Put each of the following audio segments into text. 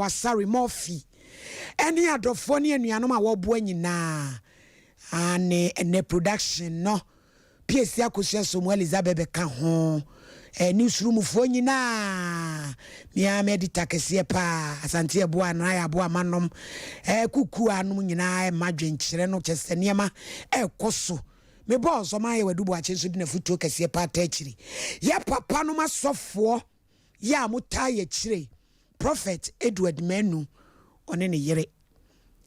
Asare Murphy ɛne adɔfoɔ ne anuanom a wɔboa nyinaa. Aane, ɛnɛ production no Piesi Akosua Somu Elizabeth bɛka ho. Newsroom foɔ nyinaa, me ara me editor kɛseɛ paa, Asante Aboa, Nraya Aboa Manom, Kuku anom nyinaa ɛma dwenkyerɛ no kyɛ sɛ nneɛma ɛrekɔ so. Me boss Ɔman Yɛ Wadu Boakye nso de n'afutuo kɛseɛ paa taa akyiri. Yɛ papa nom asɔfoɔ yɛ a motaa yɛ akyire, Prophet Edward Manu ɔne ne yere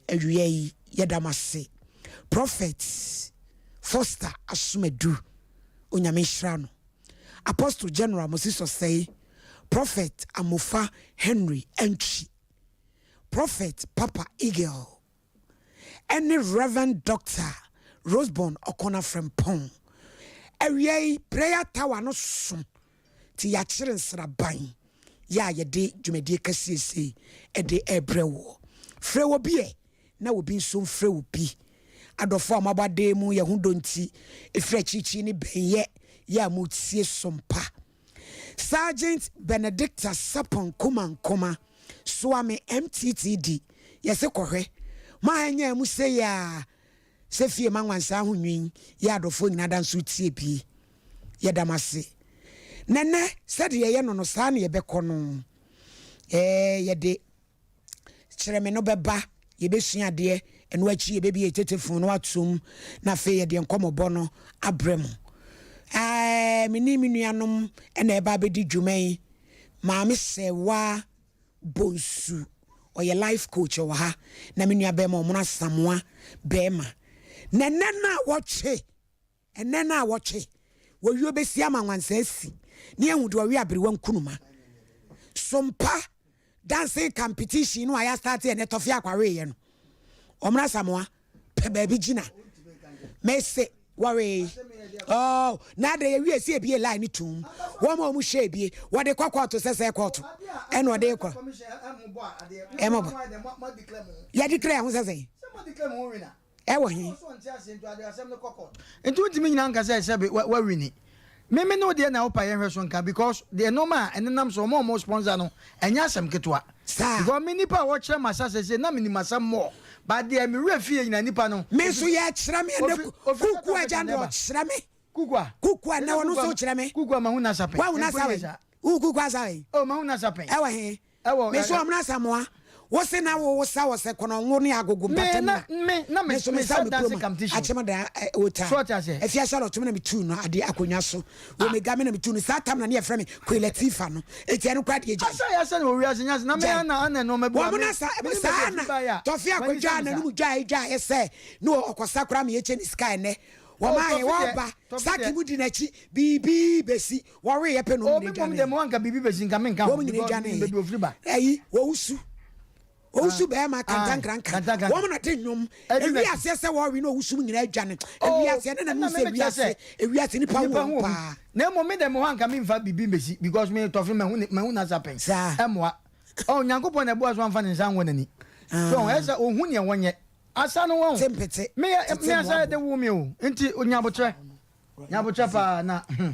awia yi yɛda mo ase. Prophet Foster Asomadu Onyame nhyira no. Apostle General Moses Osei, Prophet Amofa Henry Antwi, Prophet Papa Eagle ɛne Rev. Doctor Roseborn Ɔkɔna Frempong. Awia yi Prayer Tower no so nti yɛakyere nsraban yɛ a yɛde dwumadie kɛseɛ sei de rebrɛ woɔ. Frɛ obi ɛ na obi nso mfrɛ wo bi. Adɔfoɔ a moabɔ adan mu yɛ ho dɔ nti, ɛfiri akyirikyiri ne bɛnyɛ yɛ a motie som pa. Sergeant Benedicta Sarpong Kumah Nkomah soa me MTTD, yɛse kɔhwɛ, mo a ɛnyɛɛ mo sei a, Sɛ fie ma nwansaa ho nwin yɛ adɔfoɔ nyinaa da nso tie bi. Yɛda mo ase. Na ɛnɛ sɛdeɛ yɛyɛ no no saa na yɛbɛkɔ no. Ɛɛ yɛde kyerɛ me no bɛba, yɛbɛsua adeɛ, ɛno akyi yɛbɛbie tetefon no atom na afei yɛde nkɔmmɔbɔ no abrɛ mo. Ɛɛ me ne me nuanom na ɛba abɛdi dwuma yi. Maame Sɛwa Bonsu, ɔyɛ life coach ɔwɔ ha, na me nua bɛrima Ɔmono Asamoah bɛrima. Na ɛnɛ no a wɔtwe, ɛnɛ no a wɔtwe, wɔwio bɛsi ama nwansa asi, ne ahu deɛ ɔwe aberewa nkunuma. Sompa dancing competition no a yɛastarte ɛnɛ tɔfe akwaweeɛ no, Ɔmono Asamoah pɛ baabi gyina mese wɔwee oh na de yɛwie sɛ ebie line no tum wɔn a wɔn hyɛ ebie wɔde kɔ kɔɔto sɛ sɛ kɔɔto ɛna ɔde kɔ ɛmɔ bɔ yɛde kura ɛho sɛ sɛ ɛwɔ he. Nti wontumi nyina nka sɛ sɛbe wawini. Me me ne wo deɛ na wopa yɛn hwɛ so nka because deɛ nneɛma a ɛnenam so wɔn a wɔn sponsor no ɛnyɛ asɛm ketewa. Saa. Because me nipa a wɔkyerɛ masa sɛsɛ na menim masa more but deɛ me werɛ fie nyina nipa no. Me nso yɛ kyerɛ me ɛnɛ kuku agya no ɔkyerɛ me. Kuku a. Kuku a na ɔno nso kyerɛ me. Kuku a mahu nasa pɛn. Wahu nasa wɛ. Wo kuku asa wɛ. Oh mahu nasa pɛn. Ɛwɔ he. Ɛwɔ Me so ɔmena Asamoah, wo se na wo sa wɔ sɛ kɔnɔngo ne agogo mpata mu na. Me na me Me so me sa sa wɔ me dancing kurom competition. akyem da ota. So ɔte aseɛ. Afia Charlotte me na me tuu no adeɛ akonwa so. Wɔ mega me na me tuu no saa tam na ne yɛfrɛ me Queen Latifah no. Eti ɛno koraa deɛ gyae. Asa yɛ asa na wɔ wiase nyɛ ase na me Gyae. ana ana nneɛma bi wɔ Wɔn me na sa me ne saa baabi na afiri baeɛ a Tɔfe w'ani akɔdwaa sa me saa. n'anum dwae dwaeɛ sɛ ne ɔkɔsa koraa ma yɛkyɛ ne sika ɛnɛ. Wɔn Oh ahe Tɔfe deɛ wɔba Tɔfe saki deɛ. mu di n'akyi biribi bɛsi wɔweeɛ pɛ na wɔn Oh nyinaa me mmom dwaneeɛ. deɛ mewɔ anka biribi bɛsi nka menka ho Wɔn nyinaa because menim dwaneeɛ. baabi ofiri ba. Ayi owusu owusu Ah bɛrima aye kantankranka kantankranka. wɔn na de nnwom Ɛdi ewi n'akyi. aseɛ sɛ wɔwe na owusu mu nyinaa dwane ewi Oh aseɛ ne na ɛna mehu me sɛ mekyerɛ wiase sɛ ewiase nipa ho nipa wɔ ho mu wɔ mu paa. na mmom me deɛ mewɔ anka memfa biribi mbɛsi because me Tɔfe mahu ne mahu n'asa pɛn Saa. ɛmmoa oh Nyankopɔn na ɛboa so amfa ne nsa anwɔ n'ani so Ah. ɛyɛ sɛ ohu neɛ wɔnyɛ asa no wɔn Te mpete me yɛ tete me asa mmoa yɛ de bo. wo me o nti nyabotrɛ nyabotrɛ paa na hmm.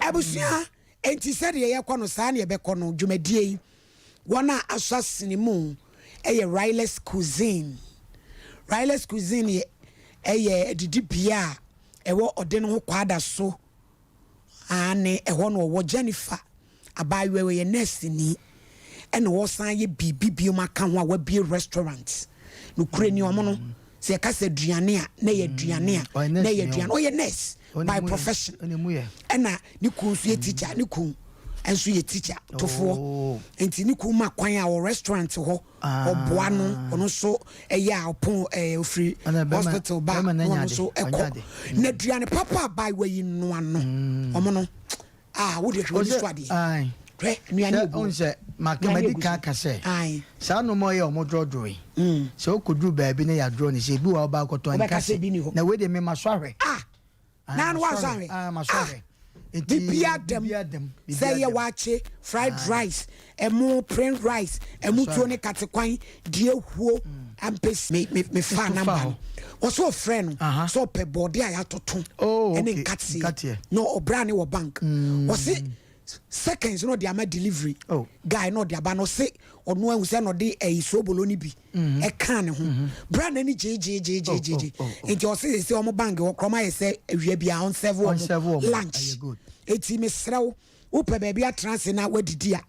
Abusua, enti sɛdeɛ yɛkɔ no saa na yɛbɛkɔ no. Dwumadie yi, wɔn a asɔ asene mu yɛ Riley's Cuisine. Riley's Cuisine yɛ ɛyɛ adidibea a ɛwɔ ɔde no ho kwaada so. Aane, ɛhɔ na ɔwɔ. Jennifer, abaayewa yi, ɔyɛ nɛɛseni, ɛna ɔresan ayɛ biribi biom aka ho a wabue restaurant. Nokorɛ ni, wɔn no, sɛ yɛka sɛ aduane a, na ɛyɛ aduane a, na ɛyɛ aduane. Ɔyɛ nurse by profession. Ɛna ne kunu nso yɛ teacher, ne kunu nso yɛ teacher, tofoɔ. Nti ne kunu ma kwan a wɔ restaurant hɔ. Ɔboa no, ɔno nso ɛyɛ a ɔpɔn ɛɛ ofiri hospital ba na ɔno nso ɛkɔ. Na aduane papa abaayewa yi noa no, ɔmo no ah wo deɛ hwɛ w'ani so adeɛ. Hwɛ nnuane egu. Sɛ sɛ madi kan aka sɛ saa nneɛma ɔyɛ ɔmo drɔdrɔ yi sɛ wokɔduru baabi na yɛadrɔ ne sɛ ebi wɔ a wobaa kɔtɔ nka se na wei deɛ mema so ahwɛ. Ah na no wansɔ ahwɛ. Ah, ma so ahwɛ. Bibia dam. Sɛ yɛ waakye, fried rice, ɛmo plain rice, ɛmo tuo ne katekwan, deɛ huo, ampesi. Me me me fa namba no. Wɔsɛ ɔfrɛ no sɛ ɔpɛ bɔɔde a yɛatoto ɛne nkateɛ. Na ɔbra ne wɔ bank. Wɔse. Seconds na ɔde ama delivery guy na ɔde aba na ɔse ɔno ahu sɛ na ɔde ɛyi sobolo no bi ɛkaa ne ho bra n'ani gyegyeegyegyeegye. Nti ɔse sɛ ɔmo bank hɔ korɔ ɔmo ayɛ sɛ awia bi a ɔnsɛve ɔmo lunch. Eti mesrɛ wo, wopɛ baabi atena ase na wadidi a,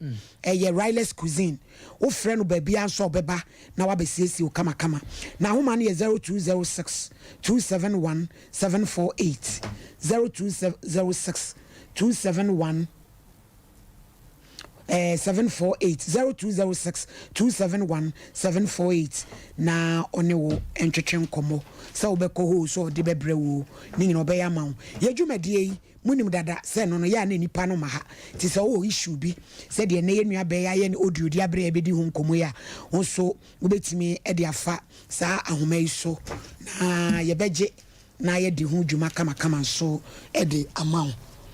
ɛyɛ Riley's Cuisine. Wofrɛ no baabi a nso a, ɔbɛba na wabɛsiesie wo kamakama. Na ahoma no yɛ 0206 271 748, 0206 271 748, 0206 271 748, na ɔne wo ntwetwe nkɔmmɔ sɛ wobɛkɔ hɔ so, ɔde bɛbrɛ wo ne nyina ɔbɛyɛ ama wo. Yɛ dwumadie yi munim dada sɛ no yɛ a na nipa no ma ha, nti sɛ wowɔ issue bi sɛdeɛ nnɛ yɛ nua bɛyɛ ayɛ ne audio de aberɛ a yɛbɛdi ho nkɔmmɔ yi a, wo nso wobɛtumi de afa saa ahoma yi so na yɛbɛgye na yɛde ho dwuma kamakama nso de ama wo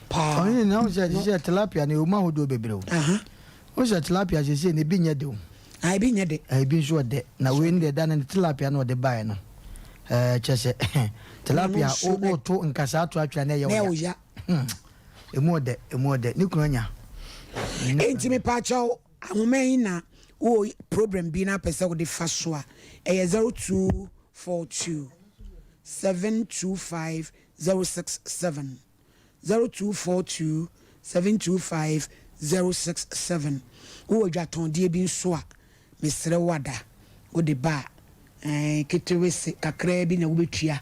paa. Ɔhene, na wo sɛ sɛ tilapia no ɛwɔ mu ahodoɔ bebree o. Wo sɛ tilapia sɛsɛ no ebi nyɛ de o. Ah, ebi nyɛ de. Ebi nso ɔdɛ. Na wei no deɛ, da no ne tilapia na ɔde baeɛ no, kyɛ sɛ tilapia woto nkasaa to atwea na ɛyɛ wo ya. Emu ɔdɛ, emu ɔdɛ, ne kunu anya. Enti mepaakyɛw, ahoma yi na wowɔ problem bi na apɛ sɛ wode fa so a, ɛyɛ 0242 725 067, 0242 725 067. Wowɔ dwatɔndeɛ bi nso a, mesrɛ wo, ada wode ba a, ketewe se kakraa bi na wobɛtua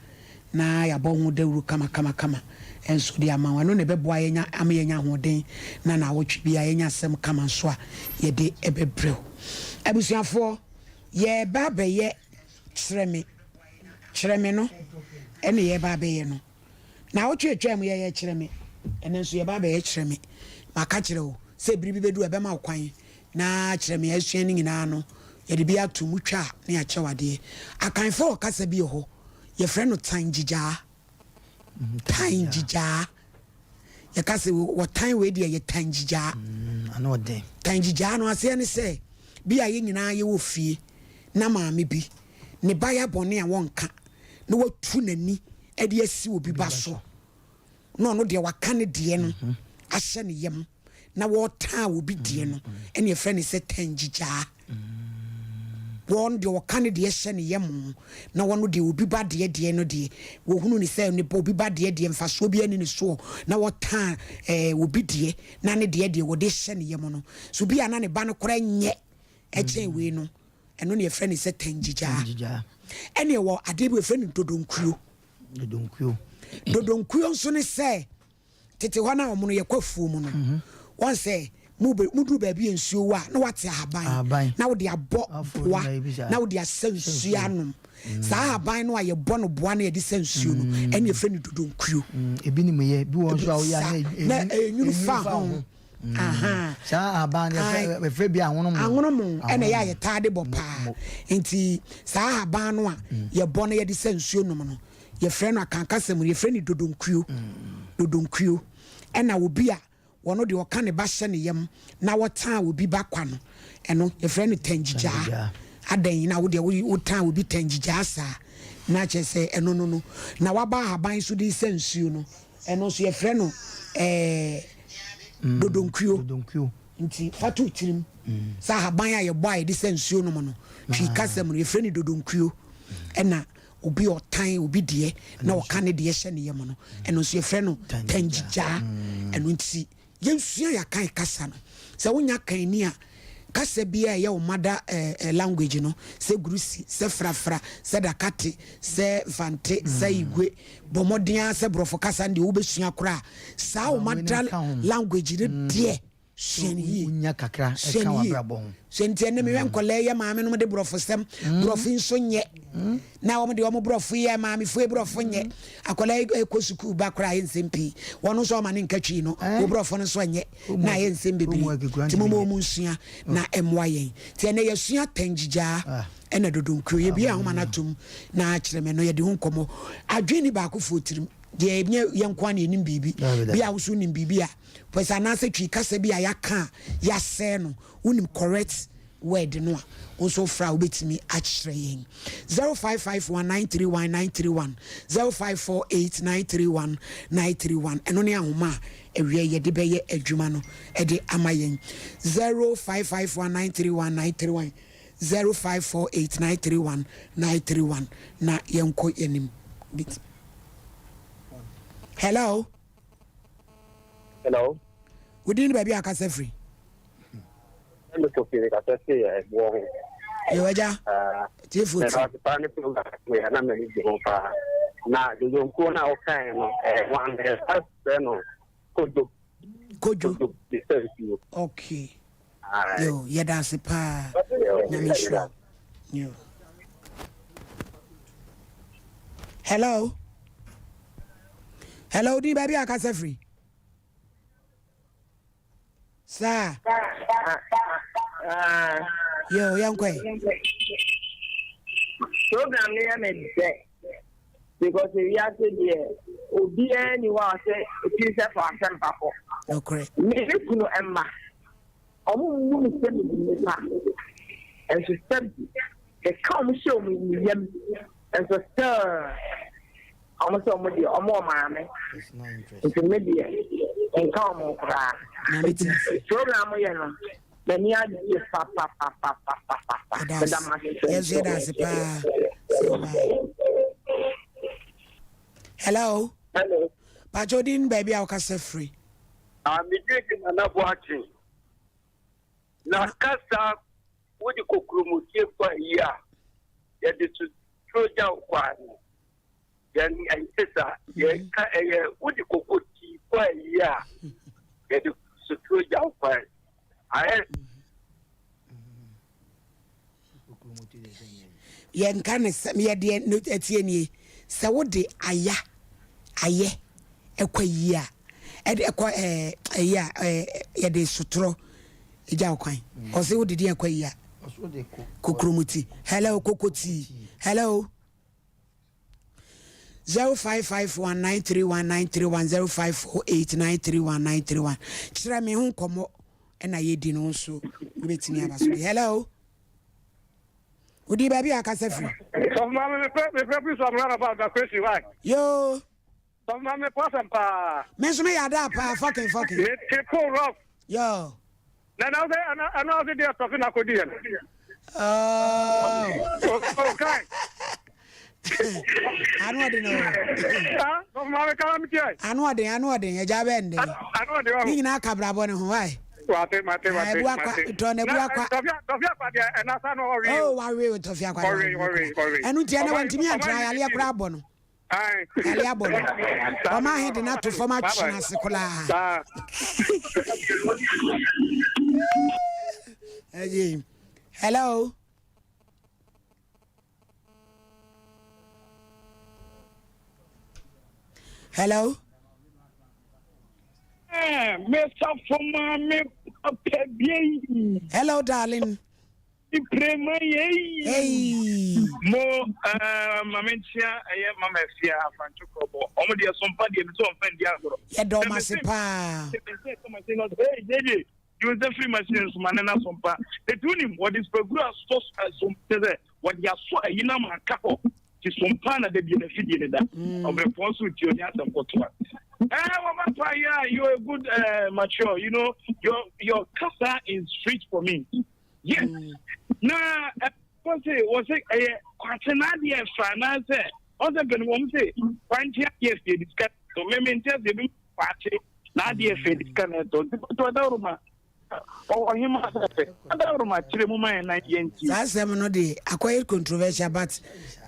na yɛabɔ ho dawuro kamakamakama nso de ama wo. Ɛno na ɛbɛboa yɛnya ama yɛnya ahoɔden na naawɔtwe bi a yɛnya asɛm kama nso a yɛde ɛbɛbrɛ wo. Abusuafoɔ, yɛba abɛyɛ kyerɛ me kyerɛ me no, ɛne yɛba abɛyɛ no na awɔtwe atwa mu yɛyɛ kyerɛ me. Ɛno nso yɛba abɛyɛ kyerɛ me. Maka kyerɛ wo sɛ biribi bɛdu a, ɛbɛma wo kwan na kyerɛ me asua no nyinaa no, yɛde bi ato mu twa a ne yɛakyɛw adeɛ. Akanfoɔ wɔ kasa bi wɔ hɔ, yɛfrɛ no tan gyigyaa. Tan gyigyaa, yɛka sɛ wɔtan wei deɛ, yɛ tan gyigyaa. Tan gyigyaa no aseɛ ne sɛ bi a yɛn nyinaa yɛwɔ fie na maame bi ne ba yɛ bɔne a, wɔnka na watu n'ani de asi obi ba so, na ɔno deɛ waka ne deɛ no ahyɛ ne yam na wɔtaa obi deɛ no, ɛne yɛfrɛ no sɛ tan gyigyaa. Wɔn deɛ wɔka ne deɛ hyɛ ne yam na wɔn deɛ obi ba deɛ deɛ no deɛ, wɔhunu ne sɛ ne obi ba deɛ deɛ mfasoɔ bi ani ne soɔ, na wɔtaa obi deɛ na ne deɛ deɛ wɔde hyɛ ne yam no so bi a na ne ba no koraa nyɛ ɛkyɛn wei no, ɛno ne yɛfrɛ no sɛ tan gyigyaa. Ɛne ɛwɔ adeɛ bi wɔfrɛ no dodonkuo. Dodonkuo. Dodonkuo nso ne sɛ tete hɔ no a wɔn no yɛkɔ afuo mu no, wɔn sɛ muduru baabi a nsuo wɔ a, na wate ahaban na wode abɔ boa na wode asa nsuo anom. Saa ahaban no a yɛbɔ no boa na yɛde sa nsuo no, ɛne yɛfrɛ no dodonkuo. Ebi ni mu yɛ bi wɔ nso a woyɛ na enwunu fa ho. Saa ahaban no yɛfrɛ bi ahonomo. Ahonomo ɛna ɛyɛ a yɛtaa de bɔ paa. Nti saa ahaban no a yɛbɔ no yɛde sa nsuo nom no, yɛfrɛ no, akankasa mu yɛfrɛ no dodonkuo. Dodonkuo. Ɛna obi a wɔno deɛ ɔka ne ba hyɛ ne yam na wɔtaa obi ba kwa no, ɛno yɛfrɛ no tangyigyaa. Adan na wo deɛ wotaa obi tangyigyaa saa, na kyerɛ sɛ ɛno no na waba ahaban so de sa nsuo no, ɛno nso yɛfrɛ no dodonkuo. Nti fa to tirim sɛ ahaban a yɛbɔ a yɛde sa nsuo nom no, Twi kasa mu no yɛfrɛ no dodonkuo. Ɛna obi ɔtan obi deɛ na ɔka ne deɛ hyɛ ne yam no, ɛno nso yɛfrɛ no tangyigyaa. Ɛno nti yɛnsua yɛakan kasa no. Sɛ wonya kanni a, kasa bi a ɛyɛ wo mother language no, sɛ Gurusi, sɛ Frafra, sɛ Dakate, sɛ Mfante, sɛ Igwe, bɔ mmɔden ara sɛ borɔfo kasa no deɛ wobɛsua koraa, saa wo mother language no deɛ, sua no yie. Sua no yie. Sua nti ɛnɛ mehwɛ nkɔlaa yɛ maame nom de borɔfo sɛm, borɔfo yi nso nyɛ na wɔn de wɔn borɔfo yɛ maamefoɔ yi borɔfo nyɛ. Akɔlaa yi kɔ sukuu ba koraa ayɛ nsɛm pii, wɔn nso ɔma ne nka Twi no, wɔ borɔfo no nso nyɛ na ayɛ nsɛm bebree. Nti mo ma wɔn nsua na ɛmmoa yɛn. Nti ɛnɛ yɛsua tɛngyigyaa ɛna dodonkuo. Yɛbie ahoma no atom na akyerɛ me no, yɛde ho nkɔmmɔ adwene ni baakofoɔ tirim deɛ, ɛnyɛ yɛn nko ara na yɛnim biribi bi a woso nim biribi a pɛsɛ anaasɛ Twi kasa bi a yɛaka a yɛasɛe no, wonim correct word no a, wo nso wofrɛ a wobɛtumi akyerɛ yɛn. 0551931931, 0548931931, ɛno ne ahoma a. awia yɛde bɛyɛ adwuma no de ama yɛn. 0551931931, 0548931931 na yɛnkɔ yɛn anim. Hello. Hello. Wodin ne baabi a akasa firi? Ɛne Kofi ne kasa firi ɛboɔ ho. Yɛ wagya. Tiefo ti. Ɛna paa ne program yɛ na m'ani gye ho paa. Na dodonkuo no a wokae no wɔn ɛsa frɛ no kodo. Kojo. Kodo de sɛ nsuo. Okay. Yo, yɛda ase paa. Nyame nhyira. Yo. Hello. Hello, di baabi a kasa firi. Saa. Yo, yɛnkɔ ɛ. Program no yɛ me dɛ because ewiase deɛ obiara ni hɔ a ɔsɛ etiri sɛ fa asɛm pa kɔ. Nokorɛ. Me ne kunu mma, ɔmo mmu me sɛ medi nipa, nso sɛbi meka ɔmo hyɛ ɔmo yam, nso still ɔmo sɛ ɔmo deɛ ɔmo wɔ maame, nti me deɛ nka ɔmo koraa. Nyame te ase. Program yɛ no, m'ani agye papapapapapapa. Yɛda Meda ase. mo ase. Yɛn nso yɛda ase paa. Sɛ wobaeɛ. Hello. Hello. Pakyɛ odin baabi a wokasa firi. Ah, me din de Nana Boakye. Na kasa wode kokuromodie kɔ ayi a, yɛde soturo gya wo kwan no. Yɛn ɛnte saa. Yɛka ɛyɛ wode kokoti kɔ ayi a, yɛde soturo gya wo kwan. Ayɛ Yɛnka ne sɛ yɛdeɛ no ɛteɛ nie sɛ wode aya ayɛ ɛkɔ ayie a ɛde ɛkɔ ɛɛ ɛyi a ɛɛ yɛde sotorɔ gya wo kwan ɔse wode deɛ ɛkɔ ayie a kokromoti hello kokoti hello 0551931931 0548931931 kyerɛ me ho nkɔmmɔ ɛna yɛdi no nso wobɛtumi aba so bi hello wodi baabi a akasa firi. Sɔfo maame mepɛ mepɛ fi so amuna na ba da kwesi why. Yoo. Sɔfo maame mepɛ asɛm paa. Me nso meyɛ adaa paa fucking fucking. Me te po rough. Yoo. Na na sɛ ɛna ɛna ɔsi deɛ tɔfi na kodi yɛ no. Oh. Oh kai. Ano ɔden o. Ah, sɔfo maame kala mi tiɛ. Ano ɔden ano ɔden ɛgya bɛ nden. Ano ɔden ɔho. Ne nyinaa ka brabɔ ne ho why. Mate mate mate. Ebu akwa tɔ na ebu akwa. Tɔfi tɔfi akwa deɛ ɛna sa no ɔwe. Oh wawe o tɔfi akwa. Ɔwe ɔwe ɔwe. Ɛnu tiɛ na wantumi antra yaleɛ koraa abɔ no. Yaleɛ abɔ no. Ɔma ahe de no ato fam atwe no ase koraa. Hello. Hello. Eh, Mr. Foma, me papa bi. Hello, darling. Prema ye. Hey. Mo eh mame ntia ɛyɛ mama afia afranto krɔbɔ. Ɔmo deɛ sompa deɛ bi sɛ ɔmfa ndi agorɔ. Yɛ dɔm ase paa. Hey, JJ, yi nsa firi machine so ma ne na sompa. Etu nim wɔde spaguru asɔ som kyɛ sɛ wɔde asɔ ayi na ma aka hɔ. Ti sompa na da bi na fidie ne da. Ɔbrɛpɔn so ti oni asɛm kɔtoa. Eh, Mama Pa, yeah, you're a good mature. You know, your kasa is sweet for me. Yes. Na wɔse wɔse ɛyɛ kwakye n'adeɛ fa anaasɛ ɔsɛ mpɛn wɔn se kwankye adeɛ fie de sika to mɛmɛ nti ase ebi kwakye n'adeɛ fie de sika na ɛtɔ nti pɔtɔ ɔdawuruma ɔhema sɛ ɔdawuruma kyerɛ mu ma yɛn na yɛn ti. Saa asɛm no de akɔyɛ controversial but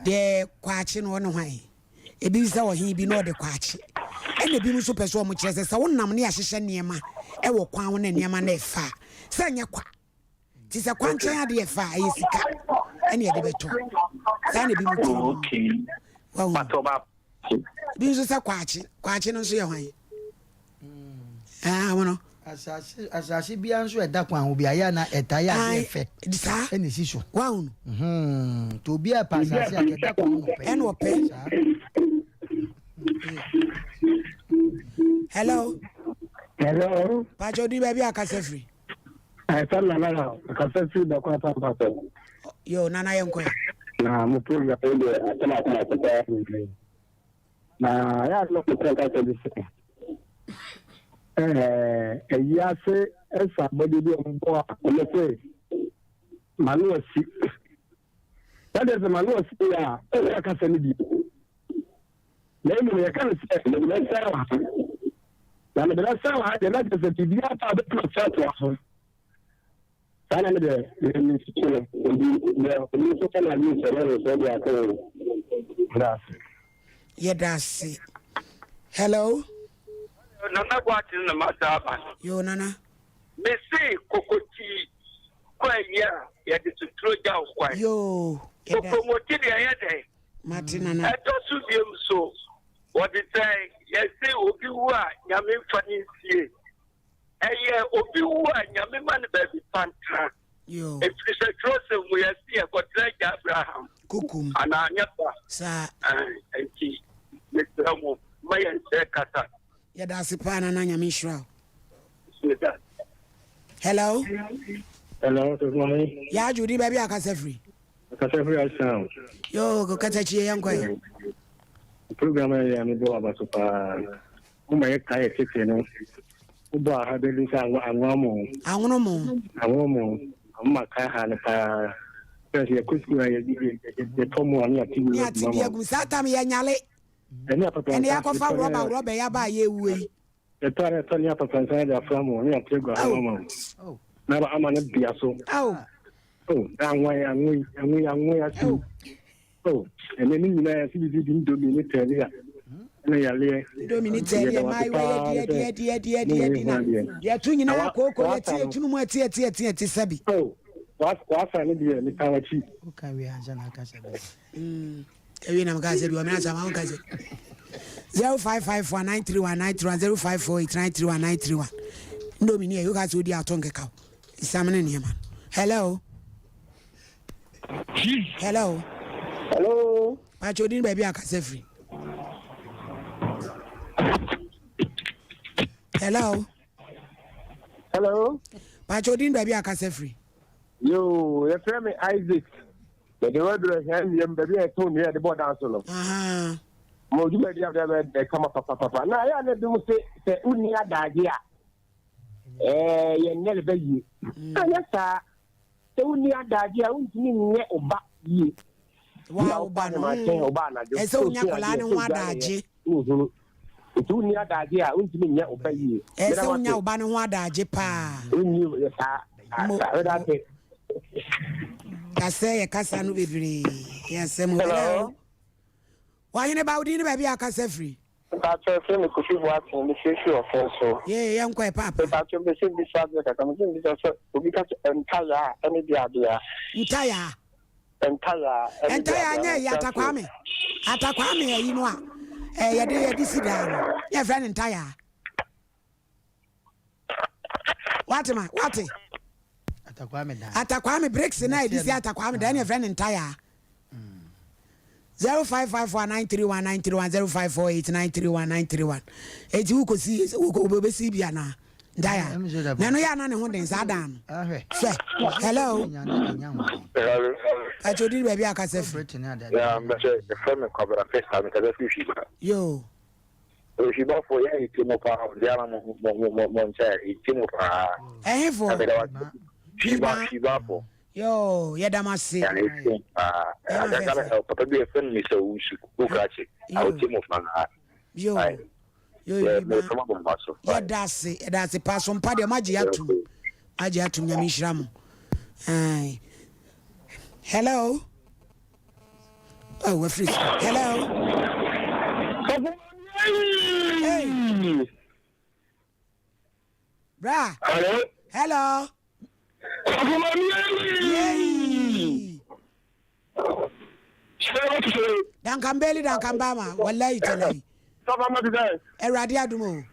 deɛ kwakye no ɔne hwan ebi sɛ ɔhen bi na ɔde kwakye ɛna ebi nso pɛ sɛ ɔmo kyerɛ sɛ sɛ wonam ne ahyehyɛ nneɛma ɛwɔ kwan ho na nneɛma no ɛfa sɛ nyɛ kwa ti sɛ kwankyɛn adeɛ fa a ɛyɛ sika ɛne yɛde bɛtɔ saa na ebi mu tiri mu wahu ebi nso sɛ kwakye kwakye no nso yɛ hwan aa wɔn asase asase biara nso ɛda kwan ho bi ayɛ na ɛta yɛ adeɛ fɛ saa ɛna esi so wahu nti obi a ɛpa asase a ɛda kwan ho ɔpɛ ɛna ɔpɛ hello Hello. pàtó odi baabi a kasa firi. Ɛsɛ nana na kasa firi dɔkɔ asampa so. Yo nana yɛ nkɔ. Na mo program yi deɛ asɛm akoma so paa. Na yɛ a na mo kasa bi sɛ. Ɛɛ ayi ase ɛsa abɔdeɛ bi a wɔbɔ a wɔn se mano asi. Na deɛ sɛ mano asi yɛ a ɛyɛ akasa no bi. Na mmom yɛka no sɛ mede bɛsɛn wɔ ha. Na mede bɛsɛn wɔ ha deɛ na kyerɛ sɛ biribiara ba a wobɛtumi akyerɛ atoa so. Saa na me deɛ mesusu no. Nti deɛ obi nso ka n'adwene kyerɛ no nso de aka o. Meda ase. Yɛda ase. Hello. Nana Boakye na masa aba no. Yo Nana. Me se kokotii kɔ ayi a yɛde soturo gya wo kwan. Yoo. Kokomoti deɛ ɛyɛ dɛn? Mate Nana. Ɛtɔ so biom so wɔde sɛ yɛse obi wu a Nyame nfa ne nsie. Ɛyɛ obi wu a Nyame ma no baabi pa ntra. Ɛfiri sɛ twerɛsɛm mu yɛse yɛkɔtra agya Abraham kokom anaa anyɛ sa? Saa. Nti mesrɛ mo ma yɛnsrɛ kasa. Yɛda ase paa Nana Nyame nhyira wo. Hello. Hello, good morning. Yaa Judy, baabi a kasa firi. Kasa firi Asan. Yoo, kasa kyie yɛn kɔ yɛ. Program yɛ mi bɔ aba so paa. Mo ma yɛ kae yɛ tete no. Wo bɔ aha bɛ sɛ anwa mo. Anwono mo. Anwono mo. Mo ma kae ha no paa. Sɛ yɛ kɔ sukuu a yɛ yɛ tɔ mo a ne yɛ ti bi Ne ati bi agum saa tam yɛ nyale. Ɛne apapa. Ɛne akɔfa rɔba rɔba yɛ aba a yɛ ewuo yi. Yɛ tɔ a yɛ tɔ ne apapa nsa yɛ de afra mo ne yɛ ati agu aha ma mo. Na ama ne bea so. Oh. Oh, anwa yi anwo yi anwo yi anwo yi ase. Oh, ɛnɛ ne nyinaa yɛse biribi di ndomi ne taalia ɛna yaleɛ. Ndomi ne taalia mmaayewa yɛ di adi adi adi adi adi na yɛto nyinaa kooko yɛte yɛtunu mu ɛte ɛte ɛte ɛte sɛbi. Oh, wasa ne deɛ metaa wakyi. Woka wie ansa na aka sɛ bi. Ewie na meka sɛ bi ɔmena sɛ ma woka sɛ 0554 931 931 0548 931 931 ndomi ne yɛ woka sɛ wodi ato nkekaw nsam ne nneɛma hello. Hello. Hello. Pacho odin baabi a kasa firi. Hello. Hello. Pacho odin baabi a kasa firi. Yoo, yɛfrɛ me Isaac. Mede waduru ahia nnuam baabi a yɛtɔn nnua yɛde bɔ dan so no. Mo dwumadi a wode bɛ kama papapapa. Na ɛyɛ a na ebinom se sɛ wonni adagye a ɛɛ yɛnyɛ ne bɛ yie. Anyɛ saa. Sɛ wonni adagye a, wontumi nyɛ wo ba yie. Wa wo ba no, ɛsɛ wonya akwadaa no ho adagye. Nhunu. Nti wonni adagye a, wontumi nyɛ wo ba yie. Ɛsɛ wonya wo ba no ho adagye paa. Wonni yɛ saa. Mo. Kasɛ yɛ kasa no bebree. Yɛ asɛm. Hello. Wahene ba, wodin ne baabi a akasa firi. Mpakyɛw efrɛ me Kofi Boateng me firi firi ɔfɛn so. Yee yɛn kɔ ɛ paapa. Mepakyɛw mepɛ sɛ mbisa adeɛ kakra mepɛ sɛ mbisa sɛ obi ka sɛ ntayaa ɛne deɛ adeɛ. Ntayaa. Ntayaa ɛne deɛ adeɛ. Ntayaa nyɛ ɛyi atakwame atakwame ɛyi no a ɛɛ yɛde yɛde si daa no yɛ frɛ no ntayaa. Wate ma wate. Atakwame bricks na yɛde si atakwame dan ne yɛfrɛ no ntayaa. 0554 931 931 0548 931 931 eti wokɔsi wobɛsi bi anaa ntaya na ɛno yɛ ana ne ho den saa dan no hwɛ hello ɛkyɛ odi baabi akasa fi yo Ohwibafo yɛ ete mo paa ɔde ara mo mo mo mo nkyɛn ete mo paa. Ɛhefo. Hwiba hwibafo. Yoo yɛda mo ase. Yɛ ete paa. Akaka papa bi ɛfɛ no Mr. Owusu Kukrakye a ɔte mo paa. Yoo yoo hwiba yɛda ase yɛda ase paa so mpa deɛ mo agye atum agye atum nyame nhyira mo. Hello. Oh, wafiri so. Hello. Hey. Bra. Hello. Hello. Yay. Dankambeli dankambama wallahi talahi. Awurade adom o.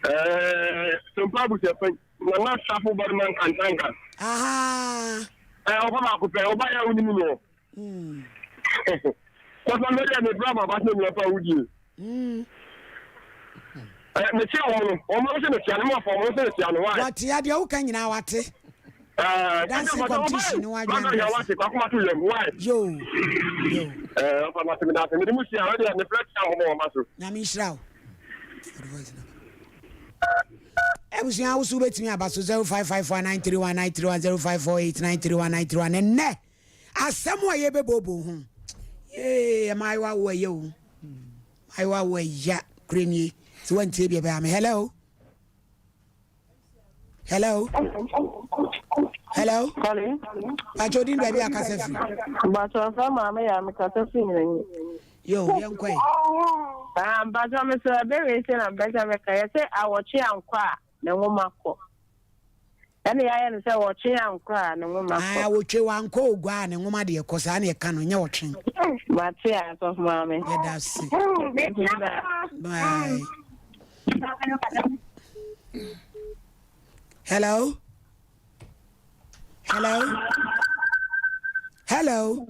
Eh, Sompa abusuafo Nana Safo Barman Kantanka. Aha. Eh, ɔba baako pɛ, ɔba yɛ a wonim no. Kɔsɔ mi deɛ mi bra ma ba sɛ mi afa wudie. Ɛ mi kyia wɔn no, wɔn mo sɛ mi kyia no, mo afɔ wɔn sɛ mi kyia no, why? Wate adeɛ woka nyinaa wate. Ɛɛ, Dancing competition no wadwa no. Yɛ wate, kwakoma to yam, why? Yo, yo. Ɛɛ, ɔfa ma se mi da ase, mi de mo hyia, ɔdeɛ mi brɛ kyia wɔn wɔn ma so. Nyame nhyira wo. Abusua wo so wobɛtumi aba so 0554931931 0548931931 ɛnnɛ asɛm a yɛbɛbooboo ho yee mmaayewa wo ɛyɛ o mmaayewa wo ɛya kure nie sɛ wantie bi ɛbɛyɛ ame hello hello hello bàtò odin baabi akasa firi. Bàtò nfa maame yà mi kasa firi nyina Yo, yɛnkɔ ɛ. Ah, mpatsɔ me so ɛbɛ wei sɛ na mpɛ sɛ meka yɛ sɛ awɔtwe ankɔ a ne nwoma kɔ. Ɛne yɛayɛ no sɛ wɔtwe ankɔ a ne nwoma kɔ. Ah, wɔtwe wankɔ ogua a ne nwoma deɛ kɔ saa ne ɛka no nyɛ wɔtwe. Mate a sɔfo maame. Yɛda ase. Bye. Hello. Hello. Hello.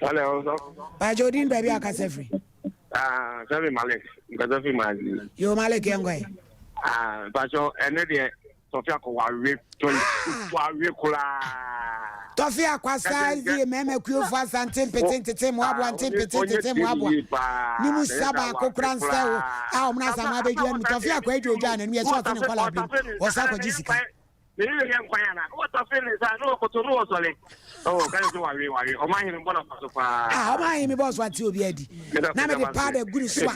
Hello. Bajo din baabi akasa firi. Ah, sɛbi Malik, nkasa firi Mali. Yo Malik yɛn kɔ yi. Ah, bajo ɛnɛ deɛ tɔfi akɔ wawe tɔyi wawe koraa. Tɔfi akɔ asa vie mɛmɛ kuofo asante mpete ntete mmoaboa nte mpete ntete mmoaboa ne mu sa baako kora nsɛ wo a wɔn asa mo abɛdwa no tɔfi akɔ adwa odwa n'anim yɛ sɛ ɔte ne nkɔla abiri mu ɔsa akɔgye sika. Ne yere yɛ nkwan ana? Na wɔtafere ne nsa, na wɔkoto, na wɔsɔre. Oh, ka sɛ wawe, wawe. Ɔma ahene bɔ n'afa so paa. Ah, ɔma ahene bɔ so ate obi adi. Na mede powder gu ne so a,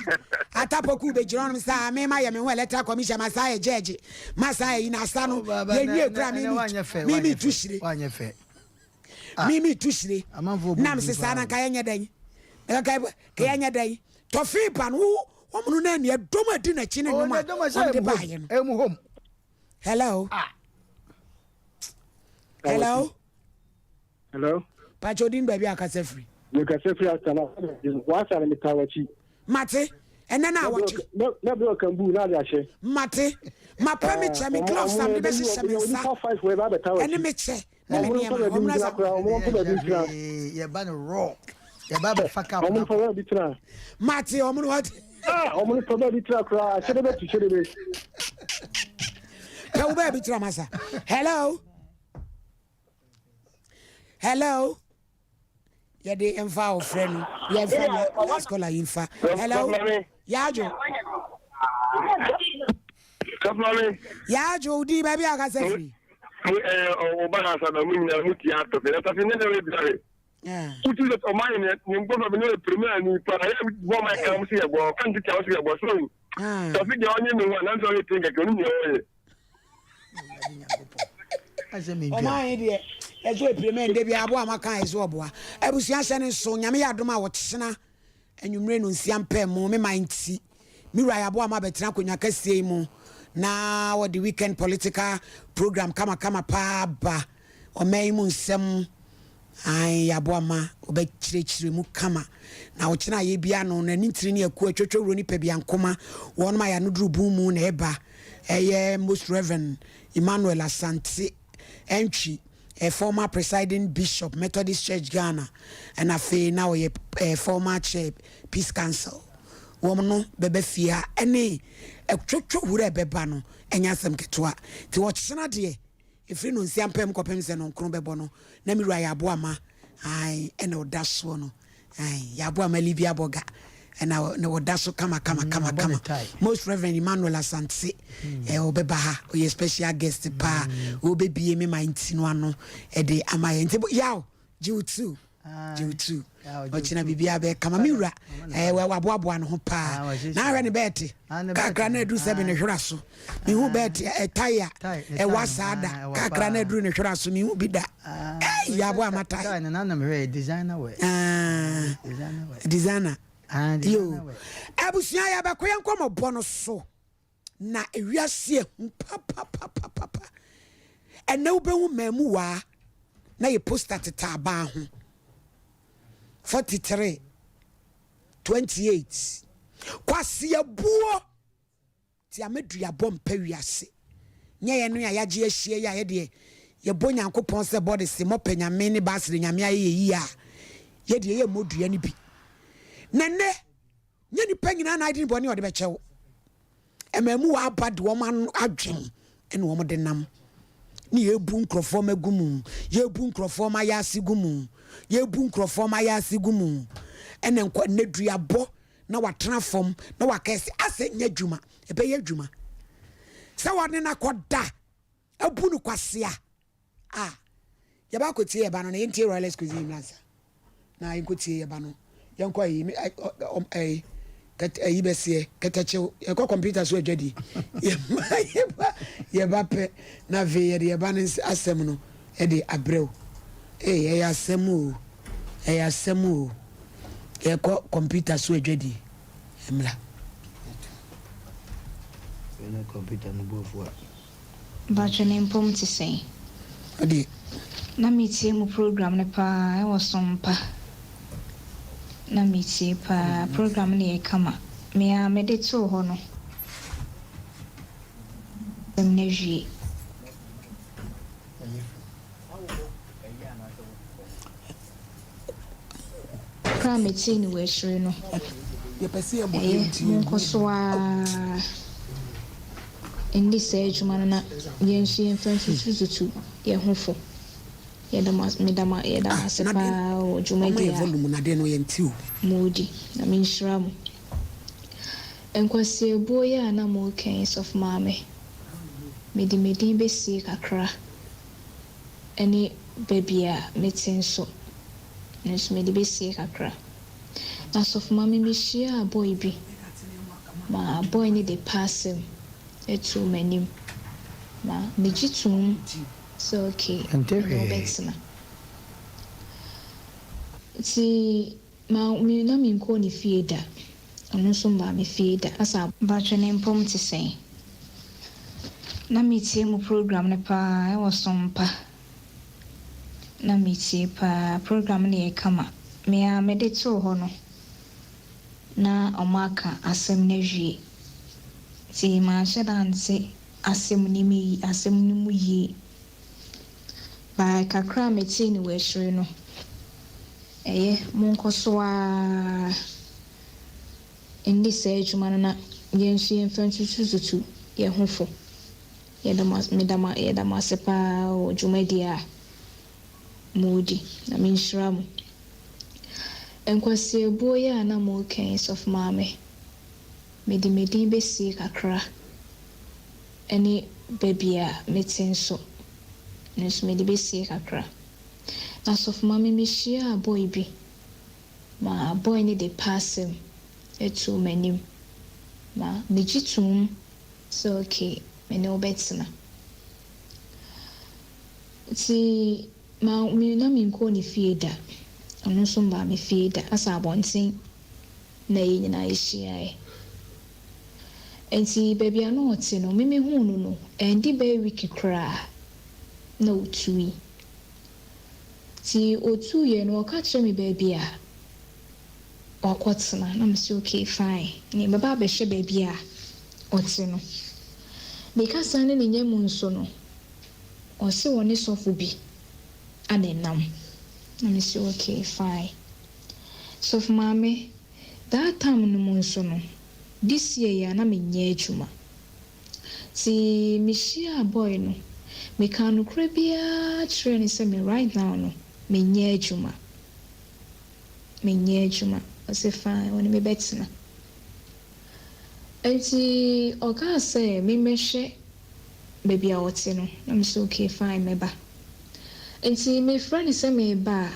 atapoku bɛgyina hɔnom sɛ, me ma yɛ me ho electoral commission, ma saa yɛ judge, ma saa yɛ yi na asa no, yɛnwie kura me me tu hyire. Me me tu hyire. Na me se saa na nka yɛnyɛ dɛn? Nka yɛnyɛ dɛn? Tɔfee ba no, wɔn no na ani ɛdɔm adi n'akyi ne nnwom a wɔn de baayɛ no. Hello. Ah. Hello. Hello. Pacho din baabi akasa firi. Mekasa firi asana. Wasa ne meta wakyi. Mate. Ɛnɛ na awɔtwe. Na bi ɔka bu na ade ahyɛ. Mate. Mapɛ me kyɛ me gloves am de bɛhyehyɛ me nsa. Ɛne me kyɛ. Ne me nneɛma. Ɔmo na sa. Ɔmo mpo baabi ntena. Yɛba no raw. Yɛba bɛfa cup. Ɔmo mpo baabi tena. Mate ɔmo no wate. Ah, ɔmo no pɛ baabi tena koraa. Hyɛdebe tu hyɛdebe. Pɛ wo baabi tena masa. Hello. Hello. Yɛde mfa ɔfrɛ no. Yɛmfa last caller yi mfa. Hello. Yaajo. Yaajo di baabi akasa firi. Ɔba na asa na mu nyinaa mu tia atɔfe na tafe ne na wɛ Wotu sɛ ɔman yɛ ne nkɔfra bi ne yɛ premier ni pa na yɛ bɔ ɔman kan mo si yɛ bɔ kan titi a wɔsi yɛ bɔ so tɔfi deɛ ɔnye ne ho a nanso ɔyɛ tin kɛkɛ ɔno nyɛ ɔyɛ. Ɔman yi deɛ ɛso epireme nde bi aboa ma kan ɛso ɔboa abusua hyɛ ne nso nyame yɛ adom a wɔkyena Anwummere nnɔnsia mpaemu, me man nti, me wura Yɛaboa ma abɛtena akonnwa kɛseɛ yi mu na wɔde weekend political program kamakama paa aba. Ɔman yi mu nsɛm, ae, Yɛaboa ma wɔbɛkyerɛkyerɛ mu kama. Na ɔkyena a yɛbia no, n'ani ntiri ne akuo atwatwa wuro ne pɛbiankoma, wɔnom a yɛanoduru bun mu na ɛba. Ɛyɛ Most Reverend Emmanuel Asante. Antwi, a former presiding bishop, Methodist Church Ghana, ɛna afei na ɔyɛ eh, former chair Peace Council. Wɔn no bɛba fie ha ɛne ɛtwotwo wura ɛbɛba no ɛnyɛ asɛm ketewa. Nti ɔkyena deɛ ɛfiri no nsia mpam kɔpem sɛ nɔnkron bɛbɔ no na me wura yɛ aboa ma ae ɛna ɔda soɔ no. Ae, yɛaboa ma Libya bɔga ɛna na wɔda so kama kama mm, kama kama. Most Reverend Emmanuel Asante mm. eh, ɔbɛba ha, ɔyɛ special guest paa. Mm. Ɔbɛbie me ma nti no ano ɛde ama yɛn. Nti yaw, gye wo tu. Gye wo tu. Ɔkyena biribiara bɛyɛ kama. Me wura, eh, waboaboa ne ho paa. Na ahwɛ ne bɛɛte. Kakra na aduru sɛ me ne hwera so. Mehu bɛɛte ɛtae a ɛwa saa da. Kakra na aduru ne hwera so mehu bi da. Ei, yɛaboa ama tae. Ah, designer. Yo. Abusua yɛbɛkɔ yɛn nkɔmmɔbɔ no so. Na ewiase ehu papapapapa. Ɛnɛ wobɛhu mmamuwaa na yɛ poster teta aban ho. 43 28 Kwaseabuo Nti ameduabɔ mpɛ wiase Nyɛ yɛn a yagye ahyia yi a yɛdeɛ yɛbɔ Nyankopɔn sɛ bɔde se mɔpɛ Nyame ne baasere Nyame ayɛ yɛ yie a yɛdeɛ yɛ mmɔ dua no bi Na nnɛ nyɛ nipa nyinaa na adwene bɔne a ɔde bɛkyɛ wo Ɛmaamuwa aba de wɔn ano adwen ɛna wɔn de nam ne yɛbu nkurɔfoɔ ma gu mu yɛbu nkurɔfoɔ ma yɛ ase gu mu yɛbu nkurɔfoɔ ma yɛ ase gu mu ɛna nkɔ nnɛ duabɔ na watena fam na waka sɛ asɛ nyɛ adwuma ɛbɛyɛ adwuma. Sɛ wɔne no akɔda abu no kwasea a, yɛba akɔtie yɛba no na yɛntie Royalist Cuisine mmra nsa na yɛnkɔtie yɛba no. Yɛnkɔ ayi ayi ayi bɛseɛ kɛtɛkyew yɛkɔ kɔmputa so adwadie yɛba yɛba yɛba pɛ na afei yɛde yɛba no asɛm no de abrɛ wo. Ee ɛyɛ asɛm o ɛyɛ asɛm o yɛkɔ kɔmputa so adwadie mmra. Kɔmputa no bu afu a. Mpakyɛ ne mpom te sɛn? Ɔdeɛ. Na me tie mo program no paa ɛwɔ sompa na me tie paa program no yɛ kama me aa me de too hɔ no asɛm no awie. Berɛ a metee no wɔ akyire no, ɛyɛ, monkɔ so ara nni saa adwuma no na yɛn nso yɛmfa ntutututu yɛn ho fo. Yɛda mo ase, meda mo, yɛda mo ase paa wɔ dwumadie a moredi. Nyame nhyira mo. Nkwaseabuo yi a na moreka yi, Sɔfo Maame, mede me din bɛsie kakra. ne baabi a mete nso, ɛno nso mede bɛsie kakra. Na sɔfo maame mehyiaa boy bi ma boy no de paasɛm too m'anim ma megye toom sɛ okay Ɛnte me ne wo hwee. bɛtena. Nti ma me na menkɔɔ ne fie da, ɔno nso mmaa me fie da. Asa. Mpakyɛ ne mpom te sɛn? Na metie mo program no paa ɛwɔ sompa na metie paa program no yɛ kama me ara mede too hɔ no na ɔmo aka asɛm no awie nti manhyɛ da ante asɛm no mu asɛm no mu yie but kakra a metee no wɔ akyire no ɛyɛ monkɔ so ara. Nni saa adwuma no na yɛn nso yɛmfa ntutututu yɛn ho fo. Yɛda mo ase, meda mo, yɛda mo ase paa wɔ dwumadie a moredi. Nyame nhyira mo. Nkwaseabuo yi a na moreka yi, Sɔfo Maame, mede me din bɛsie kakra, ɛne baabi a mete nso, ɛno nso mede bɛsie kakra. Na Sɔfo Maame, mehyiaa boy bi Ma boy no de paasɛm too m'anim ma megye toom sɛ okay me ne wo bɛtena. Nti ma me na menkɔɔ ne fie da, ɔno nso mmaa me fie da, asɛ abɔnten na yɛn nyinaa yɛhyiaeɛ. Nti baabi a na ɔte no me mehuu no no ɛndi bɛyɛ week koraa na ɔtui. Ntsi otuuiɛ no ɔka kyerɛɛ me baabi a ɔakɔtsena na mese okay fine neɛ mɛba abɛhwɛ baabi a ɔtse no. Mekasa ne ne nyamu nso no ɔse ɔne sɔfo bi ana ɛnam na mese okay fine. Sɔfo maame that time no mu nso no this year yi a na mennyɛ adwuma. Ntsi mihyiaa boy no, mekaa nokorɛ biara kyerɛɛ no sɛ me right now no mennyɛ adwuma, mennyɛ adwuma. Ɔse fine ɔne me bɛtena. Ntsi ɔkaa sɛ memmɛhwɛ baabi a ɔtse no na mese okay fine mɛba. Ntsi mefrɛ no sɛ mereba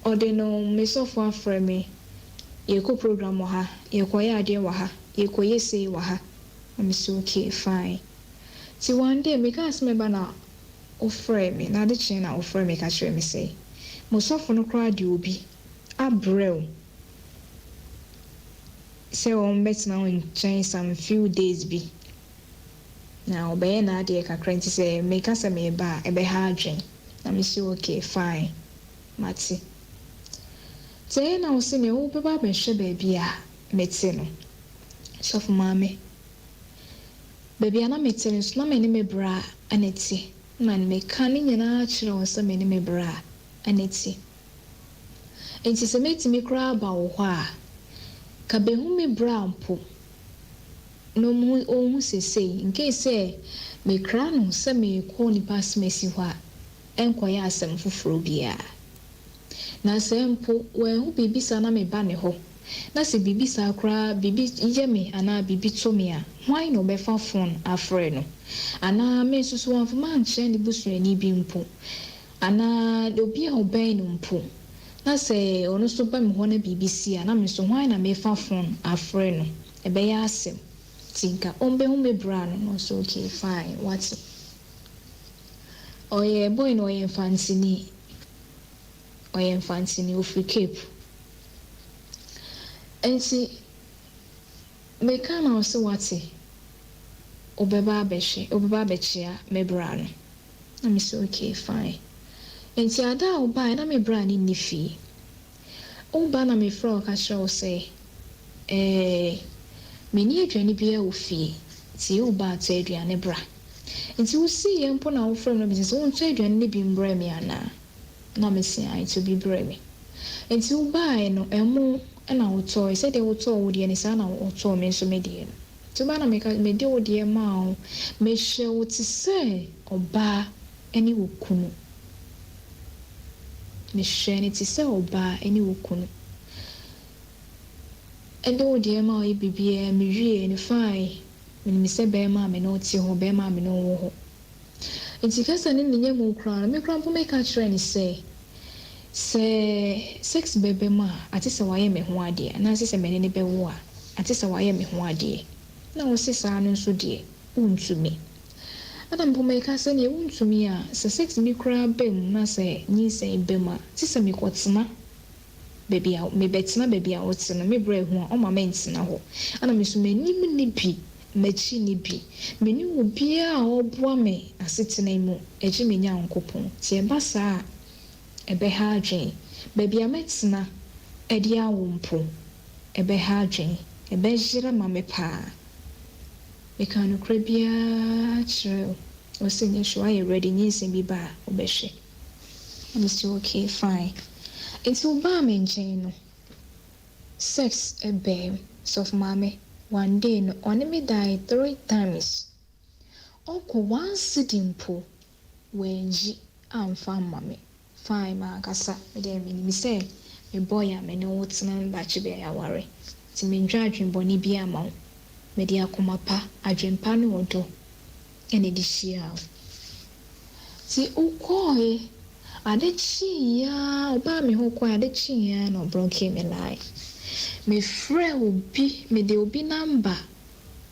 a, Ɔde no me sɔfo afrɛ me, yɛkɔ program wɔ ha, yɛkɔyɛ adeɛ wɔ ha, yɛkɔyɛ sei wɔ ha. Na me se okay fine. Nti one day me kaa sɛ mɛba na ɔfrɛɛ me, na ade kyee na ɔfrɛɛ me ka kyerɛɛ me sɛ, mo sɔfo no koraa de obi abrɛ wo sɛ ɔmmɛtena wo nkyɛn some few days bi, na ɔbɛyɛ n'adeɛ kakra nti sɛ meka sɛ mereba a ɛbɛha adwene. Na me se okay fine mate. Nti ɛyɛ na wo se me wo bɛba abɛhwɛ baabi a me te no. Sɔfo maame, baabi a na me te no nso na me ne me bra na ɛte. Na me ka ne nyinaa kyerɛ wɔn sɛ me ne me bra na ɛte. Nti sɛ mɛtumi koraa aba wo hɔ a, ka bɛhu me bra mpo na ɔnhu sesei incase sɛ mekra no sɛ merekɔ onipa asɛm-asi hɔ a, ɛnkɔyɛ asɛm foforɔ biara. Na sɛ mpo wanhu biribi saa na meba ne hɔ. Na sɛ biribi saa koraa, biribi yɛ me anaa biribi to me a, hwan na ɔbɛfa fon afrɛ no? Anaa me nso so wamfa mankyerɛ ne busuani bi mpo, anaa obi a ɔbɛn no mpo, na sɛ ɔno nso ba me hɔ na biribi si a, na me nso hwan na mefa fon afrɛ no? Ɛbɛyɛ asɛm. Nti nka ɔmbɛhu me bra no na ɔse okay fine, wate. Ɔyɛ boy no ɔyɛ Mfantsini. Ɔyɛ Mfantsini, ofiri Cape. Ntsi mekaa na ɔse wate, wobɛba abɛhwɛ, wobɛba abɛkyea me bra no. Na mese okay fine. Ntsi ada a wobae na me bra no nni fie. Woba na mefrɛ wo ka kyerɛ wo sɛ ɛɛ menni aduane biara wɔ fie, ntsi woba a tɔ aduane bra. Ntsi wosiiɛ mpo na wofrɛ me na wobisa sɛ wontɔ aduane no bi mbrɛ me anaa? Na mese ae, tɔ bi brɛ me. Ntsi wobaae no, ɛmo na wotɔɔe, sɛdeɛ wotɔɔ wo deɛ no saa na wɔtɔɔ me nso me deɛ no. Ntsi wobae na meka, mede wo deɛ maa wo, mehyɛ wo te sɛ ɔbaa ne wo kunu. Mehwɛɛ no te sɛ ɔbaa ne wo kunu. Ɛde wo deɛ maa wo yɛ biribiara, mewiee no fine. Menim sɛ bɛrima a me ne wo te hɔ, bɛrima a me ne wo wɔ hɔ. Enti kasa no nnya mu koraa no, me koraa mpo meka kyerɛɛ no sɛ, sɛ sex bɛba mu a, ate sɛ wayɛ me ho adeɛ, anaasɛ sɛ me ne no bɛwo a, ate sɛ wayɛ me ho adeɛ. Na ɔse saa no nso deɛ, wontumi. Ɛna mpo meka sɛ neɛ wontumi a, sɛ sex bi koraa ba mu na sɛ nyinsɛn ba mu a, te sɛ mekɔtena baabi a mebɛtena baabi a wote no, me berɛ ahu a, ɔmma mentena hɔ. Ɛna me nso m'anim nni bi, m'akyi nni bi. Menni obiara a ɔreboa me asetena yi mu gye me Nyankopɔn. Nti ɛba saa a, ɛbɛha adwene. Baabi a mɛtena de awo mpo, ɛbɛha adwene. Ɛbɛyera ma me paa. Mekaa nokorɛ biara kyerɛɛ wo. Ɔse nyɛ hwee, woayɛ ready, nyinsɛn bi ba a, wobɛhwɛ. Na me se okay fine. Nti wo baa me nkyɛn no sex bɛɛm sɔfo maame one day no ɔne me dae three times ɔkɔ one cedi mpo wannyi amfa amma me fine mankasa me deɛ me nim sɛ me boy a me ne wo tena no daakye bia yɛaware nti me ndwen adwen bɔne biaa ma wo mede akoma pa adwen pa ne ɔdɔ na ɛde hyiaa wo. Nti wokɔɔe, ade kyeeɛ ara, ɔbaa me hɔ kɔɔe, ade kyeeɛ ara na ɔbrɔkee me line. Mefrɛɛ obi, mede obi number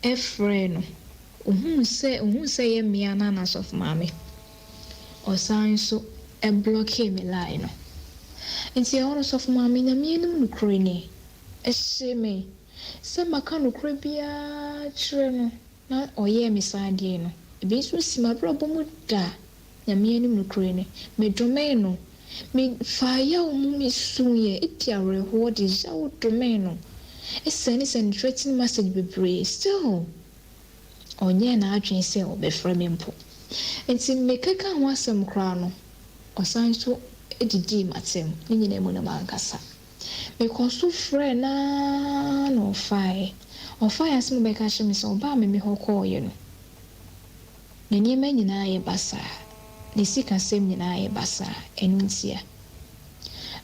frɛɛ no, ɔhuu sɛ, ɔhuu sɛ ɛyɛ me ara na Asɔfo Maame. Ɔsan nso blɔkee me line no. Nti ɛhɔ no Sɔfo Maame, Nyame anim nokorɛ ni, ɛhyee me sɛ maka nokorɛ biara akyerɛ no. Na ɔyɛɛ me saa adeɛ no. Ebi nso si m'abrabɔ mu da Nyame anim nokorɛ ni, me domee no, me faa yaw mu me suiɛ di awerɛhoɔ de yaw domee no, sɛne sɛne threatening message bebree still ɔnyɛɛ n'adwene sɛ ɔbɛfrɛ me mpo. Nti me keka ho asɛm koraa no ɔsan nso didii m'atɛm, ne nyinaa mu no mankasa. Mekɔɔ so frɛɛ no ara na ɔfaeɛ. Ɔfaeɛ asɛm a ɔbɛka kyerɛɛ me sɛ ɔbaa me me hɔ kɔeɛ no, ne nneɛma nyinaa ayɛ basaa, ne sikasɛm nyinaa ayɛ basaa, ɛno ntia.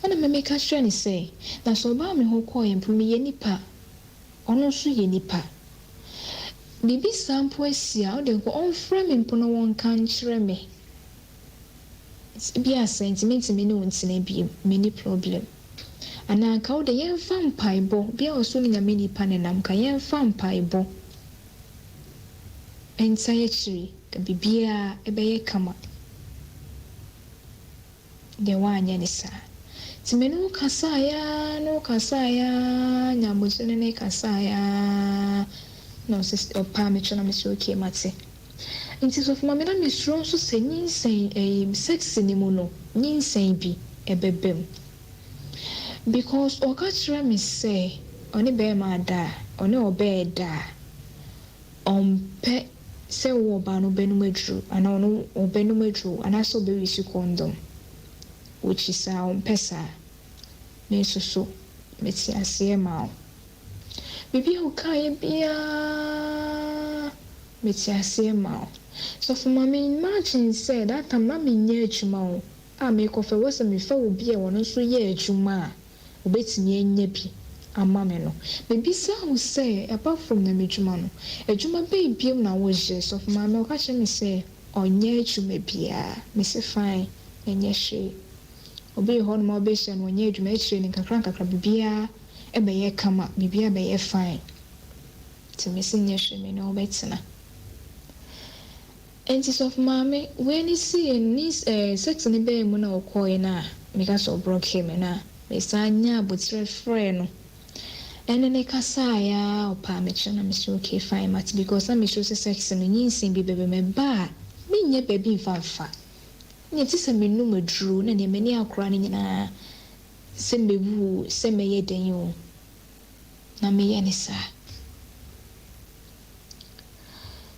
Ɛna me meka kyerɛɛ no sɛ, na sɛ ɔbaa me hɔ kɔeɛ mpo, meyɛ nipa, ɔno nso yɛ nipa. Biribi saa mpo asi a, ɔde nka ɔmfrɛ me mpo na ɔnka nkyerɛ me. Ebia sɛ nti mentumi ne wo ntena bio, menni problem. Anaa nka wo de yɛmfa mpaebɔ, bia ɔso ne Nyame nipa nenam, nka yɛmfa mpaebɔ nsan akyiri, nka biribiara ɛbɛyɛ kama. Deɛ woanyɛ ne saa. Nti me ne wo kasaeɛ ara ne wo kasaeɛ ara, Nyambokyere ne ne kasaeɛ ara, na ɔse ɔpaa me kyɛw na mese okay mate. Nti sɔfo maame na mesuro nso sɛ nyinsɛn ɛyi sex no mu no nyinsɛn bi ɛbɛba mu because ɔka kyerɛ me sɛ ɔne bɛɛma ada a ɔne ɔbaa ɛda a ɔmpɛ sɛ wo ɔbaa no wobɛnom aduro anaa ɔno ɔbɛnom aduro anaasɛ ɔbɛ use condom ɔkyi saa ɔmpɛ saa me nso so mete aseɛ ma wo. Biribi a wokaeɛ biara mete aseɛ ma wo. Sɔfo ma me imagine sɛ that time na menyɛ adwuma o a merekɔfa ɛwɔ sɛ mefa obi a ɔno nso yɛ adwuma a ɔbɛtumi anya bi. ama me no. Mebisaa wo sɛ apart from nyamedwuma no, adwuma bɛn biom na woyɛ? Sɔfo maame ɔka kyerɛ me sɛ ɔnyɛ adwuma biara. Mese fine, ɛnyɛ hwee. Obi wɔ hɔnom a wobɛhyia no ɔnyɛ adwuma, akyire no nkakra nkakra biribiara bɛyɛ kama, biribiara bɛyɛ fine. Nti mese nyɛ hwee me ne wo bɛtena. Enti sɔfo maame, wei ne sii ne eh, sex no baa mu na ɔkɔɔe no a, meka sɛ ɔbrɔkee me no a, mesan nyaa aboterɛ frɛɛ no ɛne no kasaaeɛ ara ɔpaa me kyɛw na mese okay fine mate because na mesuro sɛ sex no nyinsɛn bi bɛba mu, ɛba a mennya baabi mfa mfa, ɛnneɛ te sɛ menom aduro na nea m'ani akora no nyinaa sɛ mɛwu oo, sɛ mɛyɛ dɛn oo. na meyɛ no saa.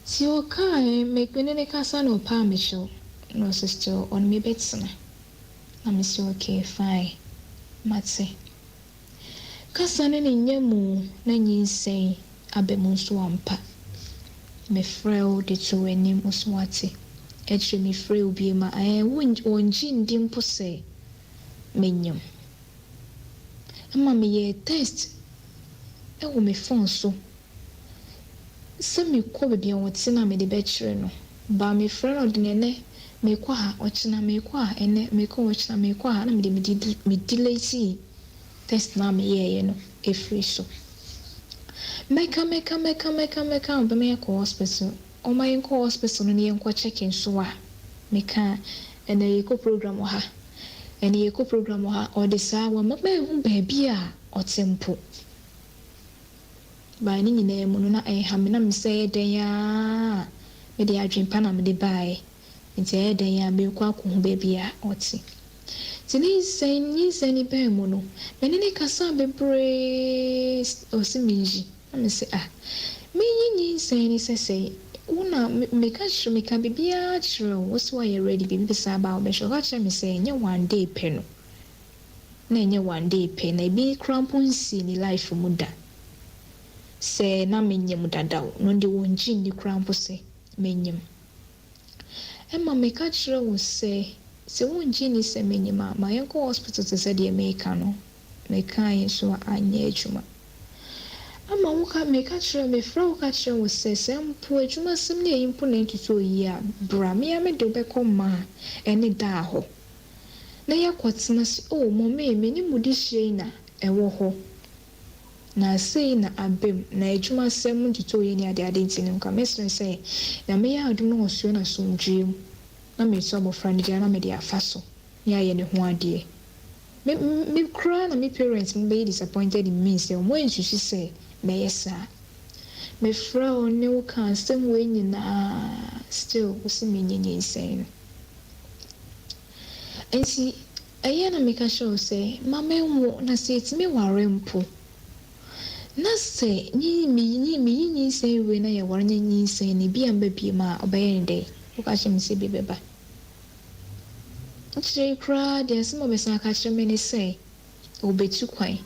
Ntsi ɔkãe, me ne no kasa na ɔpaa me kyɛw na ɔse still ɔne me bɛtsena na mese okay fine matse. Kasa no ne nyamu na nyinsɛn aba mu nso ampa. Mefrɛ wo de to w'anim wo so wate. Akyire mefrɛ wo bio ma ɛɛ wonngye nndi mpo sɛ menyem. Ɛma meyɛɛ test wɔ me phone so sɛ mekɔ baabi a ɔte no a mede bɛkyerɛ no. But mefrɛ no ɔde no ɛnnɛ mekɔ ha, ɔkyena mekɔ ha, ɛnnɛ mekɔ hɔ, ɔkyena mekɔ ha na mede me delete test no a meyɛeɛ no firi so. Mɛka mɛka mɛka mɛka mɛka ɔbɛma yɛakɔ hospital. Ɔma yɛnkɔ hospital no na yɛnkɔ check nso a, meka a, ɛnnɛ yɛkɔ program wɔ ha. Ɛne yɛkɔ program wɔ ha ɔde saa wama manhu baabi a ɔte mpo. By ne nyinaa mu no na ɛha me na me sɛ ɛyɛ dɛn aa a mede adwene pa na mede baeɛ nti ɛyɛ dɛn aa mekɔ akɔhu baabi a ɔte. Nti ne nyinsɛn nyinsɛn no baa mu no me ne no kasaa bebree ɔse menyi. Na me se, Ah, menyi nyinsɛn no sɛ sɛn? Wo na me, meka kyerɛ, meka biribiara kyerɛ wo, wo se woayɛ ready, biribi saa ba a wobɛhwɛ. Ɔka kyerɛɛ me sɛ ɛnyɛ one day pɛ no, na ɛnyɛ one day pɛ, na ebi koraa mpo nsii ne life mu da, sɛ na menyem dadaw, no deɛ ɔngye nni koraa mpo sɛ menyem. Ɛma meka kyerɛ wo sɛ, sɛ wongye nni sɛ menyem a, ma yɛnkɔ hospital te sɛ deɛ meka no. Mekae nso a anyɛ adwuma. Ama wo ka, meka kyerɛ, mefrɛ wo ka kyerɛ wo sɛ, sɛ mpo adwumasɛm ne ayi mpo na ɛntotɔɔ yie a, bra, me ara mede wo bɛkɔ mmaa ɛne daa hɔ. Na yɛakɔtena ase, oh, mɔmee, me ne mo dehyeɛ yi na ɛwɔ hɔ. Na sei na aba mu, na adwumasɛm ntotɔɔ yie ne adeade nti no, nka mɛsrɛ sɛ, Nyame yɛ adom na ɔsoɛ no asomdwoeɛ mu, na meto abɔfra no dua na mede afa so, ne ayɛ ne ho adeɛ. Me me koraa na me parents mo bɛyɛ disappointed in me sɛ ɔmo ansusu sɛ mɛyɛ saa. Me frɛ wo ne wo ka asɛm wei nyinaa still wo se menyɛ nyinsɛn no. Nti ɛyɛ na meka kyerɛ wo sɛ ma me nwo na sɛ yɛtumi ware mpo na sɛ nyi me nyi meyi nyinsɛn wei na yɛware na nyinsɛn no ebi amba biom a ɔbɛyɛ no dɛn? Woka kyerɛ me sɛ ebi bɛba. Akyire yi koraa deɛ asɛm a ɔbɛsan aka akyerɛ me ne sɛ ɔrebɛtu kwan,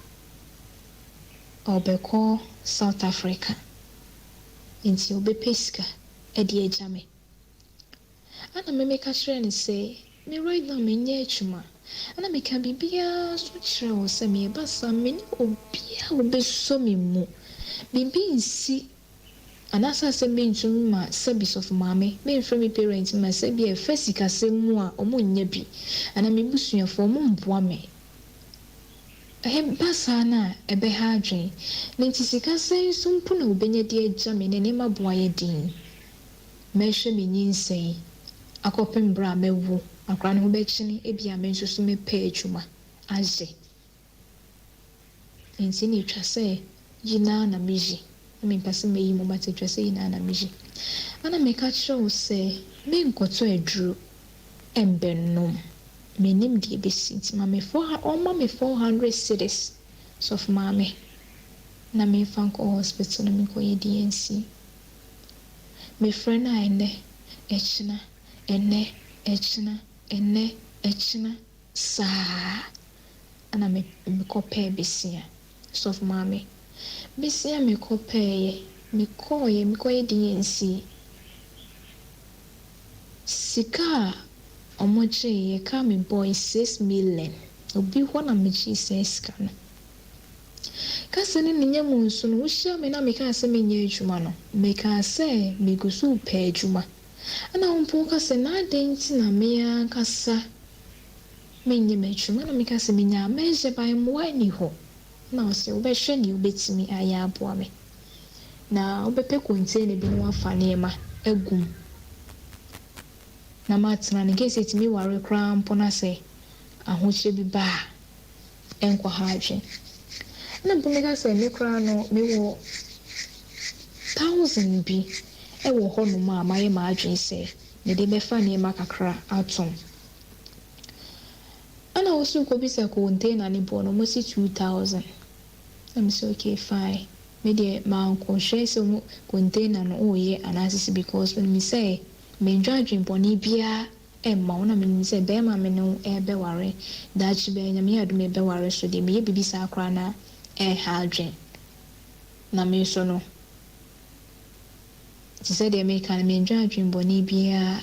ɔrebɛkɔ South Africa, nti ɔbɛpɛ sika de agya me. Ɛna me meka kyerɛɛ no sɛ me right now menyɛ adwuma, ɛna meka biribiara nso kyerɛɛ wo sɛ meba saa menni obiara a ɔbɛsɔ me mu, biribi nsi Anaasɛ asɛm bi nto me ma sɛbi sɔfo maame memfrɛ me parents ma sɛbi ɛfa sikasɛm mu a ɔmo nnya bi anaa me busuafoɔ ɔmo mboa me. Ɛba saa no a ɛbɛha adwen. Na nti sika sɛn so mpo na obenya de agya me na nneɛma bo ayɛ den. Mɛhwɛ me nyinsɛn akɔpem berɛ a mɛwo akora no ho bɛkyene ebia me nso so mɛpɛ adwuma ayɛ. Enti na etwa sɛ yi no ara na miyi. Na mempɛ sɛ meyi mu, but etwa sɛ yi no ara na miyi. Ɛna meka kyerɛɛ wo sɛ menkɔtɔ aduro mbɛnom. Mennim deɛ ɛbɛsi nti ma me four ɔmma me 400 cedis, sɔfo maame, na memfa nkɔ hospital na menkɔyɛ DNC. Mefrɛ no a ɛnnɛ, ɛkyena, ɛnnɛ, ɛkyena, ɛnnɛ, ɛkyena, saa. Ɛna me mekɔ pɛɛ besia. Sɔfo maame, besia me kɔ pɛɛyɛ, me kɔɔyɛ, me kɔ yɛ DNC. Sika a ɔmo gyee yɛ kaa me bɔe six million. Obi hɔ na me gyee saa sika no. Kasa ne ne nya mu nso no, wohyiaa me na mekaa sɛ menyɛ adwuma no, mekaa sɛ megu so repɛ adwuma. Ɛna wo mpo woka sɛ na adɛn nti na me ankasa menyɛ m'adwuma? Ɛna meka sɛ menya measure by mmoa nni hɔ. Ɛna ɔse wobɛhwɛ nea wobɛtumi ayɛ aboa me. Na wobɛpɛ container bi na woafa nneɛma agu mu na matena no in case yɛtumi ware koraa mpo na sɛ ahokyerɛ bi ba a. ɛnkɔha adwene. Ɛna mpo meka sɛ me koraa no mewɔ thousand bi wɔ hɔnom a mayɛ m'adwene sɛ mede bɛfa nneɛma kakra atom. Ɛna wo so wokɔbisa container ne boɔ no wɔse 2000. Na me sɛ okay fine me deɛ mankɔhwɛ sɛ wɔn container no ɔɔyɛ anaasɛ sɛ because menim sɛ mendwen adwene bɔne biara mma wo na menim sɛ bɛɛma a me ne wo ɛɛbɛware daakye biara Nyame yɛ adom a yɛbɛware so deɛ meyɛ biribi saa koraa na ɛɛha adwen na me nso no te sɛ deɛ meka no mendwen adwen bɔne biara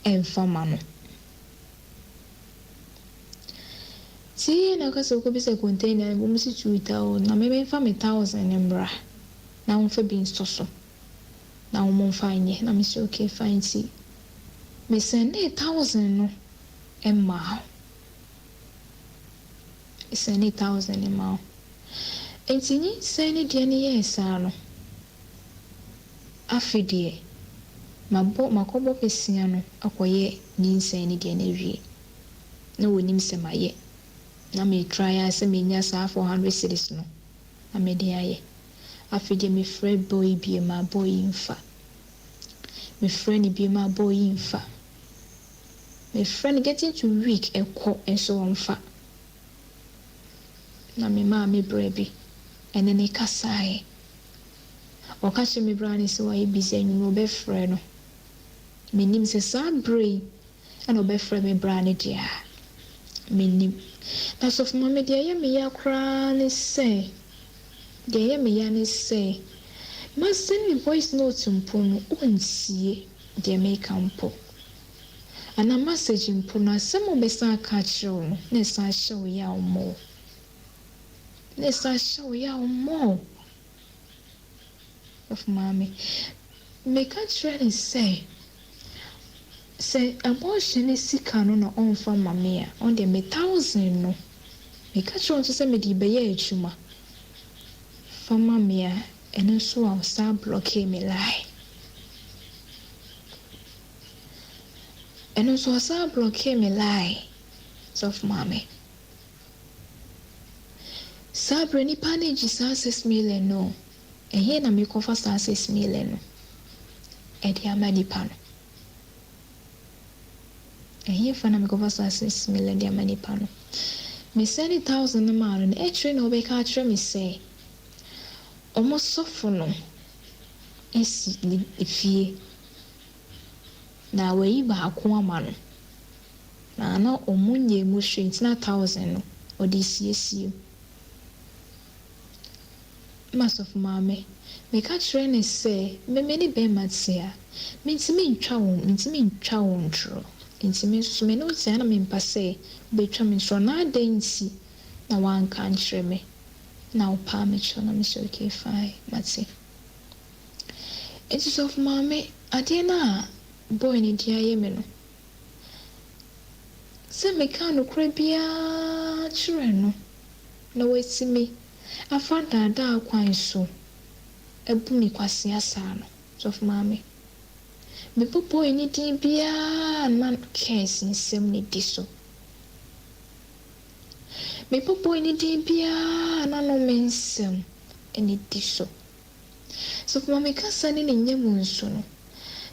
ɛmfa ma no. Nti na ɔka sɛ wokɔbisa container no wɔn si 2000 na me memfa me 1000 no mmra na womfa bi nsɔ so. na wɔn mfa nyɛ na me se okay fine nti me sɛndee thousand no maa wo me sɛndee thousand no maa wo nti nyinsɛn no deɛ no yɛɛ saa no afe deɛ mabɔ makɔbɔ besia no akɔyɛ nyinsɛn no deɛ no awie na wɔnim sɛ mayɛ na me try ara sɛ menya saa 400 cedis no na mede ayɛ. Afei deɛ mefrɛ boy yi biom a boy yi nfa. Mefrɛ no biom a boy yi nfa. Mefrɛ no getting to week ɛkɔ nso ɔnfa. Na me maame bra bi ɛne no kasaeɛ. Ɔka kyerɛ me bra no sɛ wayɛ busy anwummerɛ ɔbɛfrɛ no. Mennim sɛ saa berɛ yi na ɔbɛfrɛ me bra no deɛ a, mennim. Na sɔfo maame deɛ ɛyɛ me ya koraa ne sɛ, deɛ ɛyɛ me ya ne sɛ, ma send me voice note mpo no ɔntie deɛ meka mpo. Anaa message mpo no asɛm a ɔbɛsan aka akyerɛ wo no na ɛsan hyɛ wo yaw more. Na ɛsan hyɛ wo yaw more. Sɔfo maame, meka kyerɛ no sɛ, sɛ abortion no sika no na ɔmfa mma me a, ɔno deɛ me thousand no, meka kyerɛ no nso sɛ mede rebɛyɛ adwuma, fa ma me a, ɛno nso a ɔsan blɔkee me line. Ɛno nso ɔsan blɔkee me line, sɔfo maame. Saa berɛ nipa no regye saa six million no o, ɛhe na mekɔfa saa six million no de ama nipa no? Ɛhefa na mekɔfa saa six million de ama nipa no? Me sɛne thousand no maa no no, akyire na ɔbɛka akyerɛ me sɛ wɔn sɔfo no asi ne fie na wayi baako ama no. Na na ɔmo nyɛɛ mu hwee nti na thousand no ɔde siesie mu. Ma sɔfo maame, meka kyerɛ no sɛ me me ne bɛɛma te a, mentumi ntwa wo mentumi ntwa wo ntorɔ. Nti me nso so me ne wo te a na mempa sɛ wobɛtwa me ntorɔ na adɛn nti na woanka ankyerɛ me na wopaa me kyɛw na me sɛ okay fine mate. Nti sɔfo maame adeɛ no a boy no de ayɛ me no Sɛ mekaa nokorɛ biara kyerɛɛ no na watumi afa daadaa kwan so abu me kwasea saa no, Sɔfo Maame, mebɔ boy no din biara mma no curse nsɛm no di so. Mebɔ boy no din biara na no me nsɛm no di so. So ma me kasa ne ne nya mu nso no,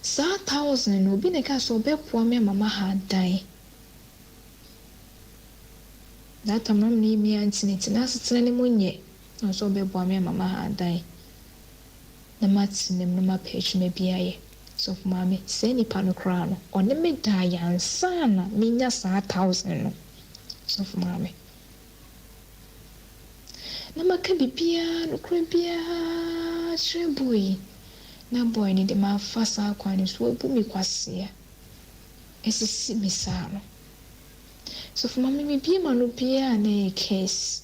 saa thousand no obi na ɛkaa sɛ ɔbɛboa me ama maha adan. That time na me ne me aunty no te, n'asetena no mu nyɛ, na ɔsɛ ɔbɛboa me ama maha adan na matena mu na mapɛ adwuma bi ayɛ. Sɔfo maame, saa nipa no koraa no, ɔne me daeɛ ansa na menya saa thousand no. Sɔfo maame. Na maka biribiara, nokorɛ biara akyerɛ boy yi, na boy no de mafa saa kwan no so abu me kwasea, asisi me saa no. Sɔfo maame mebue m'ano biara a na ɛyɛ curse.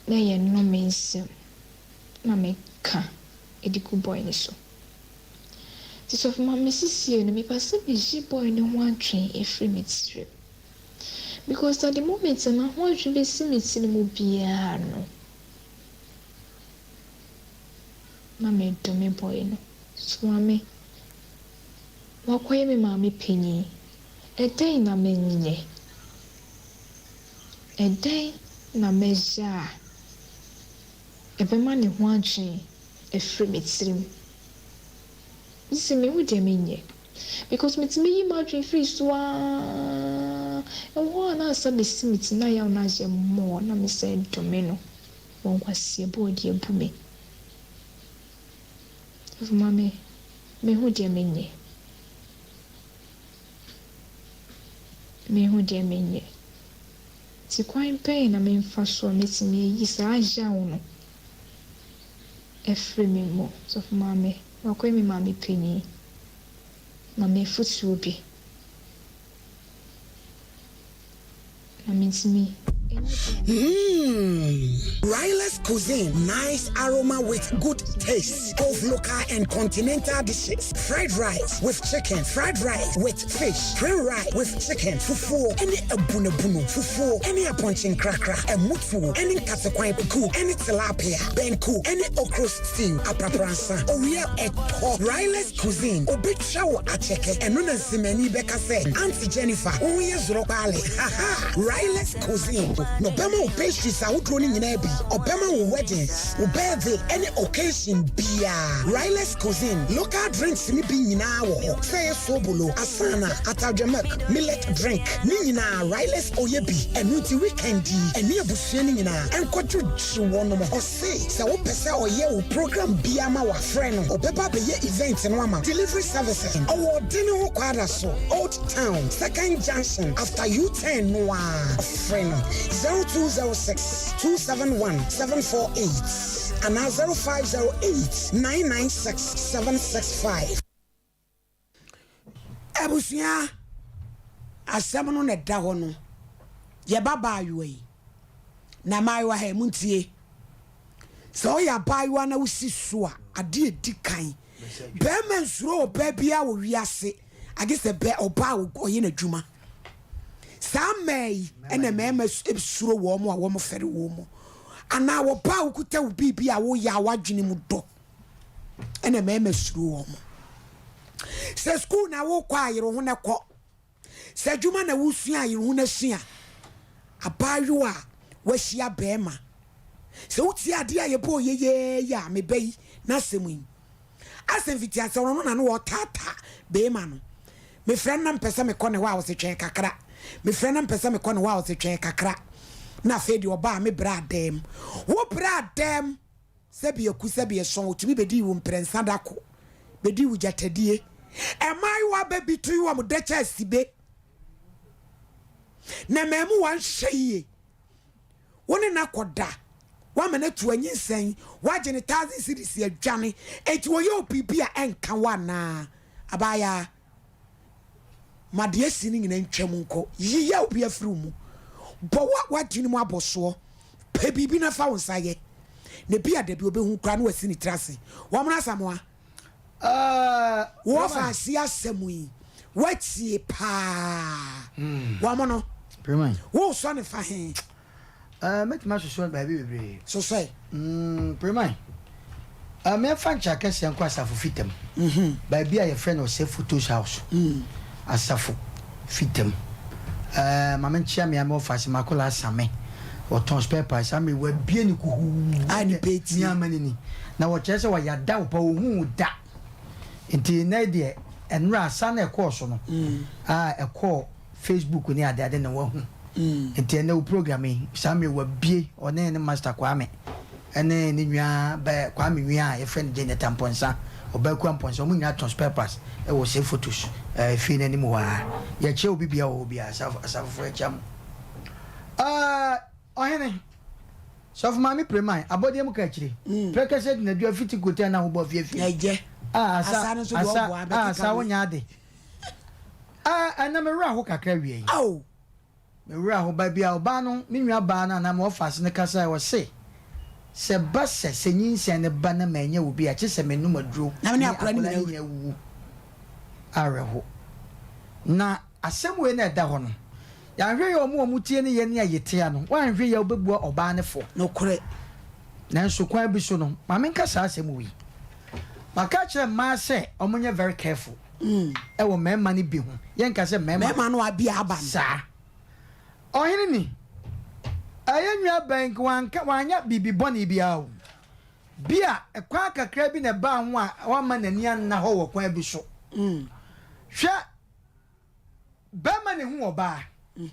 Na ɛyɛ nnome nsɛm na meka de gu boy no so. Nti sɔfo ma me sisie no mepɛ sɛ meyi boy no ho adwen firi me tirim. Because at the moment a n'ahoadwen bɛsi me tiri mu biara no, na medome boy no. Soa me. Wakɔyɛ me maame panyin. Ɛdɛn na menyɛ? Ɛdɛn na mɛyɛ a ɛbɛma ne ho adwen afiri me tirim? Sisi menhu deɛ menyɛ because metumi yi m'adwene firi so ara, ɛwɔ hɔ a na asa bɛsi me ti na yaw no ayɛ more na mesane dome no wɔ nkwaseɛbu a ɔde abu me. Sɔfo Maame, menhu deɛ menyɛ. Menhu deɛ menyɛ. Nti kwan bɛn na memfa so a mɛtumi ayi saa yaw no afiri me mu? Sɔfo Maame, makɔyɛ me maame panin. Ma me afotuo bi na mentumi Mmm Riley's cuisine, nice aroma with good taste. Both local and continental dishes. Fried rice with chicken, fried rice with fish, fried rice with chicken, fufuo, ɛne abunabunu, fufuo, ɛne apɔnkye nkrakra, ɛmutuo, ɛne nkatekwan ku, ɛne tilapia, banku, ɛne okro stew, aprapransa, owia ɛtɔ. Riley's cuisine, obetwa wo akyɛkɛ, ɛno na nsimani bɛka sɛ, Auntie Jennifer, wo ho yɛ zoro kpaale, ha ha! Riley's cuisine, na ɔbɛma wo pastries ahodoɔ no nyinaa bi, ɔbɛma wo weddings, wo birthday, ɛne occasion biara. Riley's cuisine, local drinks no bi nyinaa wɔ hɔ, sɛ ɛyɛ sobolo, asana, atadwe milk, millet drink, ne nyinaa Riley's ɔyɛ bi. Ɛno nti weekend yi, ɛne abusua no nyinaa nkɔdwodwo wɔnom. Ɔse sɛ wopɛ sɛ ɔyɛ wo program biara ma wo a, frɛ no, ɔbɛba abɛyɛ event no ama wo. Delivery services, ɔwɔ Ɔdene ho Kwada so, Old Town, Second Junction, after U-turn no ara. Frɛ no 0206 271 748 anaa 0508 996 765. Abusua asɛm no na ɛda hɔ no. Yɛba baayewa yi, na mmaayewa ha yi, montie. Sɛ woyɛ abaayewa na wosi so a, adeɛ ɛdi kan, bɛrima nsuro ɔbaa biara wɔ wiase, agye sɛ bɛ ɔbaa a ɔyɛ n'adwuma. Saa mmaa yi ɛna mmarima suro wɔn a wɔn fɛre wɔn mu, anaa ɔbaa a wokuta wo biribi a woyɛ a w'adwene mu dɔ. ɛna mmarima suro wɔn. Sɛ sukuu na wokɔ a yere ho na kɔ. Sɛ adwuma na wosua a yere ho na sua. Abaayewa a wahyia barima. Sɛ wotie adeɛ a yɛbɔɔ yeyɛɛyɛ a meba yi n'asɛm yi. Asɛ mfitiaseɛ no ɔno na ne ɔtaataa barima no. Mefrɛ no na mepɛ sɛ mekɔ ne hɔ a ɔse twɛn kakra. Mefrɛ no na mepɛ sɛ mekɔ ne hɔ a ɔse twɛn kakra. Na afei deɛ ɔbaa me bra dɛm. Wo bra dɛm. Sɛbi aku sɛbi ɛsɔn otumi bɛdii wo mprɛnsa da ko bɛdii wo gyatadie Mmaayewa bɛ bi to yi wɔn dɛkyɛ asibe Na mmaamuwa nhwɛ yie Wo ne no akɔda woama no atu anyinsɛn Woagye ne thousand cedis adwane Enti ɔyɛ wo biribi a ɛnka wo anaa Abaayaa Ma deɛ asi no nyinaa ntwam nkɔ. Yi yaw biara firi wo mu. Bɔ w'adwene mu abɔsoɔ. Pɛ biribi na fa wo nsa yɛ. Na ebia da bi ɔbɛhu koraa na wasi ne tiri ase. Wɔn Asamoah, wɔfa ase asɛm yi, woatie paa. Wɔn no, woresɔ ne fa he? Eh, mɛtumi asosɔ baabi bebree. Sosɔe. Mm, Preman. Eh, memfa nkyɛ akɛseɛ nkɔ Asafo Fitam. Mm -hmm. Baabi a yɛfrɛ no Ɔsɛ Photos House. Mm. Asafo Fitam. Eh, ma menkyea me ame ɔfa se makola asame. Ɔtɔn spare parts ame wabie ne kuhuu. A ne peti. Ni ama ne ni. Na wɔkyerɛ sɛ wɔyɛ ada wo pa ohuu da. Nti na deɛ ɛnora asa na ɛkɔɔ so no. Mm. A ɛkɔɔ Facebook ne ade ade na wahu. Nti ɛnɛ wo program yi saa mmerɛ wabie ɔne ne master Kwame ɛne ne nua bɛ Kwame nua a yɛfrɛ no Janet Amponsah Ɔbɛkua Amponsah wɔn nyinaa tɔn spare parts ɛwɔ Save Photos ɛɛ fie no anim hɔ ara. Yɛkyɛ obi bia wɔ hɔ biara asafo asafofoɔ yɛkyɛ mo. Ɛɛ ɔhene Sɔfo Maame Preman abɔdeɛ mu ka akyire prɛkɛsɛ gyina dua fiti kote na ahobɔ afiafie. Ɛgyɛ Ah asa asa no nso deɛ asa ɔboa ah bɛkeka asa wei. wonya ade. Ah, ɛnna me werɛ aho kakra awia yi. Ao! Me werɛ aho. Baabi a ɔbaa no, me nua baa no anaa me wɔfaase no kasae, ɔse, Sɛ ɛba sɛ, sɛ nyinsɛn no ba na mannya wo bi a, kye sɛ menom aduro Na me ne akwadaa no nyinaa nyinaa wu. Awerɛho. Na asɛm wei na ɛda hɔ no, yɛanhwɛ yie a wɔn a wɔtie ne yɛn ne a yɛtia no, woanhwɛ yie a wobɛbua ɔbaa no fɔ. Nokorɛ. Nanso kwan bi so no, ma menka saa asɛm wei. Maka akyerɛ mmaa sɛ wɔnyɛ very careful wɔ mmarima no bi ho. Yɛnka sɛ mmarima. Mmarima no a bi aba no. Saa. Ɔhene ni, ɛyɛ nwa bɛn nka wanka wanyɛ biribi bɔne biara o. Bi a ɛkwan kakra bi na ɛbaa ho a wamma n'ani anna hɔ wɔ kwan bi so. Hwɛ, bɛrima na ehu ɔbaa,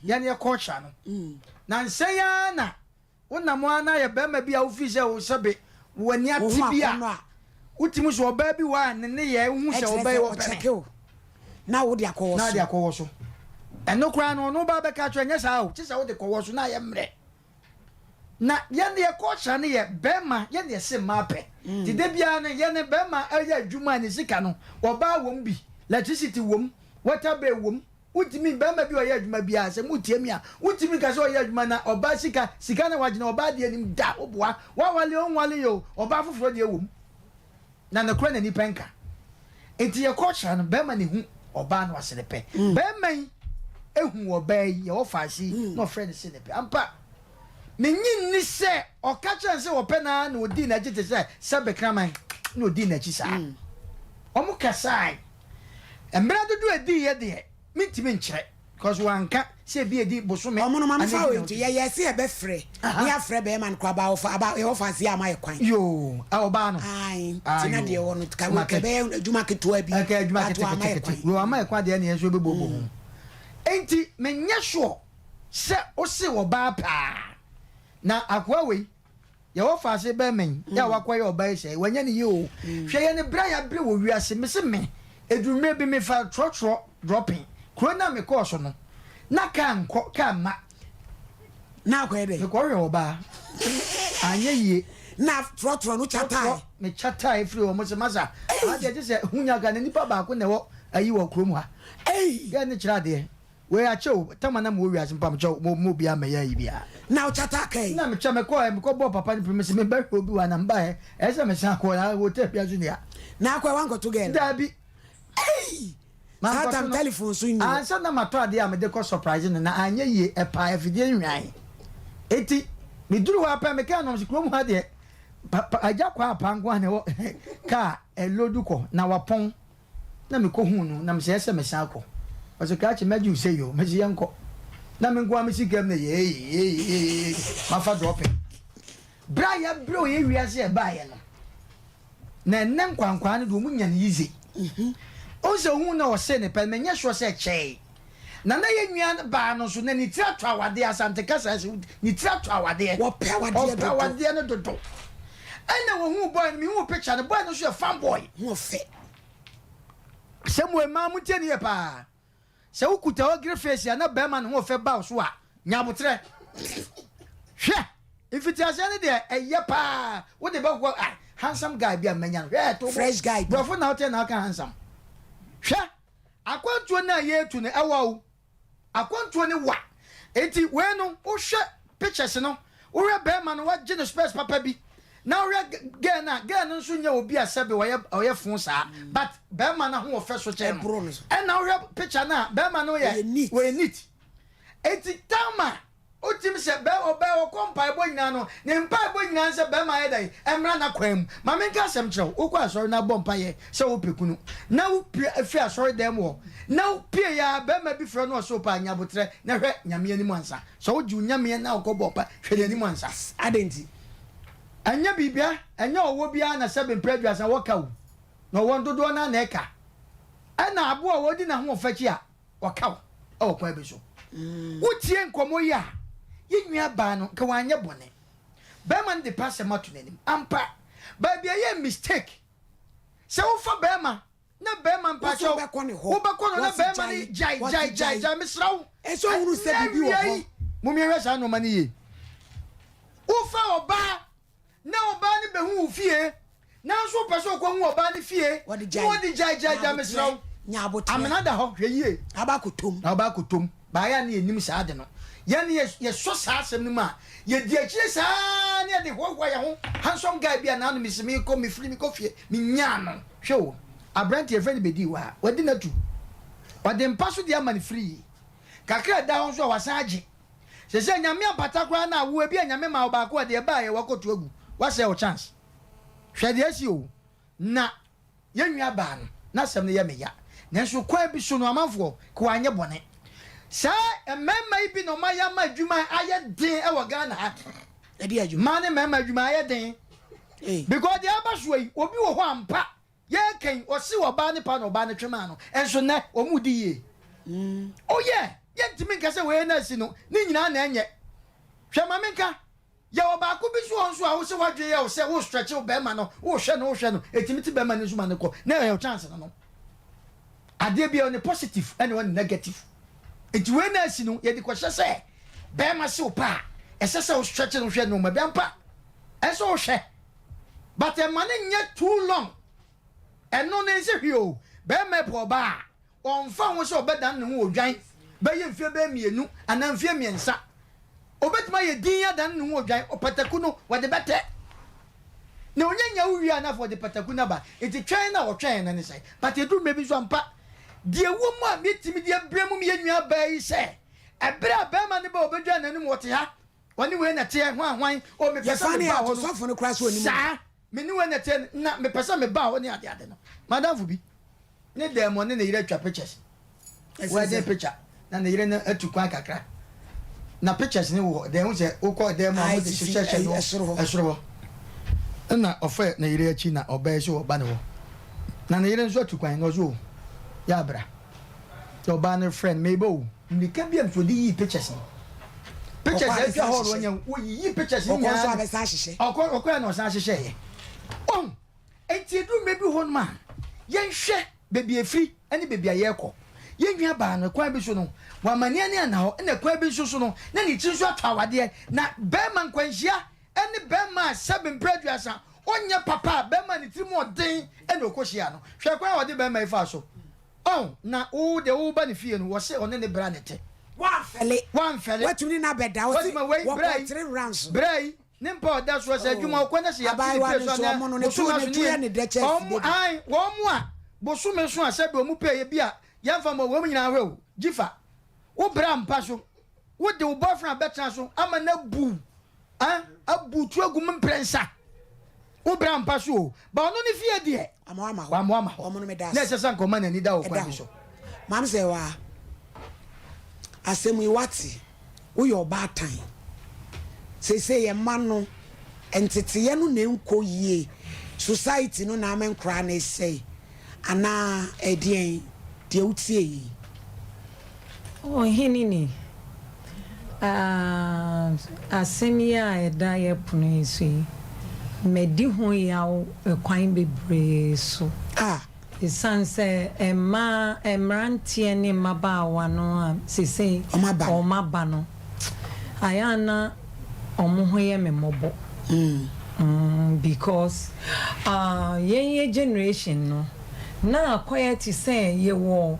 yɛn yɛ culture no. Nansa yi ara na Wonam ara na ayɛ barima bi a wofii sɛ wo sɛbe w'ani ate bi a, wotumi sɛ ɔbaa bi wɔ a ne nneyɛe wohu sɛ ɔbaa yi ɔpɛ me. Na wode akɔwɔ so. Na wode akɔwɔ so. Ɛno koraa no ɔno ba bɛka akyerɛ nyɛ saa o, kye sɛ wode kɔwɔ so na ayɛ mmerɛ. Na yɛn deɛ culture no yɛ barima yɛn deɛ se mmaa pɛ. Nti da biara no yɛn barima yɛ adwuma a ne sika no ɔbaa wom bi, electricity wom, water bill wom. Wontumi, barima bi a ɔyɛ adwuma biara, sɛ moretie me a, wontumi nka sɛ ɔyɛ adwuma na ɔbaa sika, sika na wagyina ɔbaa deɛ anim da, woboa, wawale o, wonwale o, ɔbaa foforɔ deɛ wɔ mu. Na nokorɛ na nnipa nka. Nti yɛ culture no, barima na ɛhu ɔbaa na wase ne pɛ. Barima yi hu ɔbaa yi, yɛwɔ faase yi, na ɔfrɛ no se ne pɛ. Ampa, mennye nni sɛ ɔka kyerɛ no sɛ ɔpɛ no ara na ɔdii n'akyi te sɛ sɛbe kraman na ɔdii n'akyi saa. Wɔn kasae. Mmerɛ dodoɔ a ɛdiiɛ deɛ mentumi nkyerɛ because wanka sɛ ebi adi bosome Ɔmo no maame anaa fa edi wei nnawɔtwe. nto yɛyɛɛ sɛ yɛbɛfrɛ ne yɛafrɛ bɛɛma no koraa baa ɔfa aba yɛwɔ fa ase ama yɛ kwan. Yoo a ɔbaa no. Ae Ah nti na deɛ yoo ɛwɔ no ka wei mate. ka ɛbɛyɛ adwuma ketewa bi Ɛka adwuma but wamma yɛ ketekete kwan. wei wamma yɛ kwan deɛ ɛne yɛn nso yɛbɛbooboo ho. Enti menyɛ sure sɛ wose ɔbaa paa na akoa wei. Yɛwɔ faase bɛn mɛn yɛ a wakɔ yɛ ɔba yi sɛɛ wanya ne yie oo hwɛ yɛn brɛ a yɛabrɛ wɔ wiase mese me ɛduru mmerɛ bi mefa trɔtrɔ dropping kuro no a mekɔɔ so no na kaa nkɔ kaa mma Na akɔyɛ dɛn? Mekɔ hwɛ ɔbaa anyɛ yie. Na trɔtrɔ no kyatae. Trɔtrɔ me kyatae firi hɔ mo se masa adeɛ gye sɛ hunya ka na nipa baako na ɛwɔ ayi wɔ kurom ha yɛ ne kyerɛ adeɛ. Wei akyɛ o, tam a na mewɔ wiase mpamokyɛw mo mo obiara mmɛyɛ ayi biara. Na wo kyata aka yi. Na mekyɛ mekɔɛ mekɔ bɔɔ papa no piri mese me bɛhwɛ obi wɔ ha na mebaɛ ɛyɛ sɛ mesan kɔ na hotel biara nso nni ha. Na akɔɛ wankɔto girl no. Daabi. Ei! Saa Mankɔto tam no. telephone so nni hɔ. Ansa na matɔ adeɛ a mede kɔ surprise no na anyɛ yie ɛpaa afidie nhwan enti meduru hɔ ara pɛ mekaa no ɔse kurom ha deɛ pa pa agya kwaa paa nko ara na ɛwɔ car ɛlodu kɔ na wapɔn. Na mekɔhuu no, na mesɛ sɛ mesan kɔ. Ɔse, Krakye, mɛgye wo sei o. Mese, Yɛnkɔ. Na me nko ara me sika mu na yeeyeeyeeye, mafa dropping. Berɛ a yɛbrɛ wɔ yɛ wiase a ɛbaeɛ no, na ɛnnɛ nkwankwaa no deɛ wɔn nya no yize. Wohu sɛ ohuu na ɔsee ne pɛ no, menyɛ sure sɛ ɛkyɛe. Na na yɛn nua baa no nso, na ne tiri atɔ awadeɛ, Asante kasa ase, ne tiri atɔ awadeɛ. Wɔpɛ awadeɛ Ɔpɛ dodo. awadeɛ no dodo. Ɛna wɔhuu boy no, mehuu picture no, boy no nso yɛ fine boy. Ho ɔfɛ. Asɛm wei mmaa montie no yie paa. Sɛ wokuta ogre face a na bɛrima ne ho ɔfɛ ba wo so a, nya aboterɛ. Hwɛ! Mfitiaseɛ no deɛ ɛyɛ paa, wode bɛhoa ah, handsome guy bi a manya no. Hwɛ, to bo. Fresh guy bi. Borɔfo na woteɛ na woka handsome. Hwɛ! Akwantuo no a yɛretu no ɛwa o. Akwantuo no wa. Enti wei no wohwɛ pictures no, wohwɛ bɛɛma no wagye no spɛs papa bi, na wohwɛ girl no a, girl no nso nyɛ obi a sɛbe ɔyɛ ɔyɛ fo saa, but bɛɛma no ahoɔfɛ so kyɛn no. Ɛna wohwɛ picture no a, bɛɛma no yɛ ɔyɛ neat. Enti Thelma Otumi sɛ bɛ ɔbɛ ɔkɔ mpaebɔ nyinaa no, ne mpaebɔ nyinaa ne sɛ bɛrima ayɛ dɛn? Ɛmmra n'akwan mu. Ma menka asɛm nkyerɛ wo, wokɔ asɔre na bɔ mpaeɛ sɛ wopɛ kunu, na wopue firi asɔre dan mu hɔ, na wopue ara bɛrima bi frɛ wo na ɔse wopɛ a, nya aboterɛ na hwɛ Nyame anim ansa. Sɛ wogye wo Nyameɛ na wokɔ bɔ mpaeɛ, hwɛ n'anim ansa. Adɛn nti? Ɛnyɛ biribia, ɛnyɛ ɔwɔ biara na sɛbe mprɛ aduasa wɔka o, na ɔwɔ no dodoɔ no ara na ɛka. Ɛna aboa a ɔdi n'ahoɔfɛ akyi a, Wɔka wo wɔ kwan bi so. Wotie nkɔmmɔ yi a, yɛn nuabaa no, nka wanyɛ bɔne. Barima no de pɛ asɛm ato n'anim. Ampa, baabi a ɛyɛ mistake sɛ wofa barima na barima mpakyɛw, wobɛkɔ no na barima no gyae gyae gyae gyae, mesrɛ wo. Ɛsɛ ohunu sɛ biribi wɔ hɔ. Mom yɛnhwɛ saa nneɛma no yie. Wofa ɔbaa Na ɔbaa no bɛhu wo fie, nanso wopɛ sɛ ɔkɔhu ɔbaa no fie, na ɔde gyae gyae gyae, mesrɛ wo, amena da hɔ, hwɛ yie. Na ɔba akɔtɔ mu. Na ɔba akɔtɔ mu. Baayɛ a na yɛnnim saa ade no. Yɛn yɛsɔ saa asɛm no mu a, yɛdi akyire saa ara. ara ne yɛde hoahoa yɛn ho. Handsome guy bi a naano mesi mekɔ mefiri mekɔ fie menyaa no. Hwɛ o, aberanteɛ yɛfrɛ no Bedi wɔ ha, wadi n'atu. Ɔde mpa so deɛ ama no free. Kakra a ɛda hɔ nso a wasan agye. Sesei Nyame ampata koraa na wo ebia Nyame maa wo baako a deɛ ɛbaeɛ wakɔtu agu. Wasɛe wo chance. Hwɛ deɛ asi o. Na yɛn nua baa no n'asɛm no yɛ me ya. Nanso kwan bi so no amanfoɔ ka wanyɛ bɔne. Saa mmarima yi bi na wɔayɛ ama adwuma ayɛ den wɔ Ghana ha. Mmaa ne mmarima adwuma ayɛ den. Because deɛ aba soɔ yi, obi wɔ hɔ ampa Yɛreka yi, ɔse ɔbaa no paa na ɔbaa no twe maa no, nso nnɛ wɔn redi yie. Oh yeah, yɛntumi nka sɛ wei na asi no, ne nyinaa na ɛnyɛ. Hwɛ ma menka, yɛwɔ baako bi nso wɔ hɔ nso a wo sɛ w'adwene yɛ wo sɛ wo stretch wo bɛrima no, wohwɛ no wohwɛ no, ɛtumi te bɛrima no nso ma no kɔ, na ɛyɛ wo chance no no. Adeɛ biara ɔne positive ɛna ɔne negative. Nti wei na asi no, yɛde kɔhyɛ sɛ bɛrima se wo pɛ a, ɛsɛ sɛ wo stretch no hwɛ nneɛma bi ampa, ɛsɛ sɛ wohwɛ. But ɛma no nyɛ too long. Ɛno no ɛnsɛ hwee o. Bɛɛma ɛpɛ ɔbaa a, ɔnfa ho sɛ ɔbɛdane ne ho odwan bɛyɛ mfeɛ bɛyɛ mmienu anaa mfeɛ mmiɛnsa. Ɔbɛtumi ayɛ dinn adane ne ho odwan, pataku no wɔde bɛtɛ. Na ɔnya nya wo wie a na afei ɔde pataku no aba. Nti twɛn no a ɔtwɛn no ne sɛn? But ɛduru mmerɛ bi nso ampa, deɛ ɛwɔ mu a mɛtumi de abrɛ mu yɛn nua baa yi sɛ, ɛberɛ a bɛɛma no ba a ɔbɛdwan n'anim ɔte ha, Ɔne wei na ɛteɛ, hwan hwan, oh mepɛ sɛ Yɛfa ne meba ato hɔ no, sɔfo no koraa sɛ ɔnim saa, me ne wei na ɛteɛ, na mepɛ sɛ meba hɔ ne ade ade no. M'adamfo bi, ne dan mu ɔne ne yere atwa pictures, Ɛsɛ wedding sɛ. picture, na ne yere no atu kwan kakra, na pictures no wɔ dan mu sɛ wokɔ dan mu a Ae, wɔde sisi hyehyɛhyɛ ɛyi no ɛsoro hɔ. ɛsoro hɔ. Ɛna ɔfɛ ne yere akyi na ɔbɛyɛ sɛ ɔba ne hɔ, na ne yere nso atu kwan na ɔse oh, yɛ abra. Na ɔbaa no frɛ no, meba o. Mmirika bi a nso ɔde yii pictures no. Pictures Ɔkɔ a atwa abɛsan hɔ no ahyehyɛ. ɔnya wɔyiyi pictures no Ɔkɔ nso nyinaa. abɛsan ahyehyɛ. Ɔkɔ ɔkɔɛ na ɔsan ahyehyɛeɛ. Ɔn, enti ɛduru mmerɛ bi hɔ nom a, yɛnhwɛ baabi a ɛfiri ne baabi a yɛrekɔ. Yɛn nua baa no, kwan bi so no, wamma ne ani anna hɔ, ɛna kwan bi nso so no, na ne tiri nso atɔ awadeɛ. Na barima nkwanhyia ne barima a sɛbe mprɛ aduasa ɔnyɛ papa a, barima a ne tiri mu ɔden na ɔkɔhyia no. Hwɛ kwan a ɔde barima yi faa so. Oh, na wo deɛ wo ba ne fie no, wɔse ɔne ne bra na ɛte. Woamfɛle. Woamfɛle. Woatumi ne no abɛda. Wɔse Woatumi wei, bra wɔkɔ yi, three rounds. bra yi, ne mpa a ɔda soɔ sɛ adwuma ɔkɔ na sɛ yɛate ne Abaayewa fie no so nso anaa ɔmo no ne to bosome ne aso to ne yɛ ne dɛ kyɛ wɔn sibedi. ae, wɔn a bosome so a sɛbe wɔn pɛ yɛ bi a yɛmfa mmɔ wɔn nyinaa hwɛ o, gyifa, wo bra mpa so, wode wo boyfriend abɛtena so ama no abu Ah, abutu agu mu mprɛnsa. Wo bra mpa so o. Ba ɔno ne fie deɛ. Wamoa ma hɔ. Wamoa ma hɔ. Ɔmo no meda Na ase. ɛsɛ sɛ anka ɔma n'ani da wɔ Ɛda kwan bi hɔ. so. Maame Sɛɛwaa, asɛm yi woate? Woyɛ ɔbaatan. Seesei yɛn mma no, nteteeɛ no na ɛnkɔ yie. Society no na ama nkoraa no resɛe. Anaa ɛdeɛn? Deɛ wotie yi. Ɔhene ni, ah, asɛm yi a ɛda yɛn pono yi so yi, madi ho yaw kwan bebree so. Ah. Esiane sɛ mmaa, mmeranteɛ ne mmabaawa no a seesei wɔaba no, ayɛ a na wɔn ho yɛ me mmɔbɔ. Because ah, yɛn yɛ generation no, na akɔyɛ te sɛ yɛwɔ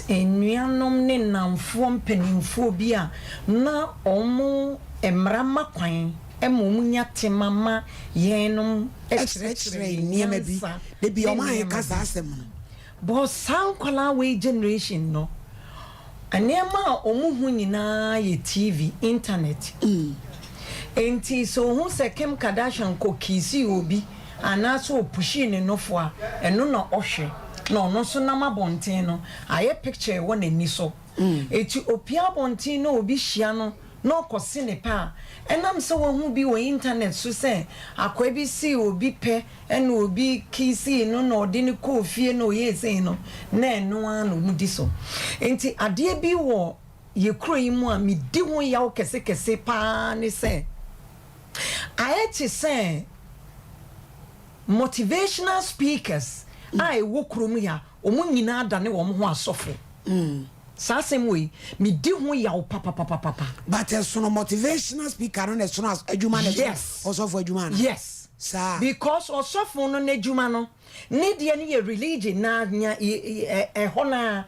anuanom ne nnamfoɔ mpanimfoɔ bi a na wɔn mmara ma kwan ma wɔnya tema ma yɛnom kyerɛkyerɛ yɛn nneɛma bi. nyansa Da bi ne wɔn nneɛma anka saa bi. asɛm no. But saa nkwadaa wei generation no, Nneɛma a wɔhu nyinaa yɛ TV, Intanɛt. Enti sɛ ohu sɛ Kim Kardashian kɔ kiisii obi anaasɛ ɔpushii ne nofo a, ɛno na ɔhwɛ. Na ɔno nso nam abɔnten no, ayɛ picture a ɛwɔ n'ani so. Enti opue abɔnten na obi hyia no na ɔkɔse ne pɛ a, ɛnam sɛ wahu bi wɔ Intanɛt so sɛ akoa bi see obi pɛ Ɛna obi kiisii no na ɔde no kɔɔ fie na ɔyɛɛ sei no, na ɛno ara na wɔdi so. Enti adeɛ bi wɔ yɛ kuro yi mu a medi ho yaw kɛsekɛse pa ara ne sɛ, ayɛ te sɛ motivational speakers a ɛwɔ kurom ha, wɔn nyinaa dane wɔn ho asɔfo. Saa asɛm wei, medi ho yaw papapapapa. But ɛsono motivational speaker no na ɛsono adwuma na ɛsono Yes. ɔsɔfo adwuma anaa? Yes. Saa. Because ɔsɔfo no n'adwuma no, ne deɛ no yɛ religion na nya ɛhɔ no ara.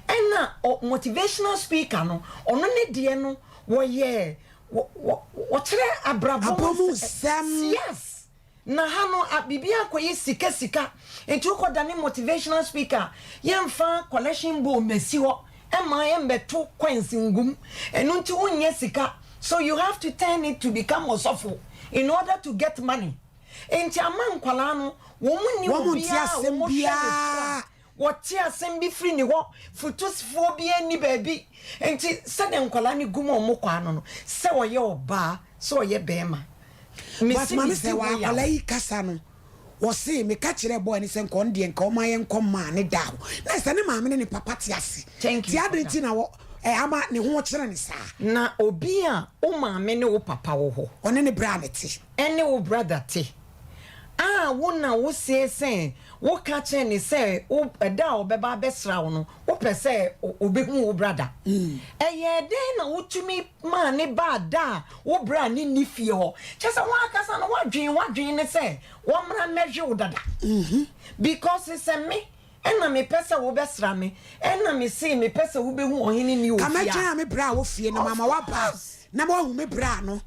Ɛna motivational speaker no, ɔno ne deɛ no, wɔyɛ, wɔ, wɔ, Wɔkyerɛ abrabɔ mu nsɛm. Yes. Na ha no a biribiara akɔyɛ sika sika nti wokɔ dane motivational speaker a yɛmfa collection bowl mmɛsi hɔ mma yɛmmɛto coins ngu mu ɛno nti wonnya sika so you have to turn it to become ɔsɔfo in order to get money nti ama nkwadaa no wɔn nni Wɔn nte obiara a asɛm wɔn hwɛ ne so a biara. Wɔte asɛm bi firi ne hɔ, fotusfoɔ biara nni baabi. Enti sɛdeɛ nkwadaa no gu mu a wɔkɔ ano no, sɛ ɔyɛ ɔbaa, sɛ ɔyɛ barima, But mese maame medi sɛ ho wɔ yaw. akwadaa yi kasa no, wɔse meka kyerɛɛ boy no sɛ nka ɔno deɛ nka ɔma yɛnkɔ maa ne da hɔ. Na sɛ ne maame ne ne papa te ase. Thank Nti you for adɛn that. nti na wɔ ɛ ama ne ho kyere no saa? Na obi a wo maame ne wo papa wɔ hɔ. Ɔne ne bra no te. Ɛne wo brother te. A wo na wo seɛ sɛ wo ka kyerɛ no sɛ wo ɛda a ɔbɛba abɛsra wo no wo pɛ sɛ ɔbɛhu wo brada. Ɛyɛɛ dɛn na wo tumi maa ne baa da a wo bra no nni fie hɔ? Kyerɛ sɛ wo ankasa no woadwen woadwen ne sɛ wɔmmra mmɛhwe wo dada. Because sɛ me ɛna me pɛ sɛ wo bɛsra me ɛna me see me pɛ sɛ wo bɛhu ɔhene ni wɔ Ka fie a. mɛtwɛn a me bra wɔ fie no Of mama waba course. na wahu me bra no.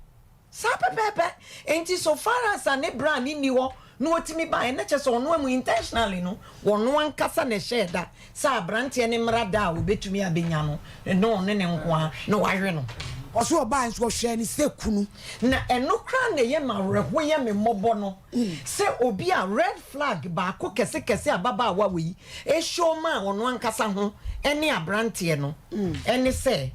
Saa pɛpɛɛpɛ. Enti so far as a ne bra no nni hɔ na otumi baeɛ na kyerɛ sɛ ɔno amu intentionally no, ɔno ankasa na ɛhyɛɛ da sɛ abranteɛ no mmra da a ɔbɛtumi abɛnya no na ɔne ne nko ara na wawe no. Ɔse ɔbaeɛ nso ɔhwɛɛ no sɛ kunu. Na ɛno koraa na ɛyɛ me awerɛho yɛ me mmɔbɔ no sɛ obi a red flag baako kɛse kɛse ababaawa wei show maa ɔno ankasa ho ne abranteɛ no ne sɛ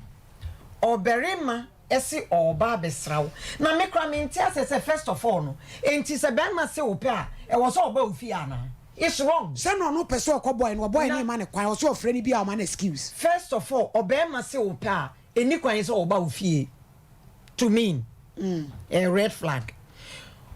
ɔbarima se ɔɔba abɛsra wo na me koraa mente aseɛ sɛ first of all no enti sɛ bɛɛma se wo pɛ a ɛwɔ sɛ ɔba wo fie anaa? It's wrong. Sɛ na ɔno pɛ sɛ ɔkɔ boy no ɔboy no Na mma no kwan ɔsɛ ɔfrɛ no bi a ɔma no excuse. First of all ɔbɛɛma se wo pɛ a ɛnni kwan sɛ ɔba wo fie to me ɛyɛ red flag.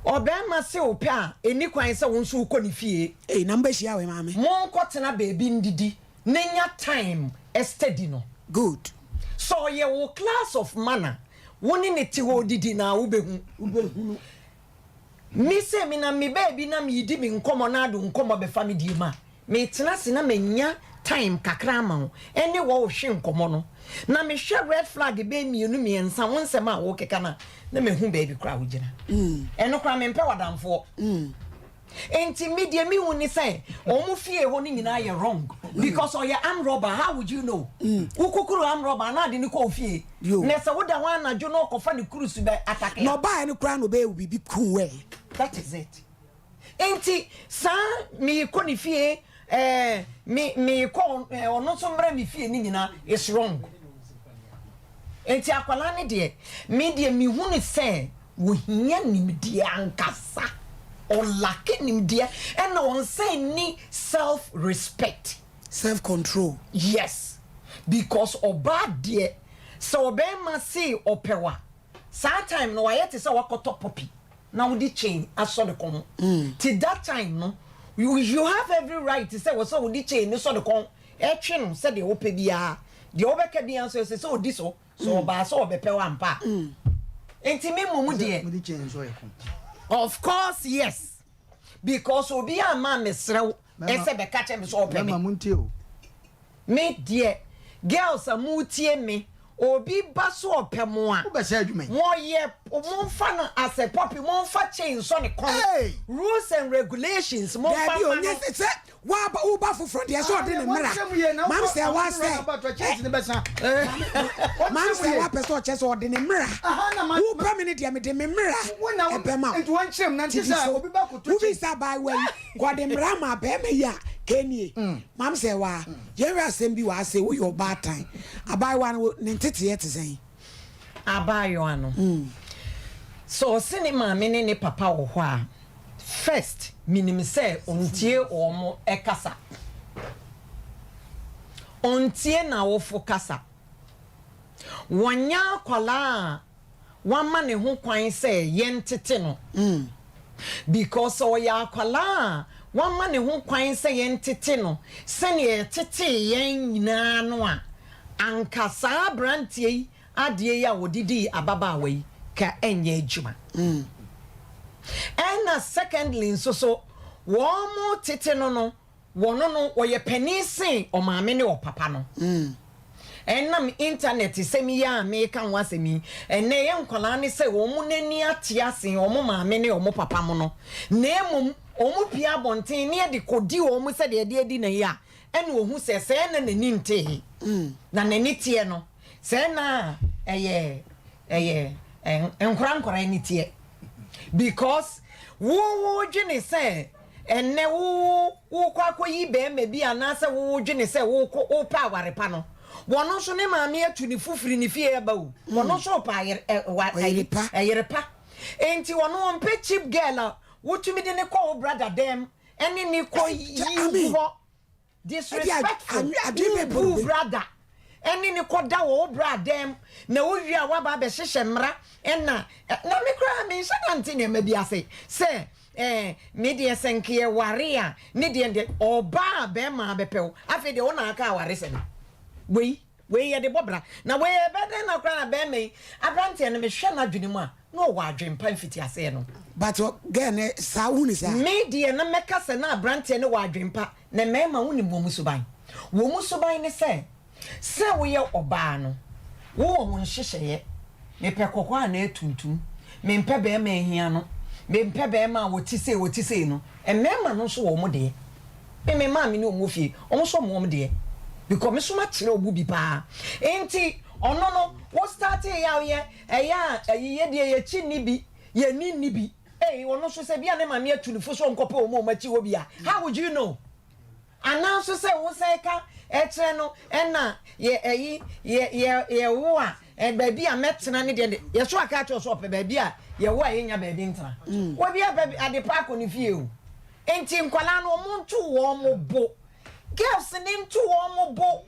Ɔbɛɛma se wo pɛ a ɛnni kwan sɛ wo nso wokɔ ne fie. Ei na mobɛhyia wei maame. Monkɔ tena baabi ndidi na nya time study no. Good. Sɛ ɔyɛ wo class of man a, wo ne no te hɔ redidi no a, wobɛhu. Wobɛhunu. Me sɛ menam me baabi na meredi me nkɔmmɔ na ade nkɔmmɔ bɛfa me deɛ mu a, metena ase na manya time kakra ama wo ɛne wɔ hwe nkɔmmɔ no. Na mehwɛ red flag bɛyɛ mmienu mmiɛnsa, wo nsɛm a wokeka no a, na mahu baabi koraa a wogyina. Ɛno koraa mempɛ w'adamfoɔ. Enti me deɛ me hu ne sɛ wɔn fie hɔ no nyinaa yɛ wrong because ɔyɛ arm robber how would you know wo kukuru arm robber anaa de no kɔ wo fie na sɛ woda hɔ anadwo na ɔkɔfa ne kurusu bɛ atake Na ɔbaeɛ no koraa na ɔbɛyɛ wo biribi kuu ɛ. That is it enti saa meekɔ ne fie ɛɛ me meekɔ ɔno nso mmra me fie ne nyinaa is wrong enti akwadaa no deɛ me deɛ me hu no sɛ Wɔhia nimdeɛ ankasa. Ɔlacke nimdeɛ ɛna ɔnsan nni self respect. Self control. Yes because ɔbaa deɛ sɛ ɔbɛɛma se ɔpɛ wo a saa time no wayɛ te sɛ wakɔtɔ puppy na wode chain asɔ ne kɔn ho ti that time no you you have every right sɛ wɔ sɛ wode chain no sɔ ne kɔn ɛtwe no sɛdeɛ wopɛ biara deɛ wobɛka biara nso ɛsɛ sɛ ɔdi so. So ɔbaa sɛ ɔbɛpɛ wo ampa a? Nti me mmom deɛ. Of course yes because obi amma ammɛsrɛ wo sɛ bɛka kyerɛ me sɛ ɔpɛ me. Me deɛ girls a motie me obi ba so ɔpɛ mo a wɔyɛ momfa no as a puppy momfa chain nsɔ ne kɔn rules and regulations momfa Daabi ma o, no. nyɛ sɛ Woaba wo ba foforɔ deɛ sɛ ɔde ne mmara mam sɛ wa sɛ mam sɛ wa pɛ sɛ ɔkyɛ sɛ ɔde ne mmara wo pɛ me ne deɛ mede me mmara ɛbɛma wo ti bi so wobi sɛ abaayewa yi kɔ ɔde mmara ma bɛrima yi a kenie mam sɛ wa yɛnhwɛ asɛm bi wɔ ase woyɛ ɔbaatan abaayewa no ne nteteɛ te sɛn. Abaayewa no sɛ ɔse ne maame ne ne papa wɔ hɔ a First menim sɛ ɔntie wɔn kasa. Ɔntie n'awofo kasa. Wanyɛ akwadaa a wama ne ho kwan sɛ yɛntete no. Because sɛ ɔyɛ akwadaa a wama ne ho kwan sɛ yɛntete no sɛnea yɛtetee yɛn nyinaa no a, anka saa aberanteɛ yi Adeɛ yi a wɔde dii ababaawa yi ka ɛnyɛ adwuma. Ɛna secondly nso so wɔn tete no no wɔno no wɔyɛ panin sen ɔmaame ne ɔpapa no. Ɛnam internet sɛm yi a meka ho asɛm yi, ɛnnɛ yɛn nkwadaa no sɛ wɔn ani ate asen wɔn maame ne wɔn papa mo no, na mmom wɔn pue abɔnten na yɛde kɔdi wɔn sɛdeɛ yɛde adi no yi a, ɛna ɔhu sɛ sɛɛ na n'ani ntee, na n'ani teɛ no, sɛɛ na ɛyɛ ɛyɛ nkora nkora ani teɛ because wo wodwene sɛ Ɛnnɛ wo wokɔ akɔyi barima bi anaasɛ wo wodwene sɛ wokɔ wopɛ aware pa no, wɔno nso ne maame atu ne fo firi ne fie aba o, wɔno nso repɛ ayere ɛ wa Ɔyere pa. ɛyere pa. Enti ɔno ɔmpɛ cheap girl a wotumi de no kɔ wo brother dɛm ɛne ne kɔ yi I mean, gu hɔ. Disrespectful, adwene bɛ wo bɔ bu brother ɛne ne kɔ da wɔ wo bra dɛm na wo wie a waba abɛhyehyɛ mmara ɛna na me koraa me nhyɛ da nte nneɛma bi ase sɛ ɛɛ me deɛ sɛ nka yɛ ware a ne deɛ deɛ ɔbaa a bɛrima abɛpɛ wo afei deɛ wo na aka awaresɛm wei. Wei yɛde bɔ bra. Na wei ɛbɛ dɛn na koraa na bɛɛma yi abranteɛ no mehwɛ n'adwene mu a na ɔwɔ adwen pa mfitiaseɛ no. But girl no saa wohu no saa. Me deɛ na mɛka sɛ na abranteɛ no wɔ adwen pa na mmarima wonim wɔn suban. Wɔn suban ne sɛ, sɛ woyɛ ɔbaa no wowɔ wo nhyehyɛeɛ Mepɛ kɔkɔɔ anaa tuntum. Mempɛ barima a ahia no. Mempɛ barima a ɔte sei, ɔte sei no. Mmarima no nso wɔ wɔn deɛ. Me, me maame ne wɔn wɔ fie. Wɔn nso wɔn wɔn deɛ. Because me nso makyerɛ wɔn bi paa. Nti ɔno no, wo startee yɛ a woyɛ, ɛyɛ a ayi yɛ deɛ yɛkyi nni bi, yɛnni nni bi. Ei, ɔno nso sɛ bi a ne maame atu ne fo sɛ ɔnkɔpɛ wɔn a wɔn akyi hɔ bi a, how would you know? Anaa nso sɛ wo san ka kyerɛ no ɛna yɛ ɛyi yɛ yɛ yɛ wo a ɛ baabi a mɛtena ne deɛ de yɛ so aka akyerɛ sɛ ɔpɛ baabi a yɛ wo a yɛnya baabi ntena. Obi apɛ ade pa akɔ ne fie o. Nti nkwadaa no wɔn nto wɔn bo. Girls ne nto wɔn bo.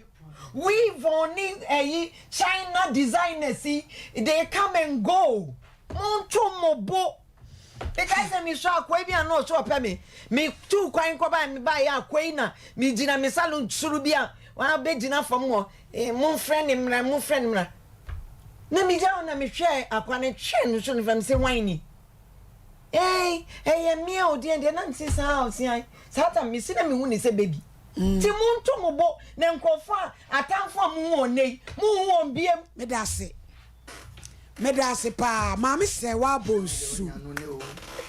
Weave on ne ɛyi China designers yi they come and go. Monto mo bo. Mekae sɛ mesua akoa bi a na ɔsɛ ɔpɛ me. Metuu kwan kɔbae, mebaeɛ akoa yi na megyina me salon soro bi a wabɛgyina fam hɔ. Eh, momfrɛ ne mmra, momfrɛ ne mmra. Na megyina hɔ na mehwɛɛ akoa no, hwɛɛ no so no fam sɛ hwan ni? Ei, ɛyɛ me a ɔdeɛ deɛ na mese saa ɔse ae. Saa tam mesi na mehu ne sɛ baby. Nti monto mo bo na nkurɔfoɔ a atamfo a mohu wɔn nnɛ yi, monhu wɔn biam. Meda ase. Meda ase paa maame sɛ wabɔ nsu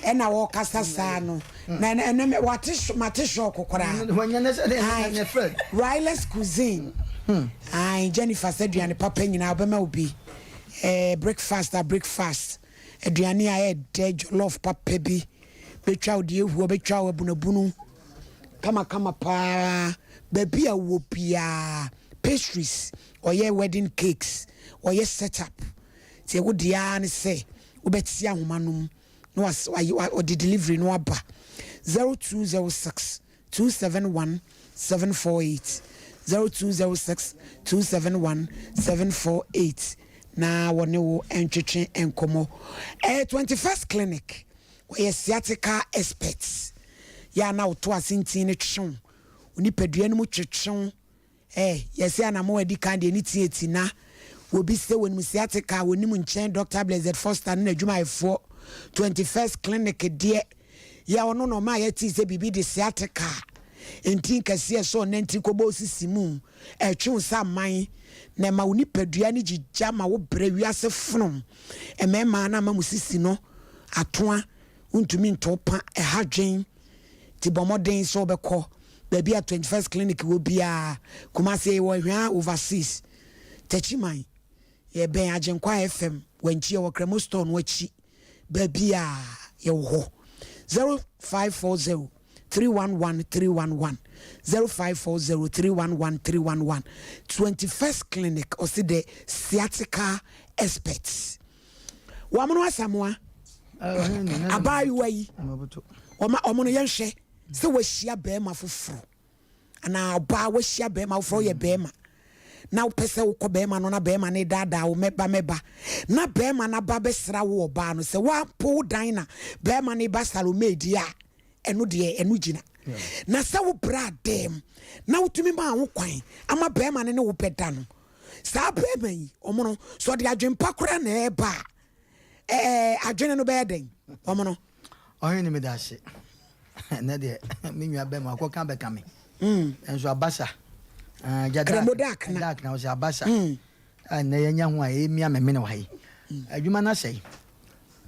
ɛna wɔkasa saa no na ɛnɛ wate mate shock koraa. Riley's cuisine ayi Jennifer sɛ aduane papa nyinaa ɔbɛma obi eh, breakfast a breakfast aduane a ɛdɛ jollof papa bi bɛtwa wo deɛ ehu ɔbɛtwa wo abunabunu kamakama paa baabi a wɔ biara pastries Ɔyɛ wedding cakes, ɔyɛ set up. Nti wo deɛ ara ne sɛ wobɛte ahoma no mu na ɔde delivery no aba. 0206 271 748, 0206 271 748 na wɔne wo ntwetwe nkɔmmɔ. Ɛyɛ 21st Clinic, wɔyɛ sciatica experts. Yɛ a na woto ase ntin no twe wo, wo nipadua no mu twetwe wo. Eh, yɛse anamɔn a edi kan deɛ ne ti eti na Obi sɛ wɔnim sciatica a wɔnim nkyɛn Doctor Blessed Foster ne n'adwumayɛfoɔ 21st Clinic deɛ yɛ ɔno na ɔmaa yɛtee sɛ biribi de sciatica a ntin kɛseɛ ɛsɔ ɔnantin kɔbɔ osisi mu ɛtwe wo sɛ aman na ɛma wo nipadua no gyigya ma wo brɛ wiase fono mmarima na ama mo sisi no atoa wontumi nto pa ɛha dwen Nti bɔ mmɔden sɛ wobɛkɔ baabi a 21st Clinic wɔ biara. Kumasi yɛwɔ Ahwea Overseas, Techiman yɛbɛn Agyenkwa FM, Wankyi yɛwɔ Kremo Store no akyi, baabiara yɛwɔ hɔ. 0540 311 311, 0540 311 311. 21st Clinic, ɔse the sciatica experts. Wɔn Asamoah, abaayewa yi, wɔn no yɛnhwɛ sɛ wahyia bɛrima foforɔ anaa ɔbaa wahyia bɛrima foforɔ yɛ bɛrima na wopɛ sɛ wokɔ bɛrima no na bɛrima no daadaa wo mɛba mɛba na bɛrima no aba bɛsra wo ɔbaa no sɛ woampo wo dan na bɛrima no ba Salome di a ɛno deɛ ɛno gyina na sɛ wo bra dɛm na wotumi maa wo kwan ama bɛrima no ne wo bɛda no Saa barima yi, ɔmono, sɛ ɔde adwempa koraa na ɛreba a, ɛɛ, adwene no bɛyɛ dɛn? Ɔmono. Ɔhene meda ase. Ɛnɛ deɛ me nua bɛma akɔka bɛka me. Nanso abasa. Ah, gya Kramo Dark na. Dark na ɔsɛ abasa. A nnɛ yɛanya ho a ɛremia me mene wɔ ha yi. Adwuma no asɛe.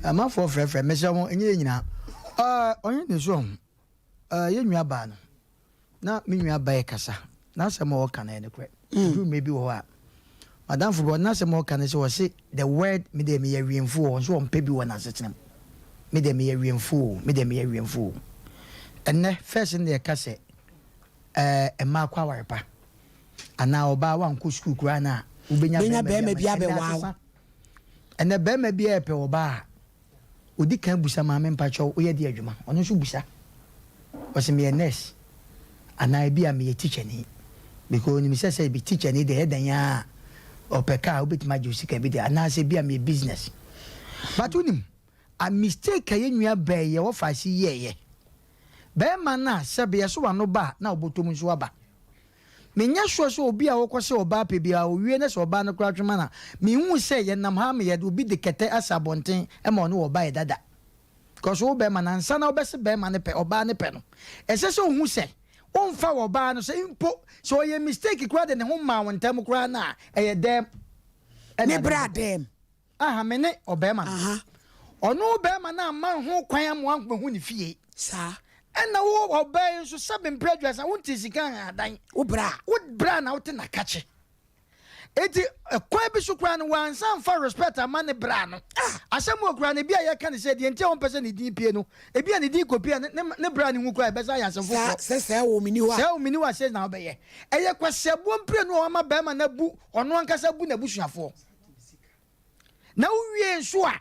Amanfoɔ frɛfrɛ mesrɛ mo ɛnyɛ yɛn nyinaa. Ah, ɔnye ne so ɔho. Ah, yɛn nua baa no. Na me nua baa ɛkasa. N'asɛm a ɔka no ɛyɛ nokorɛ. Ɛduru mmerɛ bi wɔ hɔ a, madamfo bi n'asɛm a ɔka no sɛ ɔse the word me deɛ meyɛ wiemfo o, ɔnso ɔmpɛ bi wɔ n'asetena mu. Me deɛ meyɛ wiemfo o, me deɛ meyɛ wiemfo o. Ɛnnɛ, first no deɛ ɛka sɛ ɛɛ mmaa kɔ aware pa anaa ɔbaa wankɔ sukuu koraa no a wobɛnya Bɛnya bɛrima bɛrima bi bi ama ɛnɛ abɛwaa wo. asesa. Ɛnɛ bɛrima bi a ɛpɛ ɔbaa a ɔdi kan busa maame mpakyɛw woyɛ de adwuma ɔno nso busa ɔsɛ meyɛ nurse anaa ebi a meyɛ tikyani because onim sɛ sɛ ebi tikyani deɛ ɛyɛ dɛn a ɔpɛ kaa wobɛtumi agye wo sika bi deɛ anaasɛ ebi a meyɛ business but wonim a mistake a yɛn nua bɛɛ yɛ wɔfa ase yɛɛyɛ Bɛɛma no a sɛbe yɛso w'ano ba a na ɔbɔtɔm nso aba. Menyɛ sure sɛ obi a ɔkɔ sɛ ɔbaa pɛ biara owie na sɛ ɔbaa no koraa twe ma no a, menhuu sɛ yɛnam ha ama yɛde obi de kɛtɛ asɛ abɔnten ma ɔne ɔbaa yɛ dada. Because wo bɛɛma no ansa na wobɛse bɛɛma no pɛ ɔbaa no pɛ no ɛsɛ sɛ ohu sɛ womfa ɔbaa no sɛ mpo sɛ ɔyɛ mistake koraa de ne ho maa wo ntɛm koraa no a ɛyɛ dɛm Ne ɛna ade bra no bɛkɔ. dɛm. Aha, me ne ɔbarima no. Aha. Ɔno barima no amma ho kwan amma wankɔhu ne fie. Saa. Ɛna wo ɔbaa yi nso, sɛbe mprɛ aduasa, wontee sika nhadan. Wo bra. Wo bra na wote n'akakye. Enti, ɛkwan bi so koraa no, wansan amfa respect amma ne bra no. Ah! Asɛm wɔ koraa no, ebi a yɛka no sɛ, deɛ nti a ɔmpɛ sɛ ne din pue no, ebi a ne din kɔpue a, ne, ne, ne bra no hu koraa a, ɛbɛsan ayɛ asɛm Saa, foforɔ. sɛ sɛɛ wo, menni hɔ a. Sɛɛ wo, menni hɔ a, sei na wobɛyɛ. Ɛyɛ kwasiabuo mprenu a wama barima no abu, ɔno ankasa abu n'abusuafoɔ. Na wowie nso a,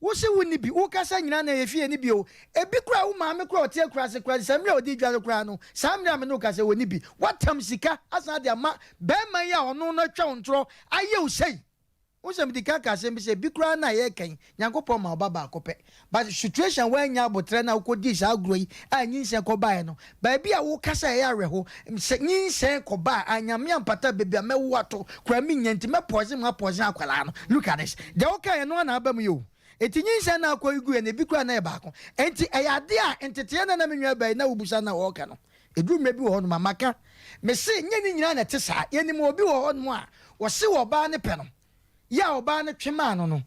wose wonni bi, wokasa nyinaa na ɛyɛ fie no bi o. Ebi koraa wo maame koraa ɔte akuraase koraa saa mmerɛ a ɔde dware koraa no, saa mmerɛ a me ne wo kasa wɔnni bi. Woatam sika asan de ama barima yi a ɔno no atwa wo ntorɔ ayɛ wo sei. Wohu sɛ medi kan kaa asɛm bi sɛ ebi koraa no a yɛreka yi, Nyankopɔn ma wo ba baako pɛ. But situation a woannya aboterɛ na wokɔdii saa agorɔ yi a nyinsɛn kɔbaeɛ no, baabi a wokasa a ɛyɛ awerɛho, sɛ nyinsɛn kɔba a, Nyame ampata baabi a mɛwo ato koraa mennya nti mɛ poison ma poison akwadaa no. Look at this. Deɛ wokaeɛ no ara na aba mu yi o. Enti nyinsɛn no a akɔ yi guiɛ no ebi koraa na ɛyɛ baako. Enti ɛyɛ adeɛ a nteteeɛ no a na me nua baa yi na wobusa no a ɔreka no, ɛduru mmerɛ bi wɔ hɔnom a maka, mese nyɛ ne nyinaa na ɛte saa. Yɛnim obi wɔ hɔnom a ɔse ɔbaa no pɛ no, yɛ a ɔbaa no twe maa no no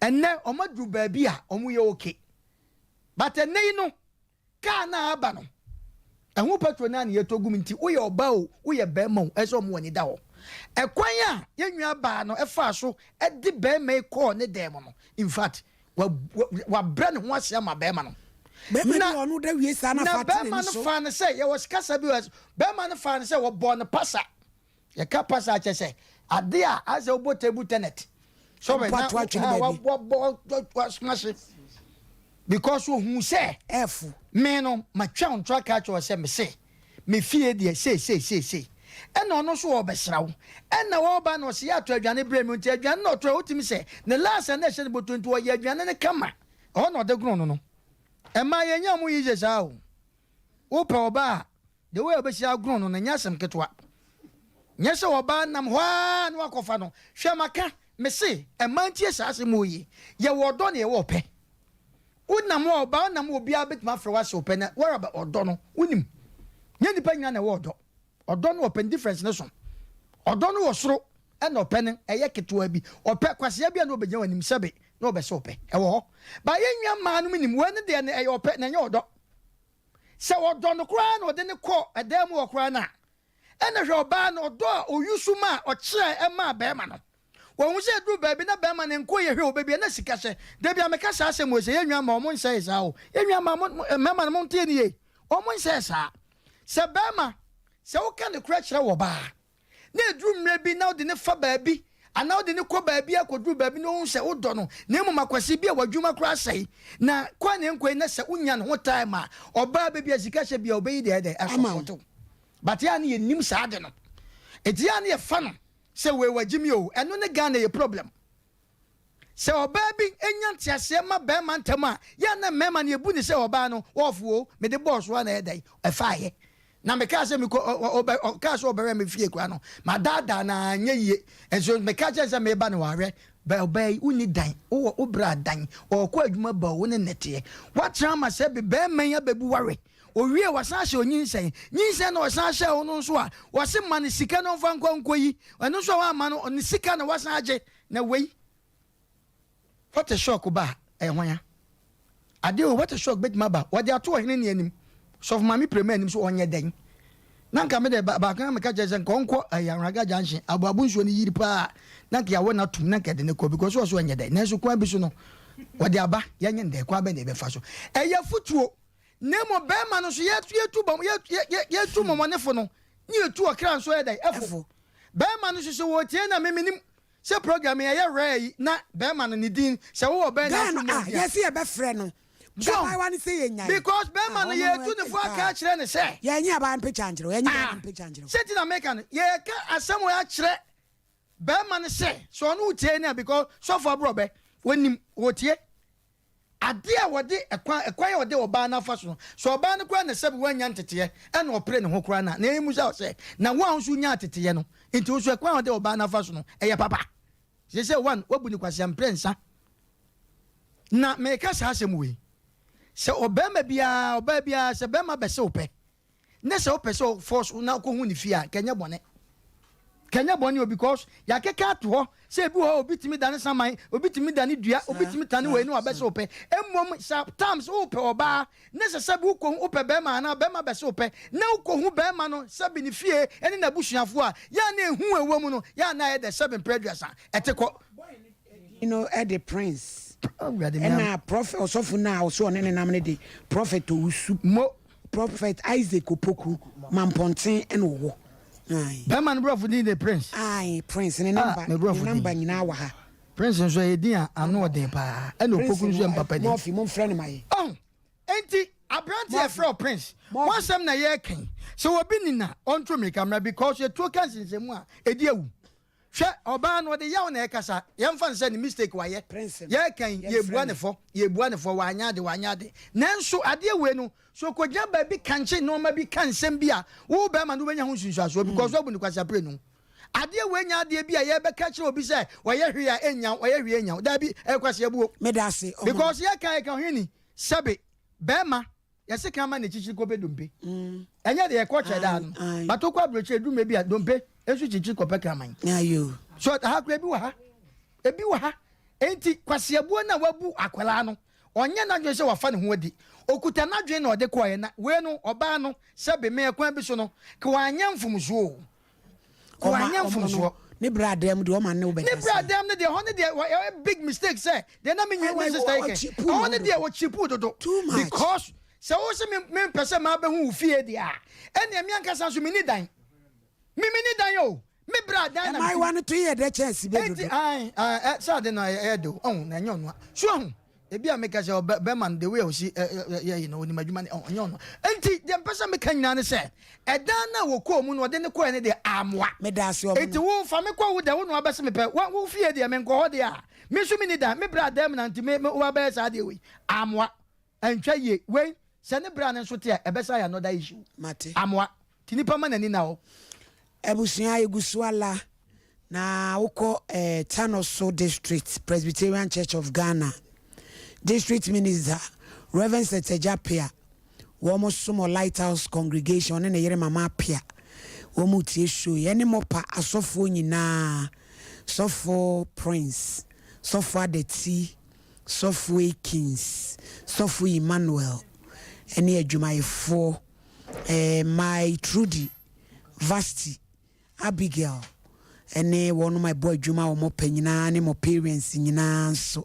ɛnɛ ɔmo aduru baabi a ɔmo yɛ okay but ɛnɛ yi no car no a aba no ɛho petrol no a na yɛtɔ gum nti woyɛ ɔbaa o woyɛ bɛrima o ɛsɛ ɔmo ani da hɔ ɛkwan a yɛn nua baa no ɛfaa so ɛde bɛrima yi kɔɔ ne dan mu no in fact wabrɛ ne ho ase ama bɛrima no bɛrima bi ɔno da wie saa na fa na bɛrima no faa no sɛ yɛwɔ kasa bi bɛrima no faa no sɛ wɔbɔɔ no pasa Yɛka pasa a kyerɛ sɛ ade a ayɛ sɛ wobɔ table tennis. So bɛ na wabɔ wasmahye because ohun sɛ ɛfo. Me no matwa wo ntora ka kyerɛ sɛ mese me fie deɛ sei sei sei sei ɛna ɔno nso ɔbɛsra wo ɛna wɔba na ɔse yɛ ato aduane brɛ mi nti aduane na ɔto a wotumi sɛ ne last na ɛhyɛ ne bɔtɔ nti ɔyɛ aduane no kama ɛhɔ na ɔde gono no no ɛma yɛnya mu yiye saa o wopɛ ɔbaa a The way a obesi agron no no nyɛ asɛm ketewa. Nyɛ sɛ ɔbaa nam hɔ ara na wakɔfa no. Hwɛ maka, mese mmaa ntie saa asɛm wɔ yi. Yɛwɔ ɔdɔ na yɛwɔ ɔpɛ. Wonam hɔ a ɔbaa wonam hɔ obiara bɛtumi afrɛ wo asɛ ɔpɛ na what about ɔdɔ no? Wonim. Nyɛ nnipa nyinaa na ɛwɔ ɔdɔ. Ɔdɔ ne ɔpɛ no difference no so. Ɔdɔ no wɔ soro ɛna ɔpɛ no ɛyɛ ketewa bi. Ɔpɛ kwasea bi a na ɔbɛgyina w'anim sɛbe na ɔbɛsɛ ɔpɛ. Ɛwɔ hɔ. Ba yɛn nua mmaa no nim wei no deɛ no ɛyɛ ɔpɛ na ɛnyɛ ɔdɔ. Sɛ ɔdɔ no koraa na ɔde no kɔ ɛdan mu hɔ koraa no a, ɛna hwɛ ɔbaa no ɔdɔ a ɔyusu maa ɔkyerɛɛ ɛmaa bɛrima no. Wahu sɛ ɛduru baabi na bɛrima no nko yɛ hwɛ ɔbɛ bi a na sika hyɛ. Da bi a meka saa asɛm wei sɛ yɛn nwa mmaa ɔmo nsɛe saa o. Yɛn nwa mmaa mo mmarima no montie no yie. Ɔmo nsɛe saa. Sɛ bɛrima sɛ woka nokorɛ kyerɛ wɔ baa na ɛduru mmerɛ bi na wode no fa baabi anaa wode no kɔ baabi akɔduru baabi na ɔhu sɛ wodɔ no na mmom akwasi bi a w'adwuma koraa asɛe na kɔ a na ɛnkɔ yi na sɛ wonya ne ho time a ɔbaa baabi a sika hyɛ bi a ɔbɛyi deɛ ɛdɛ asɔpɔto wo but yɛ a ne yɛnnim saa ade no ɛti yɛ a ne yɛfa no sɛ wei wagye mi o ɛno ne Ghana yɛ problem. Sɛ ɔbaa bi nya nteaseɛ ma barima ntɛm a, yɛ a na mmarima no yɛbu no sɛ ɔbaa no ɔɔfo o, mede bɔɔ so ara na ɛyɛ dɛn? Ɛfaeɛ. Na mekaa sɛ mekɔ, ɔ, ɔ, ɔkaa sɛ ɔbɛwɛn me fie koraa no, madaadaa no ara, anyɛ yie. Nso meka kyerɛɛ no sɛ mereba no, wahwɛ. Bɛ, ɔbaa yi, wonni dan, wowɔ, wo bra dan, ɔɔkɔ adwuma ba o, wo ne no teɛ. Woatena ama sɛ be barima yi abɛbu wo awe. Owie a wasan ahyɛ onyinsɛn. Nyinsɛn na ɔsan hyɛɛ wo no nso a, wɔse ma no sika na ɔmfa nkɔ nkɔyi. Ɛno nso a woamma no, ne sika na wasan agye. Na wei, what a shock ba a, ɛyɛ hwan a? Adeɛ o, what a shock bɛtumi aba. Wɔde ato ɔhene ne anim, Sɔfo Maame Prema anim so ɔnyɛ dɛn? Na nka me deɛ baako na meka kyerɛ sɛ nka ɔnkɔ ɛyɛ Anwraga junction, Aboabo nsuo no yiri paa na nka yɛawɔ no atom na nka yɛde no kɔ because ɔso ɔnyɛ dɛn. Nanso kwan bi so no, wɔde aba, yɛnyɛ no dɛn, kwan bɛn na yɛbɛfa so? Ɛyɛ afotuo. Na mmom bɛrima no nso yɛtu yɛtu bɔ yɛ yɛ yɛtu mɔmɔnefo no ne yɛtu ɔkra nso yɛ dɛn ɛfo. Bɛrima no nso sɛ wɔtie na me menim sɛ program yi ɛyɛ rare yi na bɛrima no ne din sɛ wowɔ bɛn na Girl no aso ah mmɔ din a. yɛse yɛbɛfrɛ no So abaayewa no sɛ yɛnyae because ah bɛrima no ɔno no yɛtu ne fo aka ah akyerɛ no sɛ. Yɛnye abaayewa no picture nkyerɛ wo yɛnye bɛrima Ah no picture nkyerɛ wo. sɛ nti na meka no yɛka asɛm wei akyerɛ bɛrima no sɛ sɛ ɔno wotie no a because sɔfo aborɔbɛ wɔnim wɔtie. Adeɛ a wɔde ɛkwan ɛkwan a wɔde ɔbaa no afa so no, sɛ ɔbaa no koraa na sɛbi wannya nteteɛ ɛna ɔpere ne ho koraa no a, na ɛmmusa wo sɛ, na wo a wo nso wonyaa teteɛ no nti wo nso ɛkwan a wɔde ɔbaa no afa so no ɛyɛ papa? Seesei one, woabu no kwasea mprɛnsa. Na meka saa asɛm wei, sɛ ɔbarima biara, ɔbaa biara, sɛ barima bɛse wo pɛ, Ne sɛ wopɛ sɛ wo force wo na wokɔhu ne fie a, nka ɛnyɛ bɔne. Nka ɛnyɛ bɔne o because yɛakeka ato hɔ sɛ ebi wɔ hɔ a obi tumi dane saman, obi tumi dane dua, obi tumi tane wei ne wabɛse wo pɛ. Mmom sɛ times wopɛ ɔbaa ne sɛ sɛbi wokɔhu wopɛ bɛrima anaa bɛrima bɛse wo pɛ na wokɔhu bɛrima no sɛbi ne fie ne n'abusuafoɔ a, yɛ a na ehu a ɛwɔ mu no yɛ a na ayɛ dɛ sɛbi mprɛ aduasa ɛte kɔ. Din no de Prince. Ɛna prɔfɛt ɔsɔfo no a ɔsɛ ɔne ne nam no de Prɔfɛt Owusu. Mo. Prɔfɛt Isaac Opoku Mampɔnten na ɔwɔ. Ae. Bɛrima no brɔfo din de Prince. Ae Prince ne Ah, namba me brɔfo ne namba din. nyinaa wɔ ha. Prince nso ɛyɛ din a ano ɔden paa. Ɛna Prince Opoku nso no yɛ mpapa din. Murphy momfrɛ no ma yɛ. Ɔho, enti aberante a Murphy yɛfrɛ wo Prince, ho Murphy. asɛm na yɛreka yi. Sɛ obi nim no a, ɔnto mmirika mmra because yɛtuo ka nsensɛnmu a, ɛdi awu. Hwɛ ɔbaa no ɔde yaw na ɛkasa yɛnfa no sɛ ne mistake wayɛ yɛka yi yɛbua ne fɔ yɛbua ne fɔ wanyɛ ade wanyɛ ade nanso adeɛ wei no so ɔkɔgyina baabi kankye nnoɔma bi ka nsɛm bi a wo bɛrima no wobɛnya ho nsunsuansoɔ because wabu no kwasiapere no adeɛ wei nyɛ adeɛ bi a yɛbɛka kyerɛ obi sɛ ɔyɛ hwee a ɛnya wo ɔyɛ hwee ɛnya wo daabi ɛyɛ kwasiabuo because yɛka yɛka ɔhene sɛbe bɛrima Yɛse kraman na ekyikyiri kɔpɛ dompe. Ɛnyɛ deɛ yɛkɔ kyerɛ daa no. But wokɔ aburokyire edu mmerɛ bi a dompe nso kyikyiri kɔpɛ kraman. So aha koraa ebi wɔ ha. Ebi wɔ ha. Enti kwasiabuo no a wabu akwadaa no, ɔnyɛ n'adwene sɛ wafa ne ho adi. Okuta n'adwene na ɔde kɔeɛ na wei no ɔbaa no sɛbe me ɛkwan bi so no, ka wanyɛ mfomsoɔ o. Ɔma Wanyɛ ɔmo mfomsoɔ. no ne bra dɛm deɛ ɔma ne wo Ne bɛda bra sɛn. dɛm no deɛ ɛhɔ no deɛ ɛyɛ big mistake sɛ deɛ na me nua me sister yi kɛ Ɔkyipu ɛhɔ no dodo. deɛ ɔkyipu dodo Too much. because sɛ wo se me me mpɛ sɛ maa bɛhu wo fie deɛ a ɛnneɛ me ankasa nso me ni dan me me ni dan o me bra dan na me Mmaayewa no to yɛ dɛ kyɛn sibe eti dodo. ae ae ɛ sɛ ade no ɛyɛ ɛyɛ de o ɔho na ɛnyɛ ɔno a so ahu Ebi a meka sɛ ɔbɛ bɛma no the way a ɔsi ɛ ɛ yɛ yi no onim adwuma no ɔnyɛ ɔno. Nti deɛ mpɛ sɛ meka nyinaa ne sɛ ɛdan no a wɔkɔɔ mu no ɔde no kɔɛ no deɛ ammoa. Meda ase ɔmo Nti no. wo fa me kɔ wo dɛ wo na wabɛse me pɛ wo wo fie deɛ menkɔ hɔ deɛ a me nso menni dan me bra dan mu na nti me me wabɛyɛ saa adeɛ wei ammoa antwa yie wei sɛ ne bra no nso te a ɛbɛsan ayɛ another issue Mate. ammoa nti nipa ma n'ani nna hɔ. Abusua yɛgu so ala na wokɔ eh, Tanoso District Presbyterian Church of Ghana District Minister Rev. Seth Agya Appiah wɔn som wɔ Lighthouse Congregation ɔne ne yere Mama Appiah wɔn retie show yi ɛne Mopa asɔfoɔ nyinaa Sɔfo Prince Sɔfo Adati Sɔfo Akins Sɔfo Emmanuel ɛne adwumayɛfoɔ eh, Mai Trudy Vasti, Abigail ne wɔnom a ɛbɔ adwuma a wɔn pɛ nyinaa ne mo parents nyinaa nso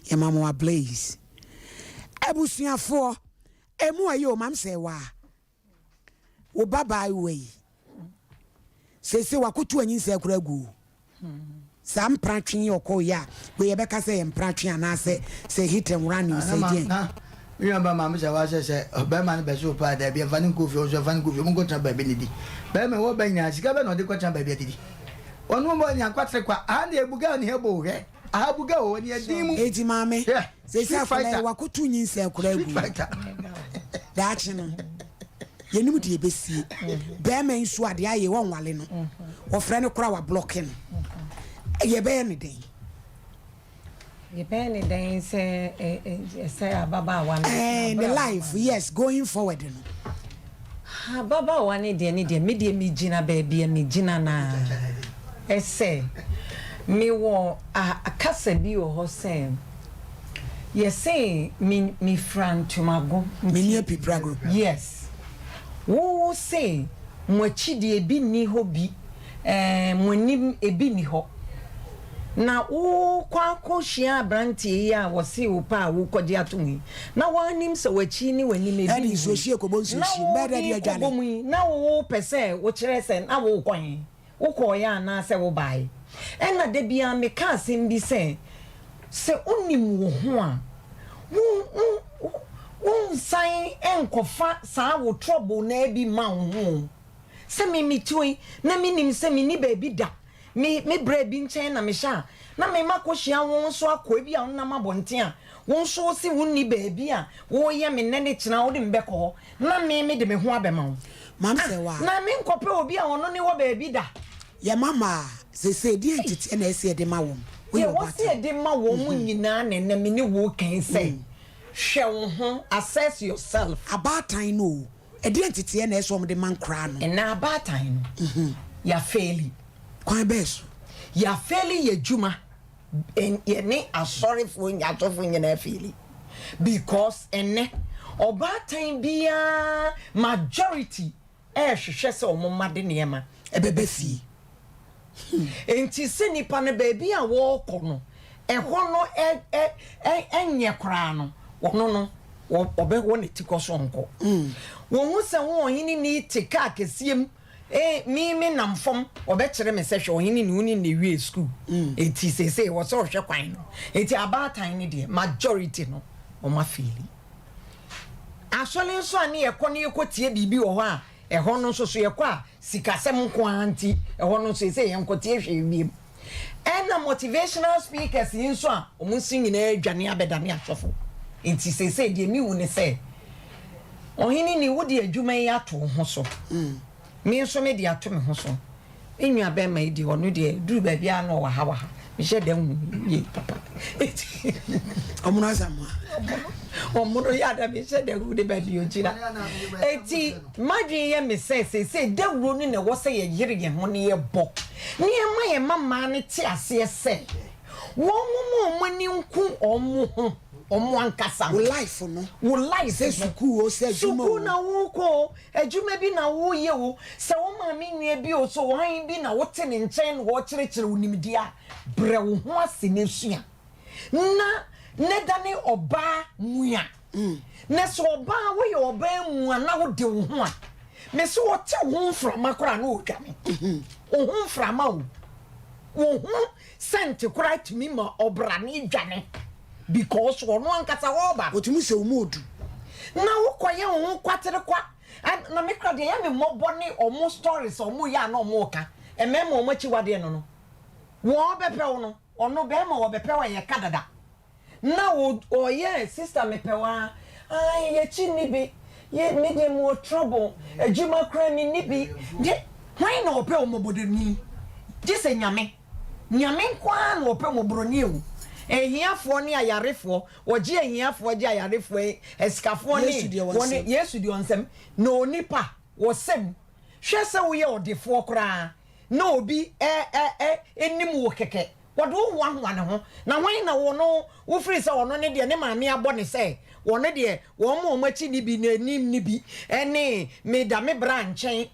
yɛma mo ablaze. Abusuafoɔ, ɛmu ɛyɛ o mam sɛ waa wo ba baayewa yi seesei wakoto anyinsɛn koraa agu o. Saa mpratwe yi ɔkɔɔ yi a, wei yɛbɛka sɛ ɛyɛ mpratwe anaasɛ sɛ hit and run o, sɛ Na deɛn? na me nua ba maame sɛ wasɛ sɛ ɔbɛrima no bɛse wo paa daabi ɛmfa no nkɔ fie ɔnso ɛmfa no nkɔ fie monkɔ tena baabi nnidi bɛrima ɛwɔ ba nyinaa sika bɛ na ɔde kɔ tena baabi adidi ɔno ɔmɔ nya kwatere kwa aha na ebuga ne hɛbo hwɛ aha buga o ne ɛdin mu Enti maame, hwɛ seesei street akwadaa yi fighter wakoto nyinsɛn koraa street agu o. fighter Daakye no, yɛnim deɛ ɛbɛsie. Bɛrima yi nso a, deɛ ayɛ yi, ɔnwale no. Wɔfrɛ no koraa a, wablɔke no. Yɛbɛyɛ no dɛn? Yɛbɛyɛ no dɛn sɛ ɛsɛ ababaawa no? Ɛɛ, ne life, yes, going forward no. Ababaawa no deɛ ne deɛ, me deɛ megyina baabi a megyina no ara sɛ mewɔ kasa bi wɔ hɔ sɛ yɛse me mefira ntomago nti. Menni apipirago. Yes. Wo wo se mo akyi deɛ ebi nni hɔ bi, ɛɛ mo anim ebi nni hɔ. Na wokɔ akɔhyia aberanteɛ yi a wɔse wo pɛ a wokɔgye atom yi, na woanim sɛ w'akyi ne w'anim ebi Ɛde nni nsuo hɔ hye kɔbɔ yi, nsuo na hye. Mbɛyɛ dɛ wode de adwane. rekɔbɔ mu yi, na wopɛ sɛ wokyerɛ sɛ na worekɔ he? Wokɔeɛ anaasɛ wobaeɛ? Ɛna da biara meka asɛm bi sɛ, sɛ wonim wo ho a, wo, wo, wo, wonsan nkɔfa saa wo trouble no ara bi mma wo ho o. Sɛ me mete hɔ yi, na menim sɛ menni baabi da, Me me bra bi nkyɛn na mehyɛ a, na me makɔhyia wo nso akɔ, ebia wonam abɔnten a, wo nso wose wonni baabi a woreyɛ me nnɛ ne kyena wode me bɛkɔ hɔ, na me mede me ho abɛma wo. Mam Ah, sɛ wa. na menkɔpɛ obi a ɔno ne wɔ baabi da. Yɛ ma mmaa, seesei deɛn nteteɛ na ɛsɛ yɛde ma wɔn? Woyɛ Deɛ wɔse ɔbaatan. yɛde ma wɔn nyinaa na ɛnnɛ me ne wo reka yi sɛ, hwɛ wo ho, assess yourself. Abaatan no o, Ɛdeɛn nteteɛ na ɛsɛ sɛ wɔde ma nkoraa no? Ɛnnɛ abaatan no, yɛafeeli. Kwan bɛn so? Yɛafeeli yɛn adwuma, yɛne asɔrefoɔ, asɔfoɔ nyinaa afeeli. Because ɛnnɛ, ɔbaatan biara majority ɛrehwehwɛ sɛ wɔn mma de nneɛma ɛbɛba fie. Enti sɛ nnipa no baabi a wɔrekɔ no, ɛhɔ no nyɛ koraa no, ɔno no, ɔbɛwɔ ne tikɔ so ɔnkɔ. Wɔhu sɛ wo ɔhene ni te kaa kɛseɛ mu, ee, me me nam fam, ɔbɛkyerɛ me sɛ hwɛ ɔhene ni, wo ne no na ɛwiee sukuu. Enti seesei ɛwɔ sɛ ɔhwɛ kwan no. Enti abaatan no deɛ, majority no, wɔafeeli. Asɔre nso a ne yɛkɔ ne yɛkɔtie biribi wɔ hɔ a, Ɛhɔ no nso so yɛkɔ a sikasɛm nko ara nti ɛhɔ no nso ɛsɛ yɛnkɔtie hwee biom. Ɛna motivational speakers yi nso a wɔn nso nyinaa adwane abɛdane asɔfo. Nti seesei deɛ mehu ne sɛ ɔhene ni wode adwuma yi ato wo ho so. Me nso mede ato me ho so. Me nua bɛrima yi deɛ ɔno deɛ duru baabi a na ɔwɔ ha wɔ ha mehyɛ da hu yie papa ɔmono asamoa ɔmono yɛ ada mehyɛ da hu de baabi ogyina eti madwene yɛ me sɛ seesei dawuro no na ɛwɔ sɛ yɛyere yɛn ho ne yɛbɔ ne yɛma yɛn mma mmaa no te aseɛ sɛ wɔn mo wɔn ani nku wɔn ho wɔn ankasa wo life no wo life sɛ sukuu o sɛ adwuma o sukuu na wokɔ o Adwuma bi na woreyɛ o, sɛ wo maame nua bi o, sɛ ɔhan bi na wote ne nkyɛn na ɔrekyerɛkyerɛ wo nimdeɛ a, brɛ wo ho ase na sua. Na na dane ɔbaa mua. Na sɛ ɔbaa, woyɛ ɔbaa mua na wode wo ho a, mese ɔte wo ho mframa koraa na ɔredwane. Wo ho mframa o, wo ho sɛnte koraa tumi ma ɔbrane dwane because ɔno ankasa ɔreba no. Ɔtumi sɛ wo mu odu. Na wokɔyɛ wo ho kwaterekwa. Na me kora deɛ ɛyɛ me mmɔbɔ ne ɔmo stories a ɔmo yɛ a na ɔmo reka. Mmarima ɔmo akyiwadeɛ no no, wɔn bɛpɛ wo no, ɔno barima ɔbɛpɛ wo a ɛyɛ ka dada. Na o ɔyɛ sister mepɛ wo aa ae yɛkyi nni bi ye me deɛ mewɔ trouble adwuma koraa menni bi de hwan na ɔpɛ ɔmɔbɔdɔni gye sɛ Nyame Nyame nko ara na ɔpɛ mɔborɔni o ahiafoɔ ne ayarefoɔ ɔgye ahiafoɔ gye ayarefoɔ asikafoɔ ne Yesu deɛ wɔne ɔnsɛm. Yesu deɛ ɔnsɛm na onipa wɔsɛm hwɛ sɛ woyɛ ɔdefoɔ koraa na obi ɛ ɛ ɛ nim wo kɛkɛ Wɔde wo hoahoa ne ho. Na hwan na ɔno wofiri sɛ ɔno ne deɛ ne maame abɔ ne sɛ ɔno deɛ wɔn a wɔn akyi nni bi na anim nni bi ne meda me bra nkyɛn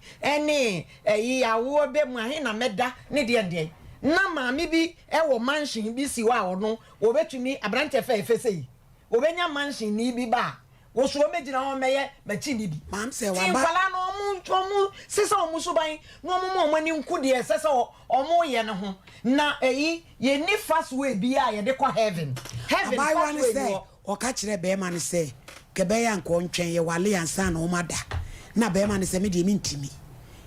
ne ɛyi awoɔ bɛ mu ahe na mɛda ne deɛ deɛ na maame bi wɔ mansion bi si hɔ a ɔno wɔbɛtumi aberanteɛ fɛɛfɛ sei wɔbɛnya mansion ni bi ba a Wo so wɔbɛgyina hɔ mmɛyɛ m'akyini bi. Maam sɛ Nti waba. nkwadaa no wɔn wɔn sesa wɔn suban na wɔn ma wɔn ani nku deɛ ɛsɛ sɛ wɔn yɛ no ho. Na ɛyi yɛnni fast way biara a yɛde kɔ heaven. Heaven Abaayewa fast no way ni sɛ hɔ. ɔka kyerɛɛ barima no sɛ kɛbɛyɛ a nka ɔntwɛn yɛwale ansa na wɔn ada. Na barima no sɛ me deɛ mentumi.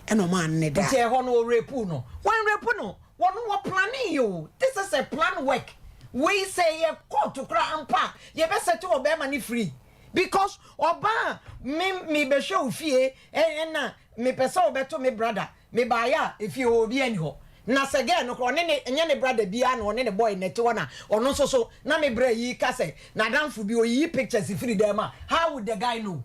Ɛna wɔn anne da. Nti ɛhɔ no ɔrepu no. Wɔn repu no. Wɔn wɔ planning yɛ o. This is a plan work. Wei sɛ ɛyɛ court koraa mpo a yɛbɛ sɛte ɔbɛɛma no free because ɔbaa a me me bɛhwɛ wo fie ɛna me pɛ sɛ ɔbɛto me brother me baayɛ a efie hɔ obiara ni hɔ na sɛ girl no koraa ɔne ne ɛnyɛ ne brother biara na ɔne ne boy na ɛte hɔ na ɔno nso so na me bra yi ka sɛ n'adamfo bi oyiyi pictures firi dan mu a how would the guy know?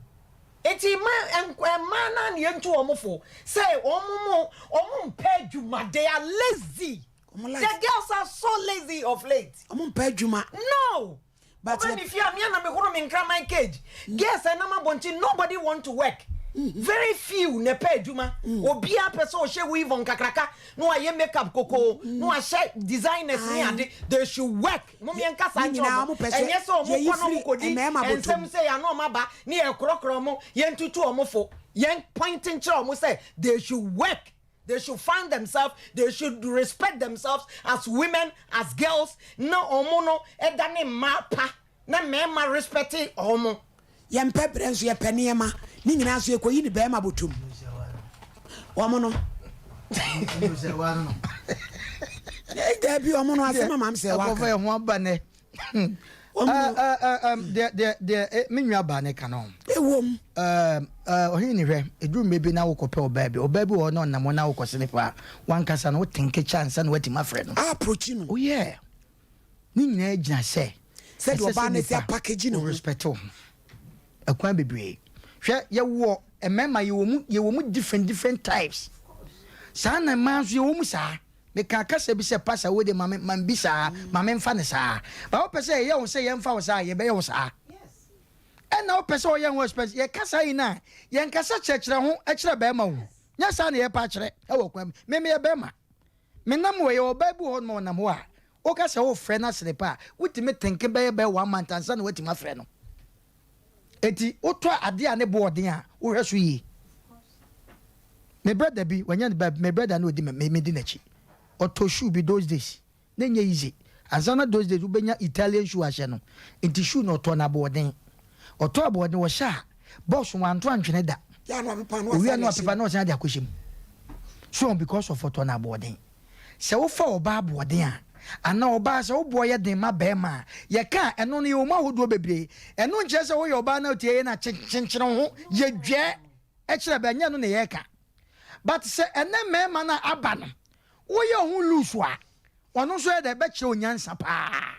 Enti mma mmaa no ara na yɛntu wɔn fo sɛ wɔn mo wɔn mpɛ adwuma they are lazy the girls are so lazy of late. Wɔn mpɛ adwuma. No. But Ɔba mi fie a mea na mehoro me nkraman cage. Girls a ɛnam abɔnten nobody want to work. Very few na ɛpɛ adwuma. Obiara pɛ sɛ ɔhyɛ weave on kakraka na wayɛ make up kokoo na wahyɛ designers ne ade. They should work. Mom yɛn kasa Ne nkyerɛ nyinaa wɔn. wɔn pɛ sɛ Ɛnyɛ sɛ wɔn yɛyi kɔ na firi wɔn kɔdi mmarima bɔtɔ nsɛm mu. sɛ yɛn ano wɔn aba ne yɛ korɔkorɔ wɔn, yɛn tutu wɔn fo. Yɛn point nkyerɛ wɔn sɛ they should work. They should find themselves, they should respect themselves as women, as girls, na wɔn no ɛda ne mmaa pa na mmarima respect wɔn. Yɛmpɛ brɛ nso yɛpɛ nneɛma. Ne nyinaa nso yɛkɔyi ne bɛrima bɔtɔm. Wɔn no. Dabi wɔn no asɛm ama m sɛ waka. Akɔfɔ ɛho aba nɛ. Deɛ deɛ deɛ me nua baa ne ka no. Ewom. Ɔhene ne hwɛ eduru mmerɛ bi na wokɔpɛ ɔbaa bi ɔbaa bi wɔ hɔ na ɔnam hɔ na wokɔsene fa wankasa no wote nkekyɛ ansa na watumi afrɛ no. Approach no. Oh yeah. Ne nyinaa gyina sɛ. Sɛdeɛ ɔbaa no si apackage ne ho. Respect wo ho. Ɛkwan bebree. Hwɛ yɛwɔ mmarima yɛwɔ mu yɛwɔ mu different different types. Saa na mmaa nso yɛwɔ mu saa. Meka kasa bi sɛ pastor wo de ma me ma bi saa ma me nfa ne saa. Ba wopɛ sɛ yɛyɛ wo sɛ yɛmfa wo saa yɛbɛyɛ wo saa. Ɛna wopɛ sɛ ɔyɛ ho expense yɛka saa yi na yɛnkasa kyerɛkyerɛ ho kyerɛ bɛrima o. Nyɛ saa na yɛpa akyerɛ ɛwɔ kwan mu. Me meyɛ bɛrima. Menam wɔ yɛwɔ ɔbaa bi wɔ hɔ nom a ɔnam hɔ a woka sɛ wofrɛ no asene pa a wotumi tenke bɛyɛ bɛyɛ one month ansa na woatumi afrɛ no. Enti wotɔ adeɛ a ne bo ɔden a wohwɛ so yie. Me brother bi wanya ne ba me brother na odi me me di n'akyi. Ɔtɔ shoe bi those days na ɛnyɛ easy. Ansa na those days wobɛnya Italian shoe ahyɛ no nti shoe no ɔtɔ no aboɔden. Ɔtɔ aboɔden ɔhyɛ a box no wanto antwene da. Owia na wapepa na ɔsan de akɔhyɛ mu. So because of ɔtɔ no aboɔden. Sɛ wofa ɔbaa aboɔden a, anaa ɔbaa sɛ wo boɔ yɛ den ma barima a, yɛka a, ɛno no yɛwɔ mu ahodoɔ bebree. Ɛno nkyerɛ sɛ woyɛ ɔbaa na wotie yei na kyenkyenkyene wo ho, yɛ dwɛɛ kyerɛ bɛ, ɛnyɛ ɛno na yɛreka. But sɛ ɛnɛ mmarima no a aba no, woyɛ wo ho loose a, ɔno nso yɛ dɛ bɛkyerɛ wo nyansa paa.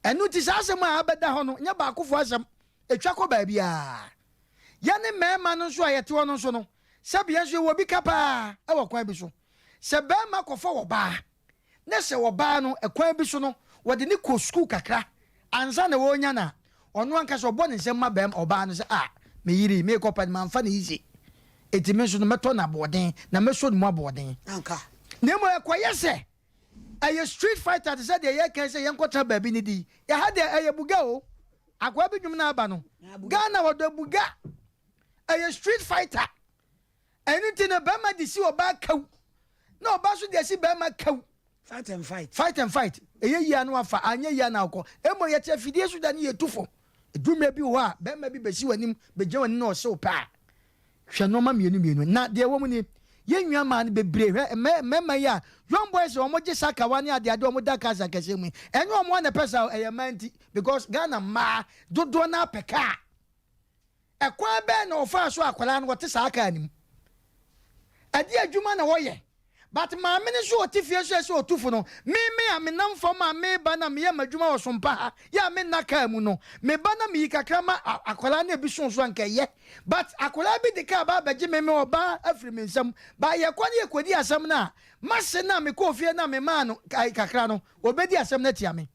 Ɛno nti saa asɛm a abɛda hɔ no, nyɛ baakofoɔ asɛm, ɛtwa kɔ baabiara. Yɛne mmarima no nso a yɛte hɔ no nso no, sɛbi yɛn nso yɛwɔ bi ka paa wɔ kwan bi so. Sɛ barima kɔfa ɔbaa, na sɛ ɔbaa no, kwan bi so no, wɔde no kɔ sukuu kakra ansa na wɔrenya no a, ɔno ankasa ɔbɔ ne nsam ma barima, ɔbaa no sɛ, Ah, me yere yi, merekɔpa no, mamfa no easy. Enti me nso no, mɛtɔ no aboɔden, na mɛsɔ ne mu aboɔden. Na mmom ɛkɔyɛ sɛ ɛyɛ street fighter te sɛ deɛ yɛreka yi sɛ yɛnkɔtena baabi ne di. Ɛha deɛ ɛyɛ buga o. Akoa bi dwom no aba no, Ghana wɔdɔ buga. Ɛyɛ street fighter. Ɛno nti no bɛrima de si ɔbaa kaw na ɔbaa nso de asi bɛrima kaw. Fight and fight. Fight and fight. Ɛyɛ yie a na wafa, anyɛ yie a na akɔ. Mmom yɛte afidie so da ne yɛtu fo. Ɛduru mmerɛ bi wɔ hɔ a, bɛrima bi bɛsi w'anim, bɛgyina w'anim na ɔse wo pɛ a, hwɛ nnoɔma mmienu mmienu. Na deɛ ɛwɔ mu nie, yɛn nua mmaa no bebree, hwɛ mmarima yi a, young boys a wɔgye sakawa ne adeade a wɔda cars akɛseɛ mu yi, ɛnyɛ wɔn ara na ɛpɛ saa o, ɛyɛ mmaa nti. Because Ghana mmaa dodoɔ no ara pɛ car. Ɛkwan bɛn na ɔfaa so a akwadaa no ɔte saa kaa no mu? Ɛdeɛ adwuma na ɔyɛ? But maame no nso ɔte fie nso ɛsɛ ɔtu fo no, me me a menam fam a meba na meyɛ m'adwuma wɔ Sompa ha yɛ a menna kaa mu no, meba na meyi kakra ma akwadaa no ebi so so a nka ɛyɛ. But akwadaa bi de kaa ba abɛgye me me ɔbaa afiri me nsam. But yɛkɔ ne yɛkɔdi asɛm no a, m'ase no a mekɔɔ fie no a memaa no kakra no, ɔbɛdi asɛm no atia me.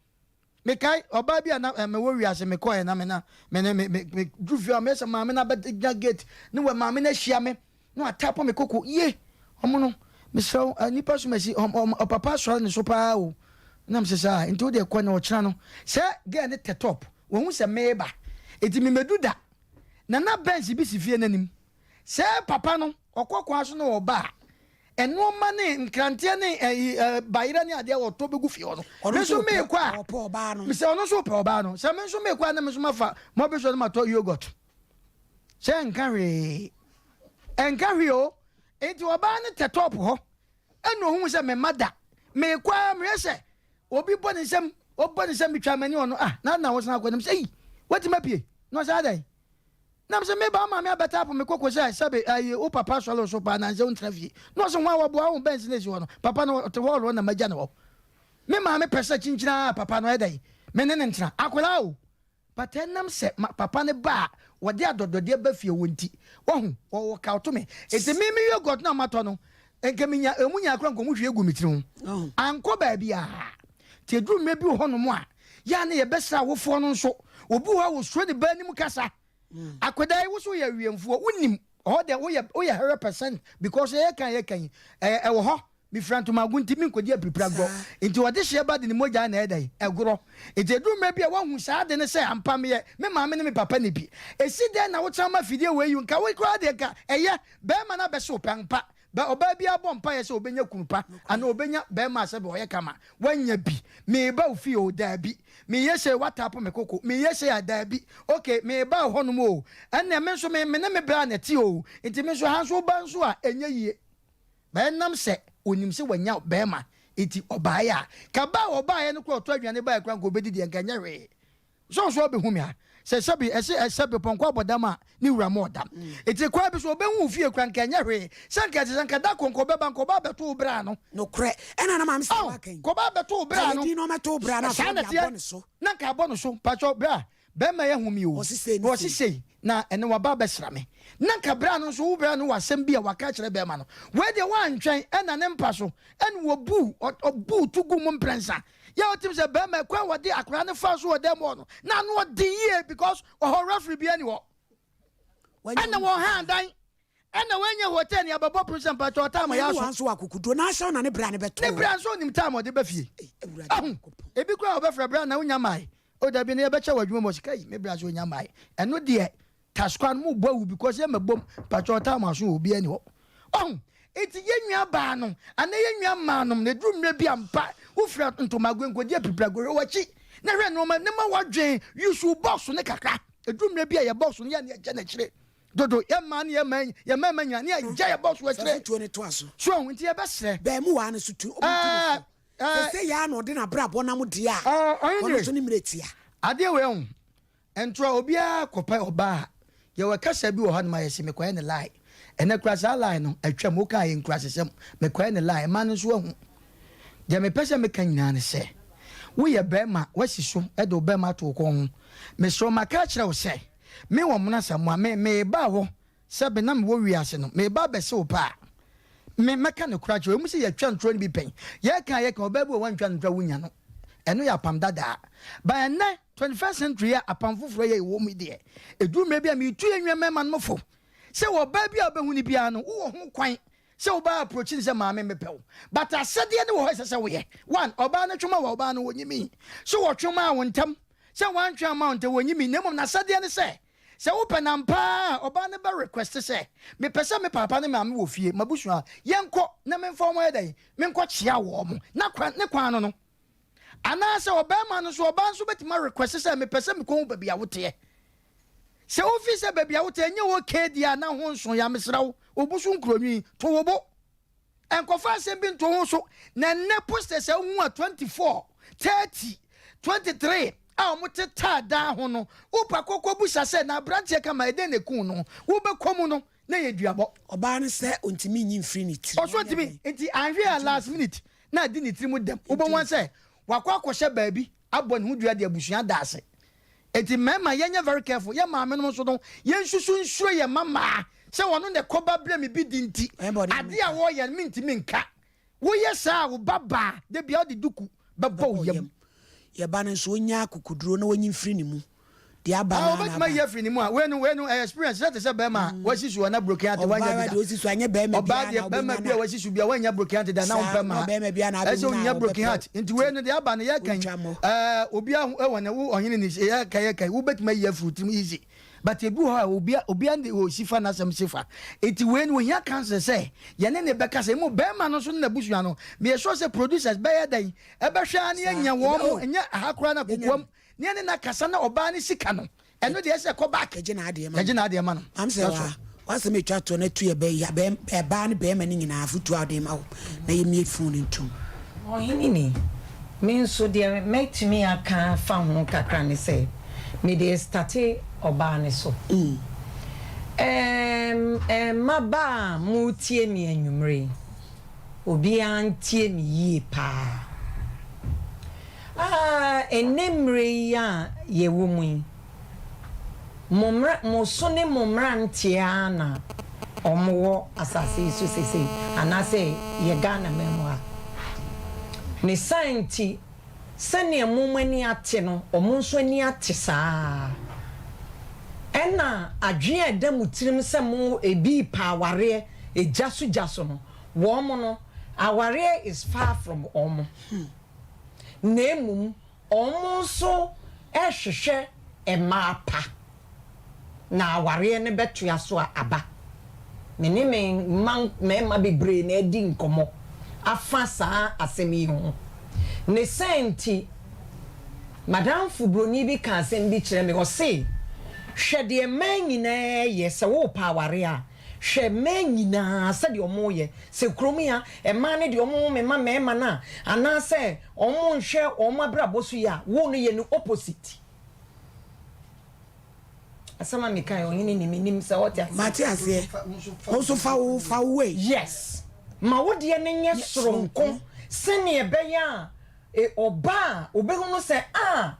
Mekae ɔbaa bi a na mewɔ wiase mekɔɛ na me na me ne me me me duru fie a meyɛ sɛ maame no abɛgyina gate ne wɔ maame no ahyia me na watapo me koko ye ɔmo no mesrɛ wo nipa so masi ɔm ɔpapa asɔre ne so paa o na mesɛ saa nti wo deɛ kɔ na ɔkyena no sɛ girl ne tɛ top wɔhu sɛ meba nti memedu da na na Benz bi si fie n'anim sɛ papa no ɔkɔ kwan so na ɔba a Nnoɔma ne nkranteɛ ne ɛyi ɛ bayerɛ ne adeɛ wɔtɔ bɛgu fie hɔ no. Ɔno Me nso nso repɛ meekɔ a, ɔpɛ ɔbaa no. mesɛ ɔno nso repɛ ɔbaa no. Sɛ me nso meekɔ a na me nso mafa mɔbe so na matɔ yogurt. Sɛ ɛnka hwee. Ɛnka hwee o. Nti ɔbaa no tɛ top hɔ ɛna ohuu sɛ memma da. Meekɔ a mehwɛ sɛ obi bɔ ne nsam, ɔbɔ ne nsam metwa m'ani ɔno ah na na wosan akɔ anim sɛ ei watumi apue na ɔsɛ adɛn. Na mese me ba wo maame abɛtapo me koko sɛ sɛbe ayi wo papa sɔre wo so paa na nsɛ wontena fie. Na ɔse hwan wɔboa wo Benz na esi hɔ no papa no ɔte hɔ ɔlɔ na magya no hɔ. Me maame pɛ sɛ kyinkyin aa papa no ɛdɛn me ne no ntena. Akwadaa o. But ɛnam sɛ ma papa no ba a wɔde adɔdɔdeɛ ba fie hɔ nti, wahu, wɔwɔ kaw to me. Nti me me yogurt no a matɔ no, nka menya ɛmu nyaa koraa nka wɔhwie gu me tiri ho. Ankɔ baabiara. Nti ɛduru mmerɛ bi wɔ hɔnom a, yɛ a na yɛbɛsrɛ awofoɔ no nso. Obi wɔ hɔ a wɔsuro ne ba anim kasa. Akwadaa yi wo so woyɛ awiɛmfoɔ, wonim, ɛhɔ deɛ woyɛ woyɛ 100% because yɛka yɛka yi, ɛɛ ɛwɔ hɔ. Mefira ntomago nti menkɔdi apiripiragorɔ. Nti ɔdehyeɛ ba de ne mogya na ɛyɛ dɛn? Ɛgorɔ. Nti ɛduru mmerɛ bi a woahu saa ade no sɛ ampa meyɛ me maame ne me papa ne bi. Ɛsi dɛn na wotena ma afidie wei yi? Nka wo koraa deɛ nka ɛyɛ barima no abɛhye wo pɛ ampa. Bɛ ɔbaa biara bɔ mpaeɛ sɛ ɔbɛnya kunu pa anaa ɔbɛnya barima a sɛbe ɔyɛ kama. Woanya bi. Mereba wo fie oo, daabi. Mereyɛ sei woatapo me koko. Mereyɛ sei a, daabi. Ok, mereba wo hɔnom oo. Ɛnneɛ me nso me me ne me bra na ɛte oo. Nti me nso ha nso woba nso a, ɛnyɛ yie. Na ɛnam sɛ ɔnim sɛ wanya barima nti ɔbaeɛ a, ka ba a ɔbaeɛ no koraa ɔtɔ aduane baeɛ koraa nka ɔbɛdi deɛ nka ɛnyɛ hwee. Sɛ ɔso ɔbɛhu me a, sɛ sɛbe ɛse sɛbe pɔnkɔ abɔ dam a ne wura ma ɔdam. Nti kwan bi so ɔbɛhu wo fie koraa nka ɛnyɛ hwee. Sɛ nka ɛte sɛ nka da koro nka ɔbɛba nka ɔba abɛto wo bra no. Nokorɛ, ɛna na maame sɛ waka yi. Nka ɔba abɛto wo bra no. Ɛyɛ din na ɔmɛto wo bra no afei Saa na ɔde ɛteɛ. abɔ ne so. Na nka abɔ no so. Mpakyɛw bra, Bɛrima yi ahu me o, Ɔse sei ne ɔse sei. sei, na ɛnɛ waba abɛsra me. Na nka berɛ a no nso wo berɛ no wɔ asɛm bi a waka akyerɛ bɛrima no. Wei deɛ woantwɛn ɛna ne mpa so ɛna ɔbuu, ɔbuu to guu mu mprɛnsa. Yɛ a wotim sɛ bɛrima kwan a wɔde akwadaa no faa so wɔ dɛm hɔ no, na ano ɔden yie because ɔhɔ referee biara ni hɔ. Wanya Ɛna wo wɔn han dan. Ɛna wanya hotel ni abɛbɔ pono sɛ mpakyɛ ɔtaa ma Ɛna yɛaso. wanso wɔ akokoduro na ahyɛw na ne bra no bɛtoo. Ne bra nso onim time ɔde ba fie. Ei, Awurade Ahu, Nyankopɔn. ebi koraa ɔbɛfrɛ bra na wonya mae. O dabi na yɛbɛkyɛ wɔ adwuma mu ɔse kai me bra sɛ onya mae. Ɛno deɛ taskwa no mo bɔ awu because yɛ mɛbom mpakyɛ ɔtaa mo aso wɔ obiara ni hɔ. Wahu, nti yɛn nua baa no anaa yɛn nua mmaa nom no ɛduru mmerɛ bi ampa wofira ntomagoe nkɔdi apipirago hwɛ wakyi na hwɛ nnoɔma ne ma wadwen use wo box no kakra. Ɛduru mmerɛ bi a yɛ box no yɛ ne yɛgyɛ n'akyire. Dodo, yɛ mmaa ne yɛ mmaa yɛ mmarima nyinaa ne yɛgya yɛ box wɔ akyire. Fa fotuo no toa so. So ahu nti yɛbɛsrɛ. Bɛɛmuwaa no so tu, ɔmo tu no fo. Sese yaa na ɔde n'abrabɔ nam deɛ a, ɔno nso ne mmerɛ tia. Adeɛ wei ho, ntorɔ obiara kɔpɛ ɔbaa a, yɛwɔ kasa bi wɔ hɔ nom a yɛse mekɔyɛ ne lie. Ɛnɛ koraa saa lie no atwam, woka a ɛyɛ nkurasesɛm, mekɔyɛ ne lie, mmaa no nso ahu. Deɛ mepɛ sɛ meka nyinaa ne sɛ, woyɛ barima, woasi so de wo barima ato wo kɔn ho. Mesrɛ wo maka akyerɛ wo sɛ, me wɔ Mona Samoa, me meba hɔ Sɛ me na mewɔ wiase no, mereba abɛse wo pɛ a, me, mɛka nokorɛ akyerɛ wo. Ɛwom sɛ yɛatwa ntorɔ no bi pɛn, yɛreka a yɛka, ɔbaa bi wɔ hɔ a wantwa no ntorɔ a wonnya no. Ɛno yɛ apam dadaa. But ɛnnɛ, 21st century yi a apam foforɔ yi a yɛwɔ mu yi deɛ, ɛduru mmerɛ bi a meretu yɛn nua mmarima no fo sɛ ɔbaa bi a wobɛhu no biara no, wowɔ ho kwan sɛ wobɛ approach no sɛ maame mepɛ wo. But asɛdeɛ no wɔ hɔ a ɛsɛ sɛ woyɛ. One, ɔbaa no twoma wɔ ɔbaa no wɔnyimii. So wɔtwe maa wo ntɛm? Sɛ wantwe amma wo ntɛm, wɔnyimii. Na mmom n'asɛdeɛ ne sɛ Sɛ wopɛ no ampa ara a, ɔbaa no bɛ request sɛ, Mepɛ sɛ me paapa ne maame wɔ fie, m'abusua, yɛnkɔ na memfa wɔn ayɛ dɛn? Menkɔ kyea wɔn. Na kwan, ne kwan no no. Anaasɛ ɔbarima no nso, ɔbaa nso bɛtumi a request sɛ, Mepɛ sɛ mekɔhu baabi a woteɛ. Sɛ wofi sɛ baabi a woteɛ nyɛ okay deɛ a, na ho nso ya, mesrɛ wo, wo bo so nkuronwi, to wo bo. Nkɔfa asɛm bi nto ho so. Na nnɛ posters a wohu a 24, 30, 23 a wɔtetaa dan ho no, wopa kɔkɔ bisa sɛ, na aberanteɛ kama ɛdɛn na ɛkuu no? Wobɛkɔ mu no, na ɛyɛ duabɔ. Ɔbaa no sɛ ɔntumi nyi mfiri ne tirim. Ɔso ɔntumi, nti anhwɛ a last minute na adi ne tirim dɛm. Wobɛhu ara sɛ wakɔ akɔhyɛ baabi abɔ ne ho dua de abusua da ase. Enti mmarima yɛnyɛ very careful, yɛn maame nom nso no yɛnsusu nsuro yɛn mma mmaa sɛ ɔno na ɛkɔba brɛ me bi di nti adeɛ a wɔyɛ no mentumi nka. Woyɛ saa a wo ba baa da biara wode duku bɛbɔ wo yam. Yɛn ba no nso ɔnya akokoduro na ɔnyi mfiri ne mu. Deɛ aba Ah, no ara na wobɛtumi aba. ayi afiri ne mu a, wei no, wei no, ɛyɛ experience, sɛ te sɛ bɛrima a wasi so a na broken heart Ɔbaa wanya bi deɛ da. ɔsi so anyɛ bɛrima Ɔbaa biara deɛ na bɛrima wobɛnya bi a no a. wasi so bi a wanya broken heart da na Saa, wompɛ nyɛ mmaa. ɔbɛrima biara na Ɛsɛ wobɛnya a wonya broken ɔbɛpɛ heart. wo Nti wei no deɛ aba no yɛka yi, Wontwa mmɔ. ɛɛ, obi ahu ɛwɔ ne wo ɔhene ne yɛka yɛka yi, wobɛtumi ayi afiri wo tirim easy. But ebi wɔ hɔ a obi obiara de osi fa n'asɛm si fa. Nti wei no ohia counsel sɛ yɛne ne bɛkasa. Emu bɛrima no nso ne n'abusua no, meyɛ sure sɛ producers bɛyɛ dɛn ɛbɛhwɛ ara ne Saa, anya ebe wɔn mo, oh, ɛnyɛ aha koraa na bɛnya kokoam no. Ne yɛne no akasa na ɔbaa no sika no, ɛno deɛ ɛsɛ kɔ back. Yɛgye n'adeɛ ma no. Yɛgye n'adeɛ ma no. Maame sɛ That's wa all. w'asɛm a ɛtwa toɔ no atu yɛ bɛ ya bɛ ɛbaa ne bɛɛma no nyinaa afotuo a wode ma wo na yɛmmie phone no ntom. Ɔhene ni, me nso deɛ mɛtumi aka afa ho kakra ne sɛ, mede restate ɔbaa no so. Ɛɛm, mmabaa a moretie me anwummere yi, obiara ntie me yie paa. Ah, ɛnnɛ mmerɛ yi a yɛwɔ mu yi. Mo mmra, mo so ne mo mmeranteɛ ara na wɔwɔ asase yi so seesei, anaasɛ yɛ Ghana man mu ha. Ne saa nti, sɛdeɛ mo mo ani ate no, wɔn nso ani ate saa ara. Ɛna adwene a ɛda mo tirim sɛ mo ebi repɛ awareɛ gya so gya so no, wɔn no, awareɛ is far from wɔn. Na mmom Wɔn nso rehwehwɛ mmaa pa, na awareɛ no bɛtoa so aba. Me ne me mma mmarima bebree na adi nkɔmmɔ afa saa asɛm yi ho. Ne saa nti, m'adamfo buroni bi kaa asɛm bi kyerɛɛ me, ɔse, Hwɛ deɛ mmaa nyinaa reyɛ, sɛ worepɛ awareɛ a, Hwɛ mmaa nyinaa sɛdeɛ wɔn yɛ, sɛ kurom yi a mmaa no deɛ wɔn mema mmarima no a, anaasɛ wɔn nhwɛ wɔn abrabɔ so yie a, wo no yɛ no opposite. Asɛm a meka yi ɔhene ni, menim sɛ ɔte aseɛ. Mate aseɛ. Wo nso fa wo fa wo way. Yes. Ma wo deɛ no nyɛ soronko sɛdeɛ ɛbɛyɛ a E Ɔba a, obehunu sɛ, ah,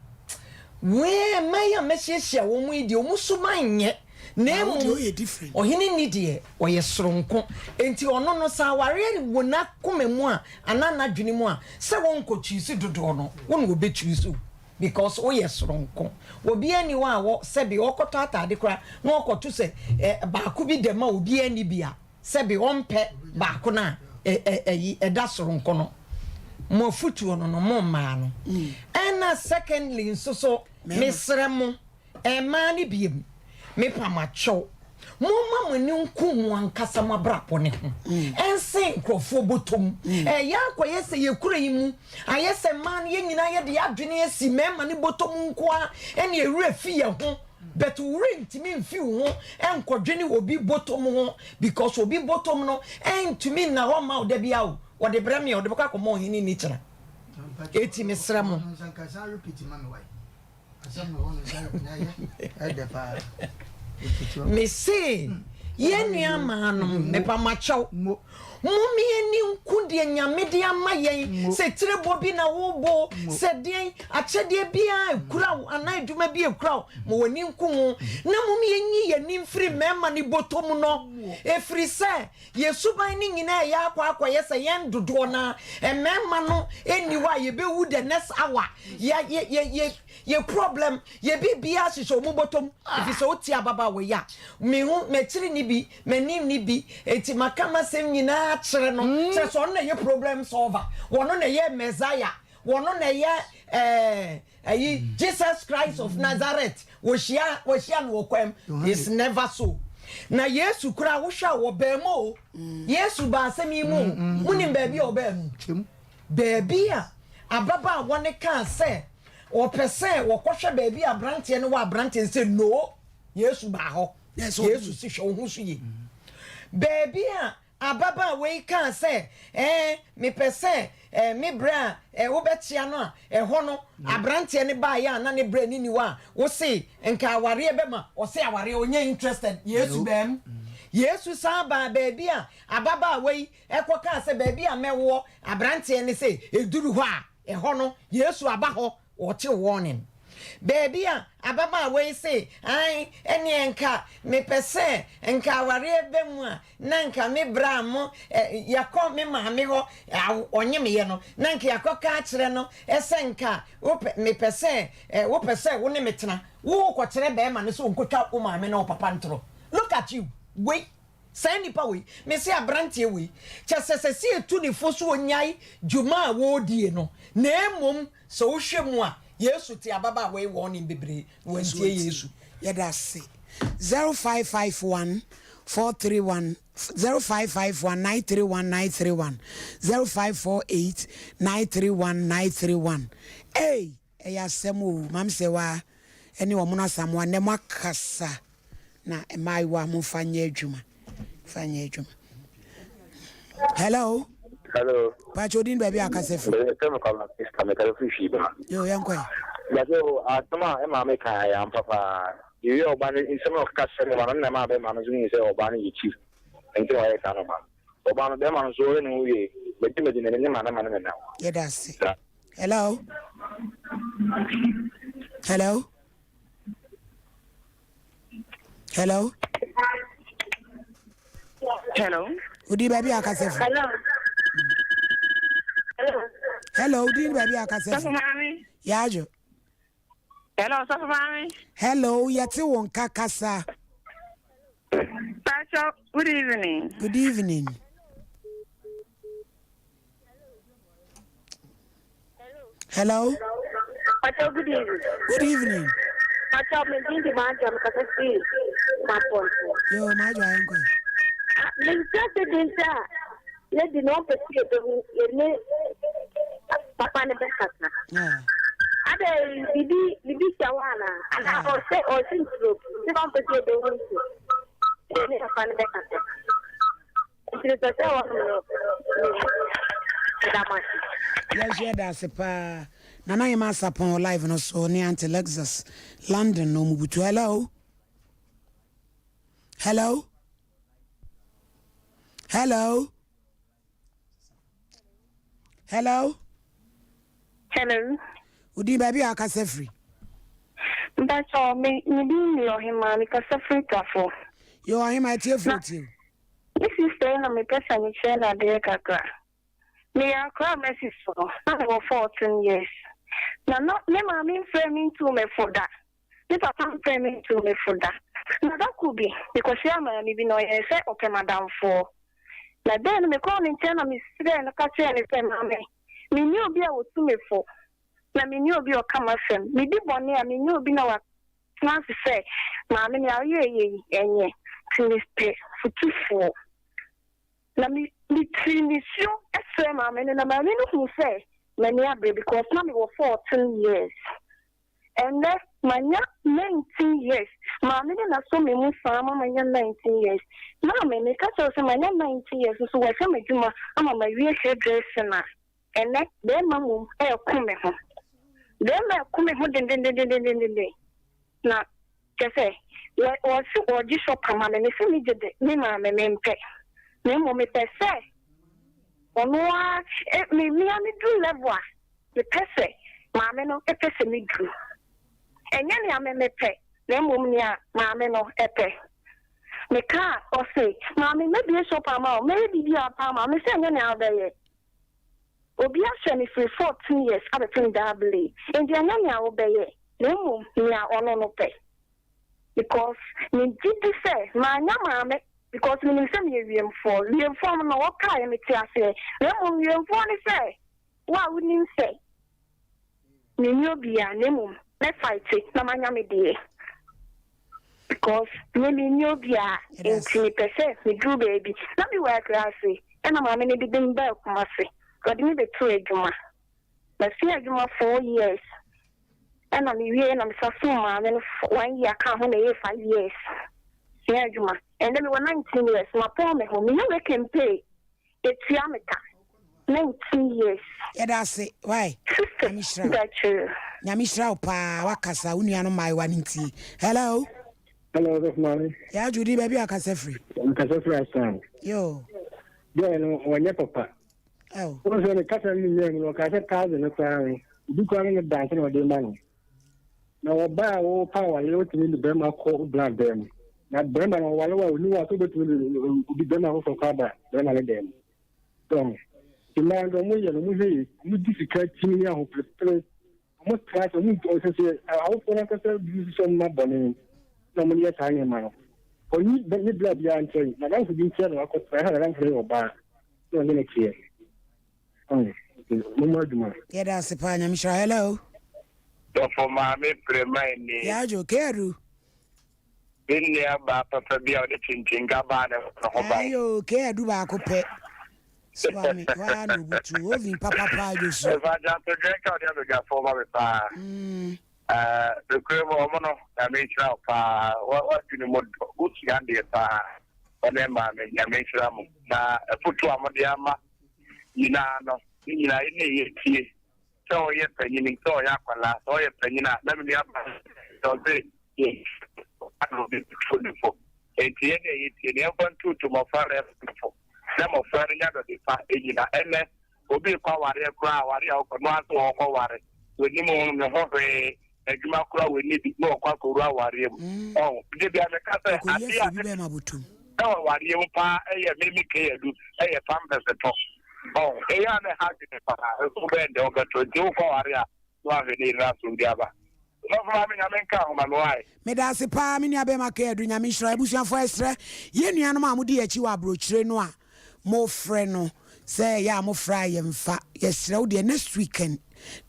wee mmaa yi a mɛhyiahyia wɔn yi deɛ, wɔn suban nyɛ, na Na wo deɛ mmom woyɛ different. ɔhene nni deɛ, ɔyɛ soronko. Enti ɔno no, sɛ awareɛ wɔ n'akoma mu a, anaa n'adwene mu a, sɛ wɔnkɔ choose dodoɔ no, wo na wɔbɛ choose wo, because woyɛ soronko. Obiara nni hɔ a wɔ, sɛbe ɔkɔtɔ ataade koraa na ɔkɔto sɛ, eh, baako bi dɛm a obiara nni bi a, Sɛbe ɔmpɛ baako no a ɛyi ɛda soronko no, mo afutuo no no mo mmaa no. Ɛna secondly nso so mesrɛ mo mmaa no biem, mepa mo akyɛw, momma mo ani nku mo ankasa mo abrabɔ no ho ɛnsen nkurɔfoɔ bɔtɔ mu. Ɛyɛ akɔyɛ sɛ yɛ kuro yi mu ayɛ sɛ mmaa no yɛn nyinaa yɛde yɛn adwene asi mmarima no bɔtɔ mu nko ara ɛna yɛn werɛ fi yɛn ho. But wo rentumi mfi wo ho nkɔdwene obi bɔtɔm ho because obi bɔtɔm no ɛntumi nna hɔ mma wo da biara o. Wɔde brɛ me a, wɔde bɛkɔ akɔma ɔhene ni kyena. Eti mesrɛ mo. Mese yɛn nua maa nom mepa mo akyɛw. Mom yɛnni nku deɛ Nyame de ama yɛn, sɛ tirebɔ bi na wobɔ, sɛ deɛn, akyɛdeɛ biara a ɛkura wo anaa adwuma bi a ɛkura wo, ma w'ani nku ho. Na mom yɛnyi yɛn ani mfiri mmarima no bɔtɔ mu no, ɛfiri sɛ yɛn suban no nyinaa ɛyɛ akɔ akɔyɛ sɛ yɛn dodoɔ no ara, mmarima no nni hɔ a yɛbɛwu the next hour, yɛ, yɛ, yɛ, yɛ, yɛ problem, yɛ biribiara hyehyɛ wɔn bɔtɔ mu, ɛfiri sɛ wotie ababaawa yi a, mehu, m'akyiri nni bi, M'anim nni bi, enti maka m'asɛm nyinaa akyerɛ no. Kyerɛ sɛ, ɔno na ɛyɛ problem solver, ɔno na ɛyɛ Messiah, ɔno na ɛyɛ ɛɛ ɛyi Jesus Christ of Nazareth. Wɔhyia wɔhyia no wɔ kwan mu. It's never so. Na Yesu koraa wohwɛ a wɔbaa mu o. Yesu baa asɛm yi mu o. Monim baabi a ɔbaa mu? Baabi a ababaawa no kaa sɛ ɔpɛ sɛ wɔkɔhwɛ baabi a aberanteɛ no wɔ aberanteɛ no sɛ no. Yesu baa hɔ. Yesu se hwɛ wo ho so yie. Baabi a ababaawa yi kaa sɛ, ɛɛ, mepɛ sɛ ɛɛ, me berɛ a ɛɛ, wobɛkyea no a, ɛhɔ no, aberanteɛ no baeɛ a na ne berɛ no nni hɔ a, wose nka awareɛ bɛma, ɔse awareɛ, ɔnyɛ interested. Yesu baa mu. Yesu san baa baabi a ababaawa yi kɔkaa sɛ baabi a mɛwoɔ aberanteɛ no sɛ ɛduru hɔ a, ɛhɔ no, Yesu aba hɔ. Wɔte warning. Baabi a ababaawa yi se, Ae, ɛneɛ nka mepɛ sɛ nka awareɛ ba mu a, na nka me bra mo, eh, yɛkɔ me maame hɔ, aw, ɔnyemeeɛ no, na nka yɛakɔka akyerɛ no sɛ nka wopɛ, mepɛ sɛ, eh, wopɛ sɛ wo ne me tena. Worekɔkyerɛ barima no sɛ ɔnkɔtwa wo maame ne wo papa ntorɔ. Look at you. Wei. Saa nipa wei, mese abranteɛ wei, kyɛsɛ sɛ sɛ yɛtu ne fo so ɔnyae dwuma a wɔredie no, na mmom sɛ wohwɛ mu a, Yesu te ababaawa yi warning bebree na wantie Yesu. Yɛda ase. 0551 431 0551 931 931 0548 931 931 Ei! Ɛyɛ asɛm oo, Maame Sewaa ne Ɔmono Asamoah nnɛ moakasa na mmaayewa momfa nyɛ adwuma, momfa nyɛ adwuma. Hello. Hello. Pacho odin baabi a akasa firi. Ɛsɛ mi kwama sista mi kasa firi hwii ba. Yo yɛn kɔ yi. Gbàdé asɛm a ɛma mi kan ayɛ ampa paa. Yɛyɛ ɔba no nsɛm a ɔkeka kyerɛ bɛma no na ɛma bɛma no nso hu sɛ ɔba no yɛ chief. Nti na ɔyɛ saa no ma. Ɔba no bɛma no nso ɔyɛ ne ho wie. Mɛdi mɛdi n'ani ne ma ne ma ne ne nam. Yɛda ase. Hello. Hello. Hello. Hello. Odi baabi a akasa firi. Hello. Hello. Hello, odi baabi a akasa firi. Maame. Yaadwo. Hello, sɔfo maame. Hello, yɛte wo nka kasa. Pastor, good evening. Good evening. Hello. Pastor, good evening. Good evening. Pastor, me din di Majo, me kasa fi Maponto. Yo, Majo ayɛ nkɔ. Me nsa se din sɛ lady no ɔmpɛ sɛ yɛbɛhu yɛne papa no bɛkasa. Adɛ bibi bibi hyɛ hɔ anaa? Anaa ɔsɛ ɔsɛ nsuro nti na ɔmpɛ sɛ yɛbɛhu nso yɛne papa no bɛkasa. Nti mepɛ sɛ wɔnom no mehu. Meda mo ase. Yɛn nso yɛda ase paa. Nana Yema Asapɔn wɔ live no so ne Aunty Lexus London no ɔmo butu. Hello. Hello. Hello. Hello. Hello. Wodin baabi a akasa firi? Mpatsɔ me me din de Ɔhemaa mekasa firi Tafo. Yo Ɔhemaa atiefo tie o. Me sister yi na mepɛ sɛ mekyerɛ no adeɛ kakra. Meyɛ akora a masi so no, na mewɔ 14 years. Na na me maame mfrɛɛ me ntuu me fo da. Me papa mfrɛɛ me ntuu me fo da. Na da koro bi, mekɔhyiaa maame bi na ɔyɛɛ sɛ ɔpɛ m'adamfoɔ. Na dɛn no, mekɔɔ ne nkyɛn na mesrɛɛ no ka kyerɛɛ no sɛ, Maame, menni obi a ɔtu me fo, na menni obi a ɔka m'asɛm. Medi bɔne a, menni obi na watena ase sɛ, 'Maame, nea woyɛeɛ yi, ɛnyɛ. Nti mepɛ fotufoɔ. Na me metiri nisuo srɛɛ maame no, na maame no huu sɛ m'ani abere because na mewɔ 14 years. Ɛnnɛ manya 19 years, maame no na asɔ me mu saa ma manya 19 years. Maame, meka kyerɛ wo sɛ manya 19 years nso wahwɛ m'adwuma ama mawie hairdressing a, ɛnnɛ bɛrima mmom reko me ho. Bɛrima reko me ho dendendendendenden. Na kyerɛ sɛ, wɔ, wɔse wɔregye shop ama me, mese megye de, me maame mempɛ. Na mmom mepɛ sɛ ɔno ara, me, me ara meduru level a mepɛ sɛ maame no pɛ sɛ meduru. Ɛnyɛ nea me mepɛ, na mmom nea maame no pɛ. Meka a, ɔse, Maame, mɛbue shop ama wo, mɛyɛ biribiara paa ama wo. Mese ɛnyɛ nea wobɛyɛ. Obi ahwɛ me firi 14 years abɛpem daa bere yi, enti ɛnyɛ nea wobɛyɛ, na mmom nea ɔno no pɛ. Because me gye di sɛ manya maame because menim sɛ meyɛ wiemfoɔ. Wiemfoɔ no wɔkaeɛ mete aseɛ, na mmom wiemfoɔ ne sɛ Wo a wonim sɛ menni obiaa na mmom mɛ fighte na manya me deɛ because me menni obiaa nti mepɛ sɛ meduru baabi. Na mewɔ akuraase ɛna maame no de me baa Kumasi ɔde me bɛtoo adwuma. Masua adwuma four years ɛna mewie na mesa som maame no one year kaa ho na ɛyɛɛ five years sua adwuma. Ɛndɛ mewɔ 19 years mapɔn me ho meyɛ work and pay. Etua me ka 19 years. Yɛda ase wai Sister Nyame hyira wo. Dakyere. Nyame hyira wo paa wakasa wo nua no mmaayewa no ntie. Hello. Hello, Sɔfo Maame. Yaa Judy baabi a wakasa firi. Mekasa firi Asan. Yo. Girl no ɔnyɛ papa. Oh. Wɔn sɛ ne kasa no nyinaa mu no ɔkaa sɛ cousin no koraa no obi koraa ne ne da nsa na ɔde ma no. Na ɔbaa a wɔpa awale wotumi de bɛrima kɔ bra dan mu. Na bɛrima no ɔwale wa oni wa so wobɛtumi de obi bɛrima foforɔ kɔ aba bɛrima no dan mu. So nti mmaa no wɔn yɛ no wɔn hwɛ yi wɔn di sika akyi ne ahoperepere wɔn tra sɛ wɔn ɔsɛ sɛ awofoɔ no ankasa bi sɛ wɔn mma bɔne na wɔn yɛ saa nneɛma no. Ɔnyi ne bla biara nkyɛn n'adamfo bi nkyɛn na wakɔtra ɛna n'adamfo no yɛ ɔbaa na ɔne no teɛ. Mo adwuma. Yɛda ase paa nyame hyira hello. Dɔfo maame Premae nie. Yaajo Keadu. Me nua baa papa bi a ɔde kyenkyenga baa ne ho ban. Ayo Keadu baako pɛ. Soa me hɔ ara na obutu oven papapa adwo so. Ɛfa gyanto dwɛn ka ɔde abadwafoɔ ma me paa. Ɛɛ nokorɛ mu ɔmo no Nyame nhyira wo paa w'adwene mu dɔ wosua adeɛ paa ɔne maame Nyame nhyira mo na afutuo a mode ama nyinaa no, ne nyinaa yɛ na ɛyɛ tie. Sɛ ɔyɛ panyin, sɛ ɔyɛ akwadaa, sɛ ɔyɛ panyin a, na me nua ba sɛ ɔsɛ yɛ ana obi tuo ne fo. Enti yɛ na ɛyɛ tie na yɛmfa ntuutu mmɔfra na yɛmfa no fo na mmɔfra no nya dɔde pa nyina. Ɛnɛ obi rekɔ awareɛ koraa awareɛ a ɔkɔ no ara sɛ ɔrekɔ ware, wɔnim ne ho hwee. adwuma koraa wɔnni bi na wɔkɔ akɔwura awareɛ mu. Ɔho, da biara meka sɛ Ɔkɔyi adeɛ a afiri obi bɛrima bɔtɔm. ɛwɔ awareɛ mu paa ɛyɛ me me keyadu ɛyɛ pampers tɔ. Ɔho, ɛyɛ a na ɛha adwene paa, nso wobɛyɛ dɛn wobɛtɔ, nti wokɔ aware a na wahwɛ ne yere no asom de aba. Sɔfo maame Nyame nka ho ma me wai. Medaase paa me nua bɛma Kay Adu Nyame nhyira wo abusuafoɔ yɛsrɛ yɛn nuanom a modi yɛn akyi wɔ abrokyire no a mofrɛ no sɛ ɛyɛ a mofrɛ a yɛmfa yɛsrɛ wo deɛ next weekend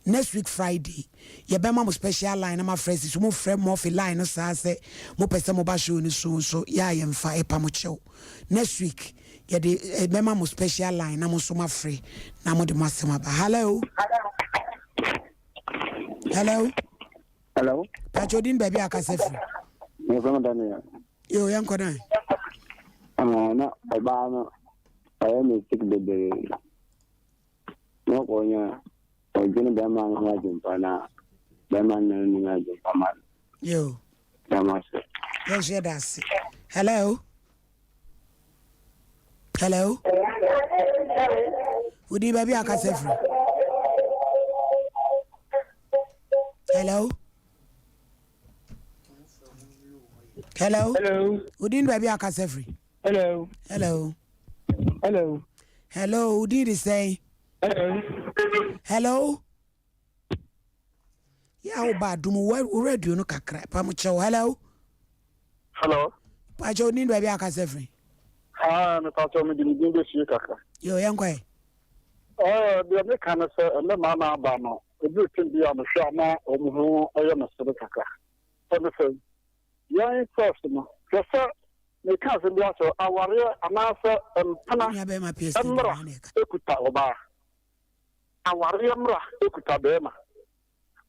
next week Friday yɛbɛma mo special line na mafrɛ si so mofrɛ Murphy line no saa sɛ mopɛ sɛ moba show no so nso yɛ a yɛmfa ɛpa mo kyɛw next week yɛde bɛma mo special line na mo nso mafrɛ na mode mo asɛm aba hello hello hello pàtó odin baabi a akasa firi. yɛfrɛ me Daniel. Yo, yɛnkɔ dan. Ah, na ɔbaa no ɔyɛ mistake bebree na ɔkɔnya ɔdwene bɛrima no ho adwempa na bɛrima no na ɔnim adwempa ma no. Yo. Dama ase. Yɛn nso yɛda ase. Hello. Hello. Wodi baabi a akasa firi. Hello. Hello. Hello. Wodi baabi a akasa firi. Hello. Hello. Hello. Hello. Wodi de sɛn. Hello. Hello. Yɛ a woba adum wo radio no kakra pa mo kyɛw. Hello. Hello. Pakyɛ wodi baabi a akasa firi. Ah, me pakyɛ me de me din bɛsie kakra. Yo, yɛnkɔ ɛ. Eh, deɛ meka ne sɛ ɛnɛ maa na aba no, ɛduru tem bi a mehwɛ a na wɔn ho yɛ me sere kakra. Ɛne sɛ, yɛn first no, hwɛ sɛ meka asɛm bi akyerɛ awareɛ anaasɛ mpena mmra ɛkuta ɔbaa. Awareɛ mmra ɛkuta bɛrima.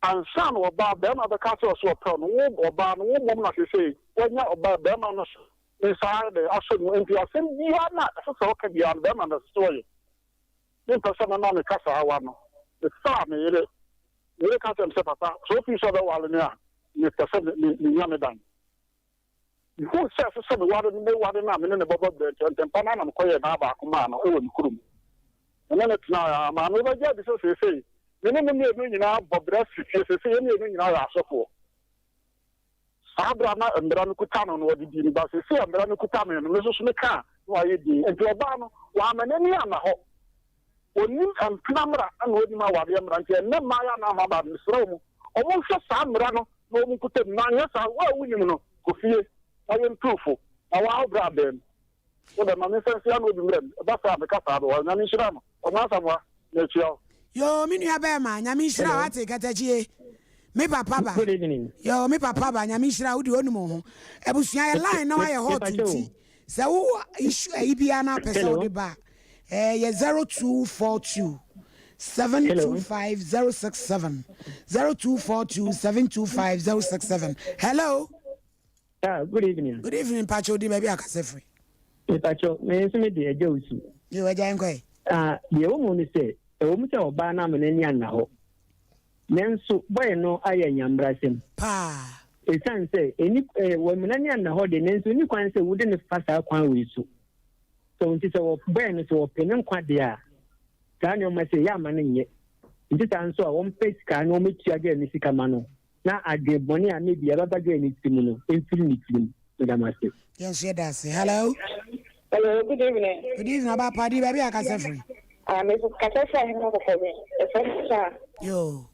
Ansa na ɔbaa bɛrima bɛka sɛ ɔso ɔpɛ no, wo ɔbaa no, wo mmom na sesei wanya ɔbaa bɛrima no so ne nsa ayɛ dɛn asɔ ne mu. Enti asɛm biara no a ɛsɛ sɛ ɔka biara no, bɛrima no ɛsɛ sɛ ɔyɛ. Mempɛ sɛ mɛma me kasaawa no. Mefaa me yere. Me yere ka kyerɛɛ me sɛ, Papa, sɛ wofii sɛ wobɛware me a, mepɛ sɛ menya me dan. Mihuu sɛ ɛsɛ sɛ meware no, meware no a me ne no bɛbɔ bra nti, ntɛmpa no ara na mekɔyɛɛ dan baako maa no wɔ ne kurom. Me ne no tenae ara maa no bɛgye adi sɛ seesei me ne no mmienu nyinaa bɔ bra si fie. Seesei yɛn mmienu nyinaa yɛ asɔfoɔ. Saa berɛ a na mmara no kuta no no, ɔde dii me ba. Seesei a mmara no kuta me no, me nso so meka a, na wayɛ dinn. Enti ɔbaa no, wamma n'ani anna hɔ. Ɔnnim mpena mmara na ɔnnim awareɛ mmara. Enti ɛnnɛ mmaeɛ anaa mmabaa no, mesrɛ wɔn, wɔnhwɛ saa mmara no na wɔnkuta mu. Na anyɛ saa a, wo a wonnim no, kɔ fie na yɛntu wo fo, na woawo berɛ abɛn mu. Wo dɛ, ma me nsa nsi ano obi mmra mu. Ɛba saa a, meka saa bɛware. Nyame nhyira no. Ɔman Asamoah, mekyia wo. Yoo me nua bɛɛma nyame nhyira wo ate katakyie me papa ba Good evening. yoo me papa ba nyame nhyira wo deɛ onim wo ho abusua yɛ line na wayɛ hot nti sɛ wo wɔ issue ayi biara na apɛ sɛ wode ba a ɛyɛ 0242 725 067 0242 725 067 hello. Ah, good evening. Good evening, Pacho. Di baabi akasa firi. Me Pacho, me nso me de agya osu. Yo, agya nkɔ yi. Ah, deɛ ɛwɔ mu ne sɛ, ɛwɔ mu sɛ ɔbaa no ama n'ani anna hɔ. Nanso bɔyɛ no ayɛ nyambrasɛm. Paa. Ɛsiane sɛ, ɛni eh, wɔn n'ani anna hɔ de, nanso ɛni kwan sɛ wode no fa saa kwan wei so. So nti sɛ wɔbɔyɛ no sɛ wɔpɛ ne nkwa deɛ a, saa nneɛma sɛ yɛ ama no nyɛ. Nti saa nso a wɔmpɛ sika na wɔmɛtua gɛɛ no sika ma no. Na adwene bɔne a maybe ɛbɛba girl no tirim no mfiri ne tirim. Meda mo ase. Yɛn nso yɛda ase. Hello. Hello, good evening. Good evening, Ɔba Pa. Di baabi a kasa firi. Ah, me kasa firi ahema kɔkɔ bi. Ɛfɛ mi saa. Yoo.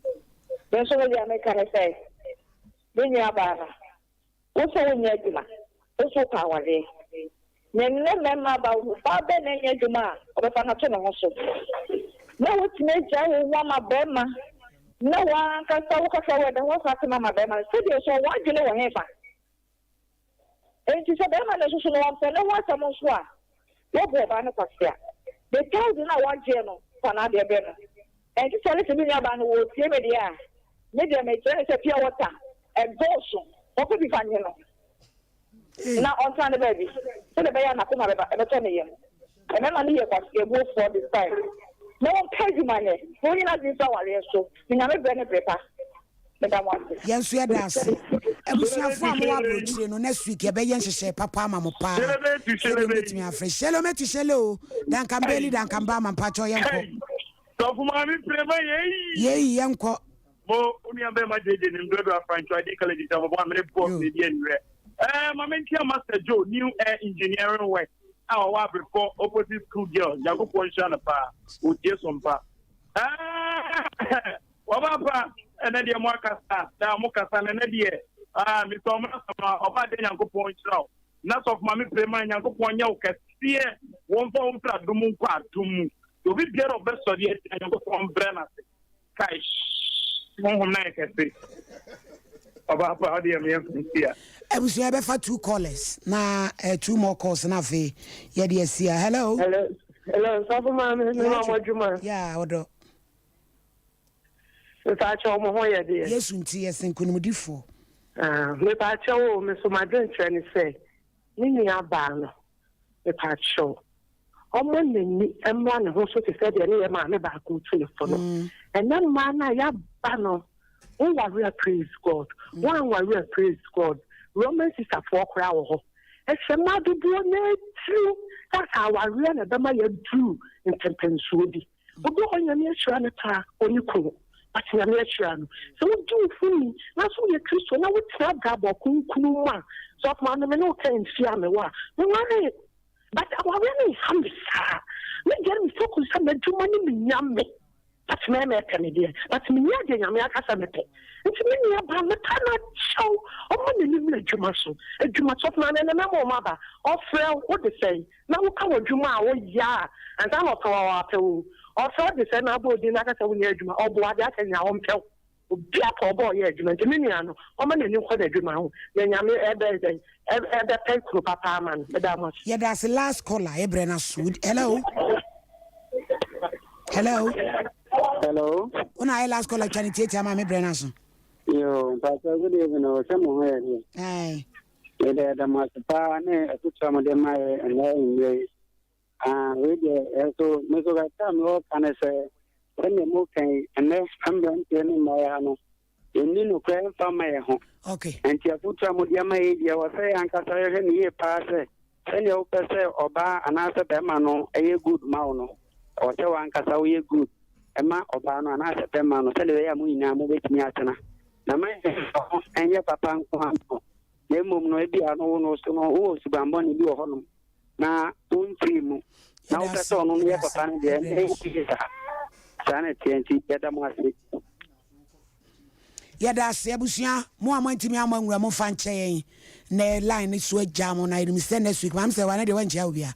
Me nso me deɛ meka ne sɛ, me nua baa no, wo sɛ wonyɛ adwuma, wo so wopɛ awareɛ. Na nnɛ mmarima aba wo ho, baa bɛn na ɛnyɛ adwuma a ɔbɛfa no ato ne ho so? Na woatumi agyae wo ho ama barima, na w'ankasa wo kasa wɔ ɛdɛ ho asan ama barima no, sɛdeɛ nso ɔwɔ adwene wɔ hefa? Enti sɛ barima no nso so no ɔmpɛ ne ho asɛm nso a, woabu ɔbaa no kwasea. The thousand a wagyeɛ no, fa n'adeɛ brɛ no. Ɛnte saa ne sɛ me nuabaa no ɔretie me deɛ a, me deɛ mekyerɛ no sɛ pure water ɛdɔɔso, ɔpɛ bi fa nye no. Na ɔntena ne baabi, sɛdeɛ ɛbɛyɛ a n'akoma bɛba, ɛbɛtɔ ne yam. Mmarima no yɛ kwaseabuofoɔ this time. Na wɔmpɛ adwuma nyɛ, na wɔnyi n'adwene mfiri awareɛ so. Na Nyame berɛ ne bere pa. Meda mo ase. Yɛn nso yɛda ase. Abusuafoɔ a mowɔ aburokyire no, next week yɛbɛyɛ nhyehyɛe papa ama mo paa. Sɛdeɛ mobɛtumi afrɛ. Shalome to shale o. Dankambeli dankamba ama mpakyɛw yɛnkɔ. Sɔfo maame pere ma yɛyi. Yɛyi yɛnkɔ. Mo, wo nua bɛrima JJ nim dodo afrancho adi college nti abɔbɔ amene boɔ ne di anwerɛ. Ɛɛ ma menkyia Master Joe New Air Engineering Work a ɔwɔ Abrepɔ opposite school girl Nyankopɔn nhyira no paa ɔtie so mpa. Ɛɛ wɔba pa ɛnɛ deɛ mo akasa na mo kasa na ɛnɛ deɛ ah Mr. Ɔmena Sama ɔba deɛ Nyankopɔn nhyira wo na sɔfo ma me pere ma Nyankopɔn nyɛ wo kɛseɛ wɔmfa wo mfiri adom nkɔ adom mu obi biara ɔbɛsɔre atia Nyankopɔn mbrɛ no ase. Kai honhom no ayɛ kɛse. Ɔbaa pa ɔde yɛ meyɛ mfansia. Abusua yɛbɛfa two callers na eh, two more calls na afei yɛde asi a. Hello. Hello. Hello, sɔfo maame, me ma mo adwuma. Yeah, ɔdɔ. Mepaakyɛw mo ho yɛ deɛ. Yesu nti yɛse nkonimdifoɔ. Ah, mepaakyɛw o, me so m'adwenkyerɛ ne sɛ, me nua baa no, mepaakyɛw, ɔmma n'ani mmra ne ho so te sɛ deɛ ne yɛ maame baako tu ne fo no. Ɛnɛ mmaa no a yɛaba no, woware a praise God, woanware a praise God. Roman sisterfoɔ koraa wɔ hɔ. Ɛhyɛ mmaa dodoɔ no ara tirim sɛ sɛ awareɛ na ɛbɛma yɛaduru mpɛmpɛnsoɔ bi. Obi wɔ hɔ Nyame ahyira no paa, ɔnni kunu but Nyame ahyira no. Sɛ wodi wo ho ni na nso woyɛ Kristo na wotena abrabɔ kronkron mu a, sɔfo maame me ne wo ka mfie a mewɔ a, menwaree. But awareɛ no nha me saa. Me deɛ no me focus sɛ m'adwuma ne me Nyame. But mɛɛma ɛpɛ me deɛ. But mennya deɛ Nyame aka sɛ mepɛ. Nti me nua baa mɛpa no akyɛw ɔma n'ani mmra adwuma so. Adwuma sɔfo maame ɛnɛ mɛma wɔn aba. Ɔfrɛ wo wode sɛn na woka w'adwuma a woyɛ a ansa na ɔpɛ wo a wapɛ wo o. Ɔfrɛ wo de sɛn na abɔ odin na aka sɛ wonyɛ adwuma. Ɔboa deɛ aka nyinaa ɔmpɛ wo. Obi apɛ ɔbɔ ɔyɛ adwuma nti me nua no ɔma n'ani nkɔ n'adwuma ho na Nyame ɛbɛ dɛn ɛbɛpɛ kunu papa ama no meda mo ase. Yɛda ase last caller yɛ brɛ no aso hello hello. Hello. Wo na ayɛ last caller twa ne tiatia ma me brɛ no aso. Yo, mpakyɛ good evening o, sɛ mo ho yɛ deɛ. Aye. Meda yɛda mo ase paa ne afotu a mode ma yɛ ɛnnɛ anwummerɛ yi. Ah, wei deɛ ɛnso me nso kakra a mewɔ ka ne sɛ sɛdeɛ moka yi ɛnnɛ mmeranteɛ ne mmaayewa no yɛnni nokorɛ mfa mma yɛn ho. Okay. Nti afotu a mode ama yi deɛ wɔ sɛ yɛn ankasa yɛhwɛ no yie paa sɛ sɛdeɛ wopɛ sɛ ɔbaa anaasɛ bɛrima no ɛyɛ good ma wo no ɛwɔ sɛ w'ankasa woyɛ good ɛma ɔbaa no anaasɛ bɛrima no sɛdeɛ ɛbɛyɛ a mo nyinaa mobɛtumi atena na ma ɛnyɛ papa nko ara no na mmom no ebia no wo no so no wowɔ subammɔne bi wɔ hɔnom na womfirii mu na wopɛ sɛ ɔno no yɛ papa no deɛ ɛnyɛ yie saa. Saa na ɛteɛ nti yɛda mo ase. Yɛda ase abusua mo a moantumi ammɔ anwura mo mfa nkyɛ yɛn nɛ line no so agya mo na yɛnim sɛ next week maame sɛ wane deɛ wankyia obia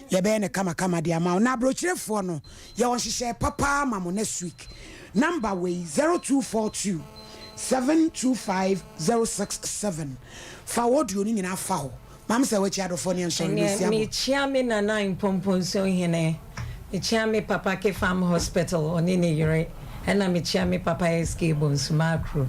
yɛbɛyɛ no kama kama de ama wo na abrokyirefoɔ no yɛwɔ nhyehyɛɛ papa ma mo next week number wei 0242 725 067 fa audio no nyinaa fa hɔ Maame sɛ wakyi adɔfoɔ ne nsɔre no Ɛneɛ sia mo. mekyia me Nana Mpomponsuo hene, mekyia me papa Kefam Hospital ɔne ne yere, ɛna mekyia me papa SK Bonsu Makro.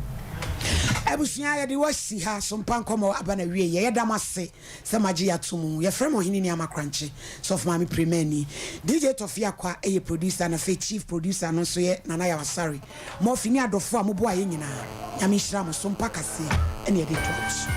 Abusua yɛde wo asi ha so mpa nkɔmɔ aba na wie yɛ yɛda mo ase sɛ mo agye yɛ ato mu yɛfrɛ mo ɔhene ni ama korankye sɔfo maame premani DJ Tɔfi Akwa yɛ producer na afei chief producer no nso yɛ Nana Yaw Asare Murphy ne adɔfo a mo boa yɛ nyinaa Nyame nhyira mo so mpa kaseɛ ɛna yɛde toa mo so.